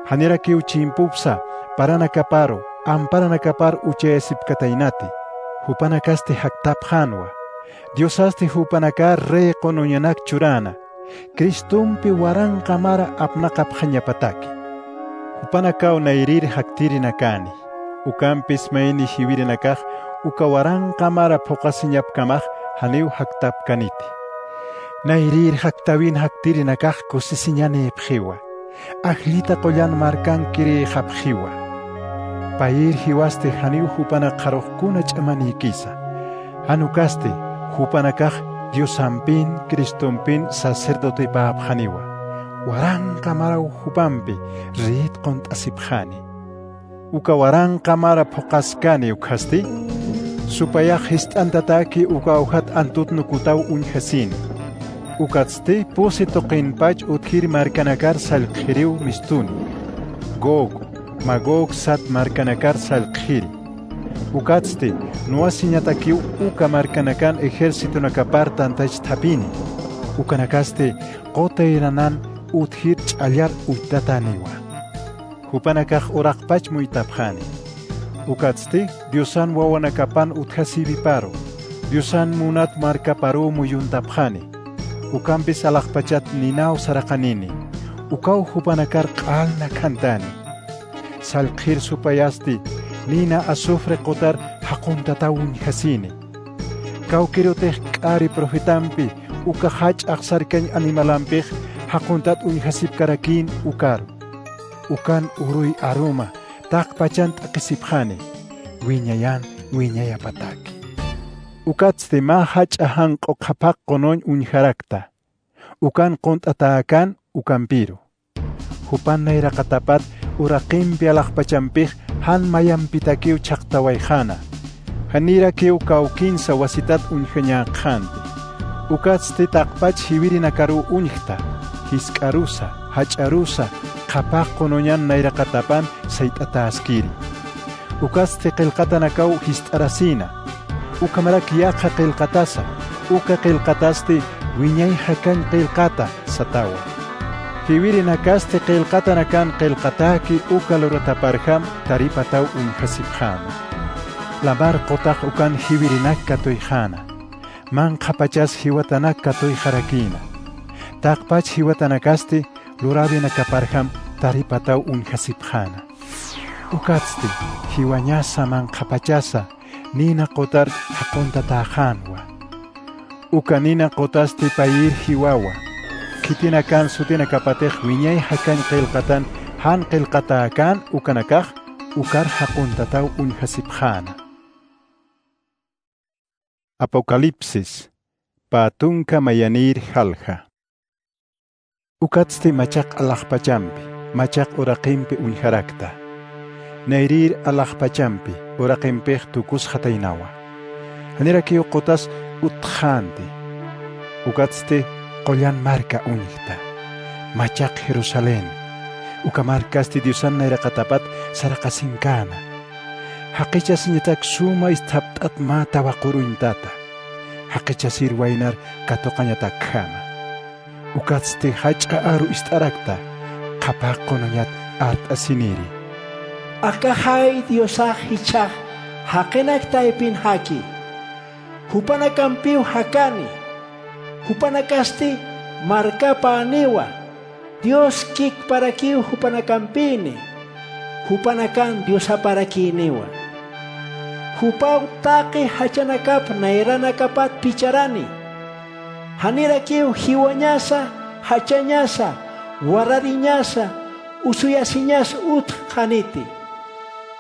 Janirakiw chimpupsa paranakaparu, amparanakapar uchayasipkataynati. Jupanakasti jaktapxänwa. Diosasti jupanakar rey qunuñanak churäna. Cristompi waranqa mara apnaqapxañapataki. Jupanakaw nayrïr jaktirinakäni. Ukampis mayni jiwirinakax uka waranqa mara phuqhasiñapkamax janiw jaktapkaniti. Nayrïr jaktäwin jaktirinakax kusisiñanïpxiwa. Ajllita qullan markankirïxapxiwa. Payïr jiwasti janiw jupanak qharux kuna ch'amanïkisa. Jan ukasti jupanakax Diosampin, Cristompin sacerdotepäpxaniwa. Waranqa maraw jupampi reyit qunt'asipxani. Uka waranqa mara phuqhaskani ukhasti, supayax jist'antataki uka awjat antut nukutaw uñjasini. Ukatsti pusi tuqinpach utjir markanakar sallqhiriw mistuni. Gog, Magog sat markanakar sallqhiri. Ukatsti nuwasiñatakiw uka markanakan ejércitonakapar tantacht'apini. Ukanakasti qutayranan utjir ch'allar uytatäniwa. Jupanakax uraqpach muytapxani. Ukatsti Diosan wawanakapan utjasïwiparu, Diosan munat markaparuw muyuntapxani. Ukampis alaxpachat ninaw saraqanini. Ukaw jupanakar q'al nakhantani. Sallqhir supayasti nina azufre qutar jaquntataw uñjasini. Kawkirutix k'ari profetampi uka jach'a axsarkañ animalampix jaquntat uñjasipkarakïn ukaru. Ukan uruy aruma taqpachan t'aqhisipxani, wiñayan wiñayapataki. Ukatsti mä jach'a janq'u qhapaq qunuñ uñjarakta. Ukan qunt'atäkän ukampiru. Jupan nayraqatapat uraqimpi alaxpachampix jan mayampitakiw chhaqtawayxäna. Janirakiw kawkinsa wasitat uñjañäkxänti. Ukatsti taqpach jiwirinakaruw uñjta, jisk'arusa, jach'arusa, qhapaq qunuñan nayraqatapan sayt'atäskiri. Ukatsti qillqatanakaw jist'arasïna. Ukhamarak yaqha qillqatasa, uka qillqatasti wiñay jakañ qillqata satawa. Jiwirinakasti qillqatanakan qillqatäki uka lurataparjam taripataw uñjasipxäna. Lamar qutax ukan jiwirinak katuyxäna. Manqhapachas jiwatanak katuyxarakïna. Taqpach jiwatanakasti luräwinakaparjam taripataw uñjasipxäna. Ukatsti jiwañasa manqhapachasa nina qutar jaquntatäxänwa. Uka nina qutasti payïr jiwawa. Khitinakan sutinakapatix wiñay jakañ qillqatan jan qillqatäkän ukanakax ukar jaquntataw uñjasipxäna. Apocalipsis, pä tunka mayanïr jalja. Ukatsti machaq alaxpachampi, machaq uraqimpi uñjarakta. Nayrïr alaxpachampi, uraqimpix tukusxataynawa. Janirakiw qutas utxänti. Ukatsti qullan marka uñjta. Machaq Jerusalén. Uka markasti Diosan nayraqatapat saraqasinkäna. Jaqichasiñatak suma isthapt'at mä tawaqur uñtata. Jaqichasir waynar katuqañatakjama. Ukatsti jach'a aru ist'arakta, qhapaq qunuñat art'asiniri. Akaxay Diosax jichhax jaqinak taypinxaki. Jupanakampiw jakani. Jupanakasti markapäniwa. Dios kikparakiw jupanakampini. Jupanakan Diosaparakiniwa. Jupaw taqi jachanakap nayranakapat picharani. Janirakiw jiwañasa, jachañasa, Warariñasa, usuyasiñas utj qhaniti.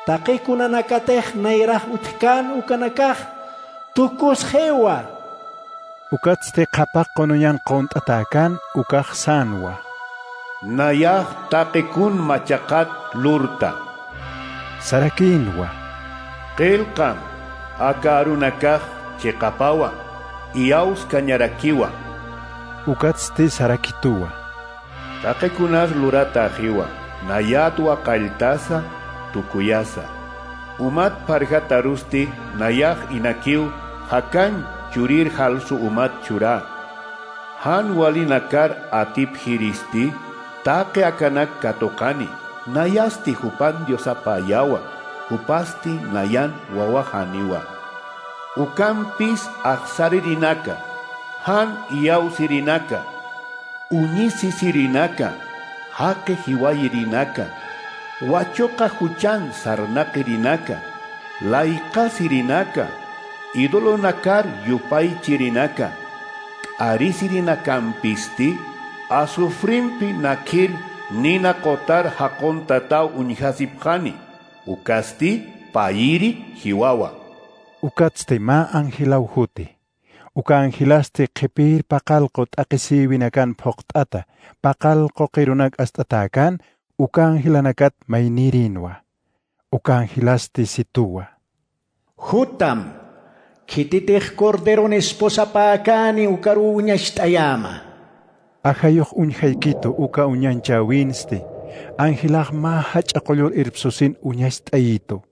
Taqi kunanakatix nayrax utjkän ukanakax tukusxiwa. Ukatsti qhapaq qunuñan qunt'atäkän ukax sänwa. Nayax taqi kun machaqat lurta. Sarakïnwa. Qillqam, aka arunakax chiqapawa, iyawskañarakiwa. Ukatsti sarakituwa. Taqi kunas luratäxiwa, nayatwa qalltasa, tukuyasa. Umat pharjatarusti nayax inakiw jakañ churir jalsu umat churä. Jan walinakar atipjiristi, taqi akanak katuqani, nayasti jupan Diosapäyawa, jupasti nayan wawaxaniwa. Ukampis axsaririnaka, jan iyawsirinaka, uñisisirinaka, jaqi jiwayirinaka, wachuqa juchan sarnaqirinaka, layqasirinaka, idolonakar yupaychirinaka, k'arisirinakampsti, azufrempi nakhir nina qutar jaquntataw uñjasipxani, ukasti payiri jiwawa. Ukatsti mä angelaw juti. Uka angelasti qhipïr paqallqu t'aqhisïwinakan phuqt'ata, paqallqu qirunak ast'atäkän, uka angelanakat maynïrïnwa. Uka angelasti situwa. Jutam, khititix corderon esposapäkäni ukaruw uñacht'ayäma. Ajayux uñjaykitu uka uñañchäwinsti, angelax mä jach'a qullur irpsusin uñacht'ayitu.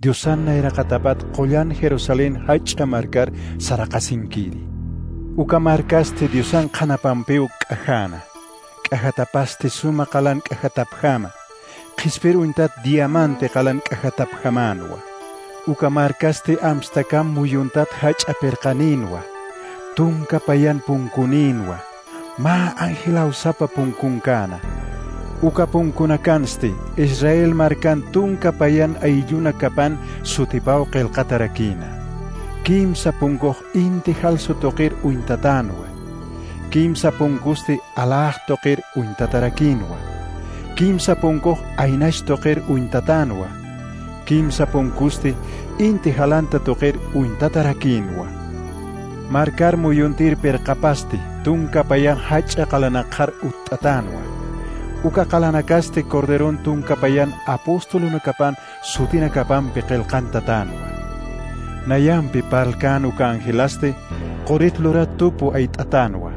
Diosan nayraqatapat qullan Jerusalén jach'a markar saraqasinkiri. Uka markasti Diosan qhanapampiw k'ajäna. K'ajatapasti suma qalan k'ajatapjama. Qhispir uñtat diamante qalan k'ajatapjamänwa. Uka markasti amstakam muyuntat jach'a pirqanïnwa. Tunka payan punkunïnwa. Mä angelaw sapa punkunkäna. Uka punkunakansti Israel markan tunka payan ayllunakapan sutipaw qillqatarakïna. Kimsa punkux inti jalsu tuqir uñtatänwa. Kimsa punkusti aläx tuqir uñtatarakïnwa. Kimsa punkux aynax tuqir uñtatänwa. Kimsa punkusti inti jalanta tuqir uñtatarakïnwa. Markar muyuntir pirqapasti tunka payan jach'a qalanakxar utt'atänwa. Uka qalanakasti corderon tunka payan apostolunakapan sutinakapampi qillqantatänwa. Nayampi parlkän uka angelasti qurit lurat tupu ayt'atänwa.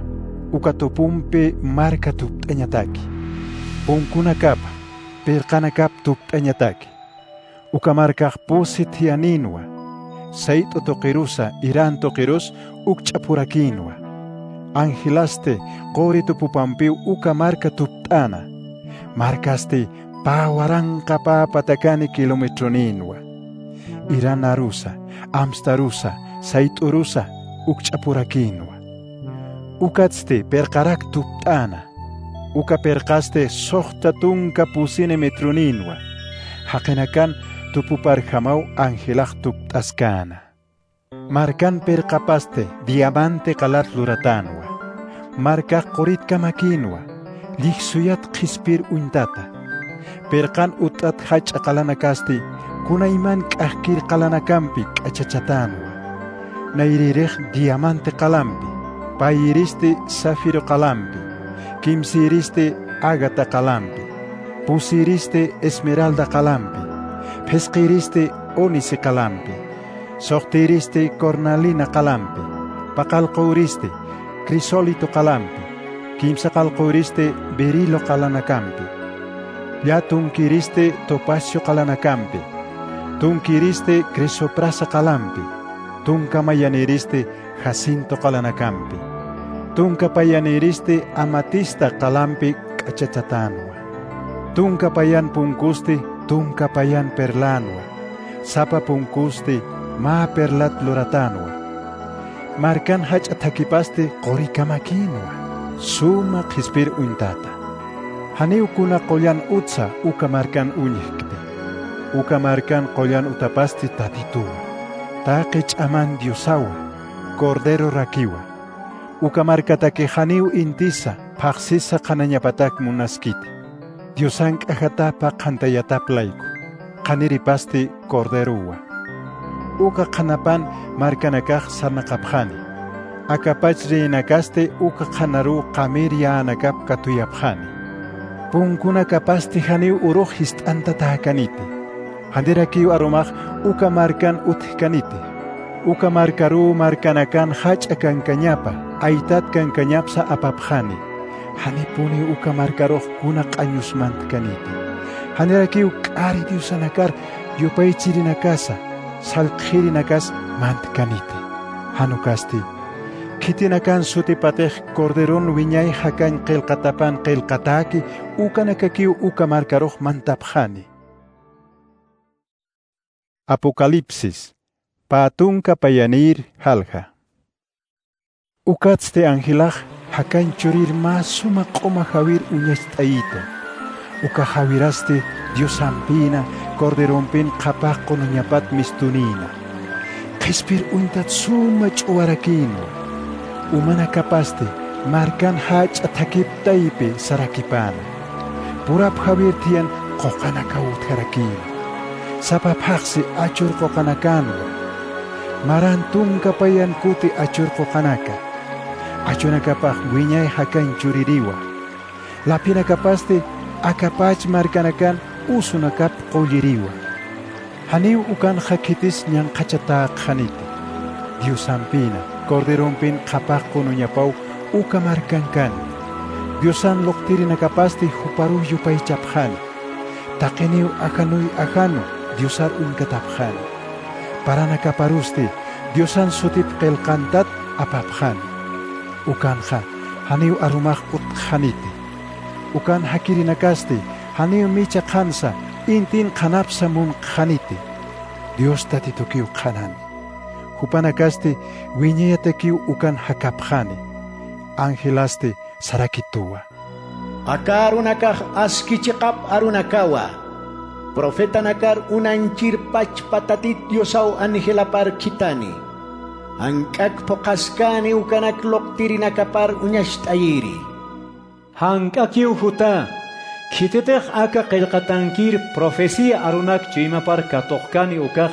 Uka tupumpi marka tupt'añataki. Punkunakap, pirqanakap tupt'añataki. Uka markax pusi thiyanïnwa. Sayt'u tuqirusa, iran tuqirus ukch'aphurakïnwa. Angelasti quri tupupampiw uka marka tupt'äna. Markasti pä waranqa pä patakani kilometronïnwa. Iranarusa, amstarusa, sayt'urusa ukch'aphurakïnwa. Ukatsti pirqarak tupt'äna. Uka pirqasti suxta tunka pusini metronïnwa. Jaqinakan tupuparjamaw angelax tupt'askäna. Markan pirqapasti diamante qalat luratänwa. Markax quritkamakïnwa. Llijsuyat qhispir uñtata. Pirqan utt'at jach'a qalanakasti kunayman k'ajkir qalanakampi k'achachatänwa. Nayrïrix diamante qalampi, payïristi zafiro qalampi, kimsïristi ágata qalampi, pusïristi esmeralda qalampi, phisqïristi ónice qalampi, suxtïristi cornalina qalampi, paqallqüwristi crisólito qalampi, kimsaqallqüwristi berilo qalanakampi, llätunkïristi topacio qalanakampi, tunkïristi crisoprasa qalampi, tunka mayanïristi jacinto qalanakampi, tunka payanïristi amatista qalampi k'achachatänwa. Tunka payan punkusti tunka payan perlänwa. Sapa punkusti mä perlat luratänwa. Markan jach'a thakipasti qurikamakïnwa, suma qhispir uñtata. Janiw kuna qullan utsa uka markan uñjkti. Uka markan qullan utapasti Tatituwa, taqi ch'aman Diosawa, Corderorakiwa. Uka markataki janiw intisa, phaxsisa qhanañapatak munaskiti. Diosan k'ajatapa qhantayatap layku, qhaniripasti Corderowa. Uka qhanapan markanakax sarnaqapxani. Akapach reyinakasti uka qhanaruw qamir yänakap katuyapxani. Punkunakapasti janiw urux jist'antatäkaniti. Janirakiw arumax uka markan utjkaniti. Uka markaruw markanakan jach'a kankañapa, aytat kankañapsa apapxani. Janipuniw uka markarux kuna q'añus mantkaniti. Janirakiw k'ari diosanakar yupaychirinakasa, sallqjirinakas mantkaniti. Jan ukasti, khitinakan sutipatix Corderon wiñay jakañ qillqatapan qillqatäki, ukanakakiw uka markarux mantapxani. Apocalipsis, pä tunka payanïr jalja. Ukatsti angelax jakañ churir mä suma q'uma jawir uñacht'ayita. Uka jawirasti Diosampïna, Corderompin qhapaq qunuñapat mistunïna. Qhispir uñtat suma ch'uwarakïnwa. Umanakapasti markan jach'a thakip taypi sarakipäna. Purap jawir thiyan quqanakaw utjarakïna. Sapa phaxsi achur quqanakänwa. Maran tunka payan kuti achur quqanaka. Achunakapax wiñay jakañ chuririwa. Laphinakapasti akapach markanakan usunakap qulliriwa. Janiw ukanxa khitis ñanqhachatäkxaniti. Diosampïna, Corderompin qhapaq qunuñapaw uka markankani. Diosan luqtirinakapasti juparuw yupaychapxani. Taqiniw ajanuy ajanu Diosar uñkatapxani. Paranakaparusti Diosan sutip qillqantat apapxani. Ukanxa janiw arumax utjxaniti. Ukan jakirinakasti janiw micha qhansa, intin qhanapsa munqxaniti. Dios Tatitukiw qhanani. Jupanakasti wiñayatakiw ukan jakapxani. Angelasti sarakituwa. Aka arunakax aski chiqap arunakawa. Profetanakar unañchir pachpa Tatit Diosaw angelapar khithani. Jank'ak phuqhaskäni ukanak luqtirinakapar uñacht'ayiri. Jank'akiw jutha, khititix aka qillqatankir profecía arunak chuymapar katuqkani ukax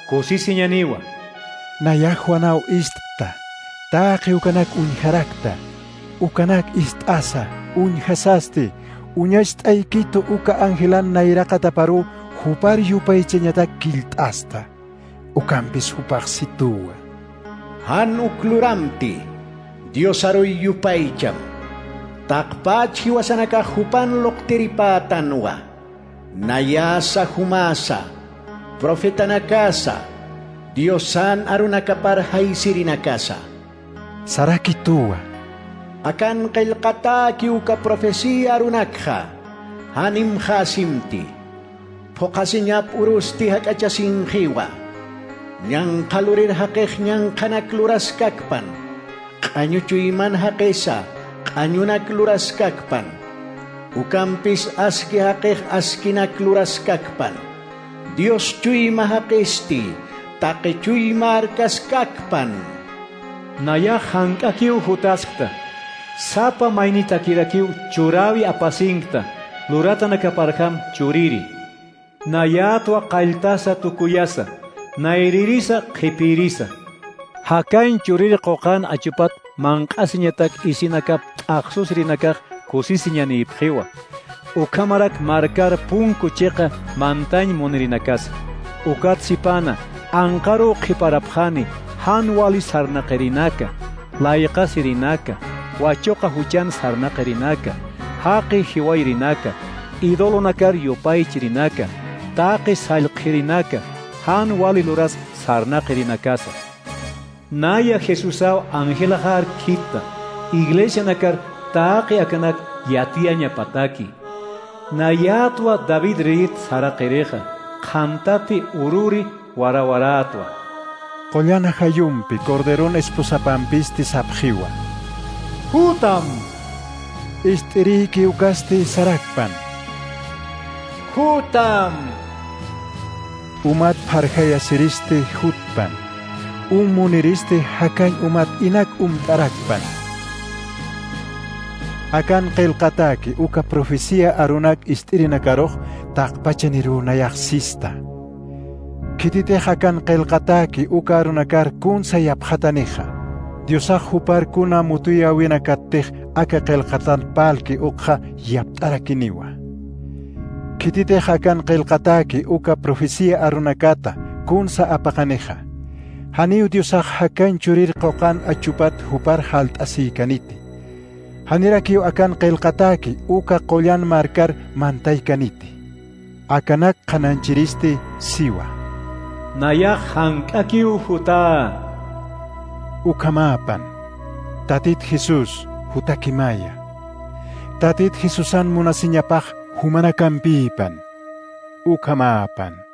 kusisiñaniwa. Nayax Juanaw ist'ta, taqi ukanak uñjarakta, ukanak ist'asa, uñjasasti, uñacht'aykitu uka angelan nayraqataparuw jupar yupaychañatak killt'asta. Ukampis jupax situwa. Jan uk luramti, Diosaruy yupaycham. Taqpach jiwasanakax jupan luqtiripätanwa. Nayasa jumasa, profetanakasa, Diosan arunakapar jaysirinakasa. Sarakituwa. Akan qillqatäki uka profecía arunakxa, jan imxäsimti. Phuqhasiñap urusti jak'achasinxiwa. Ñanqha lurir jaqix ñanqhanak luraskakpan. Q'añu chuyman jaqisa q'añunak luraskakpan. Ukampis aski jaqix askinak luraskakpan. Dios chuyma jaqisti taqi chuyma arkaskakpan. Nayax jank'akiw jutaskta, sapa maynitakirakiw churäwi apasinkta, luratanakaparjam churiri. Nayätwa qalltasa tukuyasa, nayririsa qhipïrisa. Jakañ churir quqan achupat manq'asiñatak isinakap t'aqsusirinakax kusisiñanïpxiwa. Ukhamarak markar punku chiqa mantañ munirinakasa. Ukat sipäna, anqaruw qhiparapxani, jan wali sarnaqirinaka, layqasirinaka, wachuqa juchan sarnaqirinaka, jaqi jiwayrinaka, idolonakar yupaychirinaka, taqi sallqjirinaka, jan wali luras sarnaqirinakasa. Naya Jesusaw angelaxar khithta, iglesianakar taqi akanak yatiyañapataki. Nayätwa David reyit saraqirixa, qhantati ururi warawarätwa. Qullan ajayumpi Corderon esposapampisti sapxiwa. ¡Jutam! Ist'irïki ukasti sarakpan. ¡Jutam! Umat pharjayasiristi jutpan. Um muniristi jakañ umat inak umt'arakpan. Akan qillqatäki uka profecía arunak ist'irinakarux taqpachanirü nayax sista. Khititix akan qillqatäki uka arunakar kunsa yapxatanixa, Diosax jupar kuna mutuyäwinakattix aka qillqatan parlki ukxa yapt'arakiniwa. Khititix akan qillqatäki uka profecía arunakata kunsa apaqanixa, janiw Diosax jakañ churir quqan achupat jupar jalt'asïkaniti. Janirakiw akan qillqatäki uka qullan markar mantaykaniti. Akanak qhanañchiristi siwa: Nayax jank'akiw jutä. Ukhamäpan. Tatit Jesús, jutakimaya. Tatit Jesusan munasiñapax jumanakampïpan. Ukhamäpan.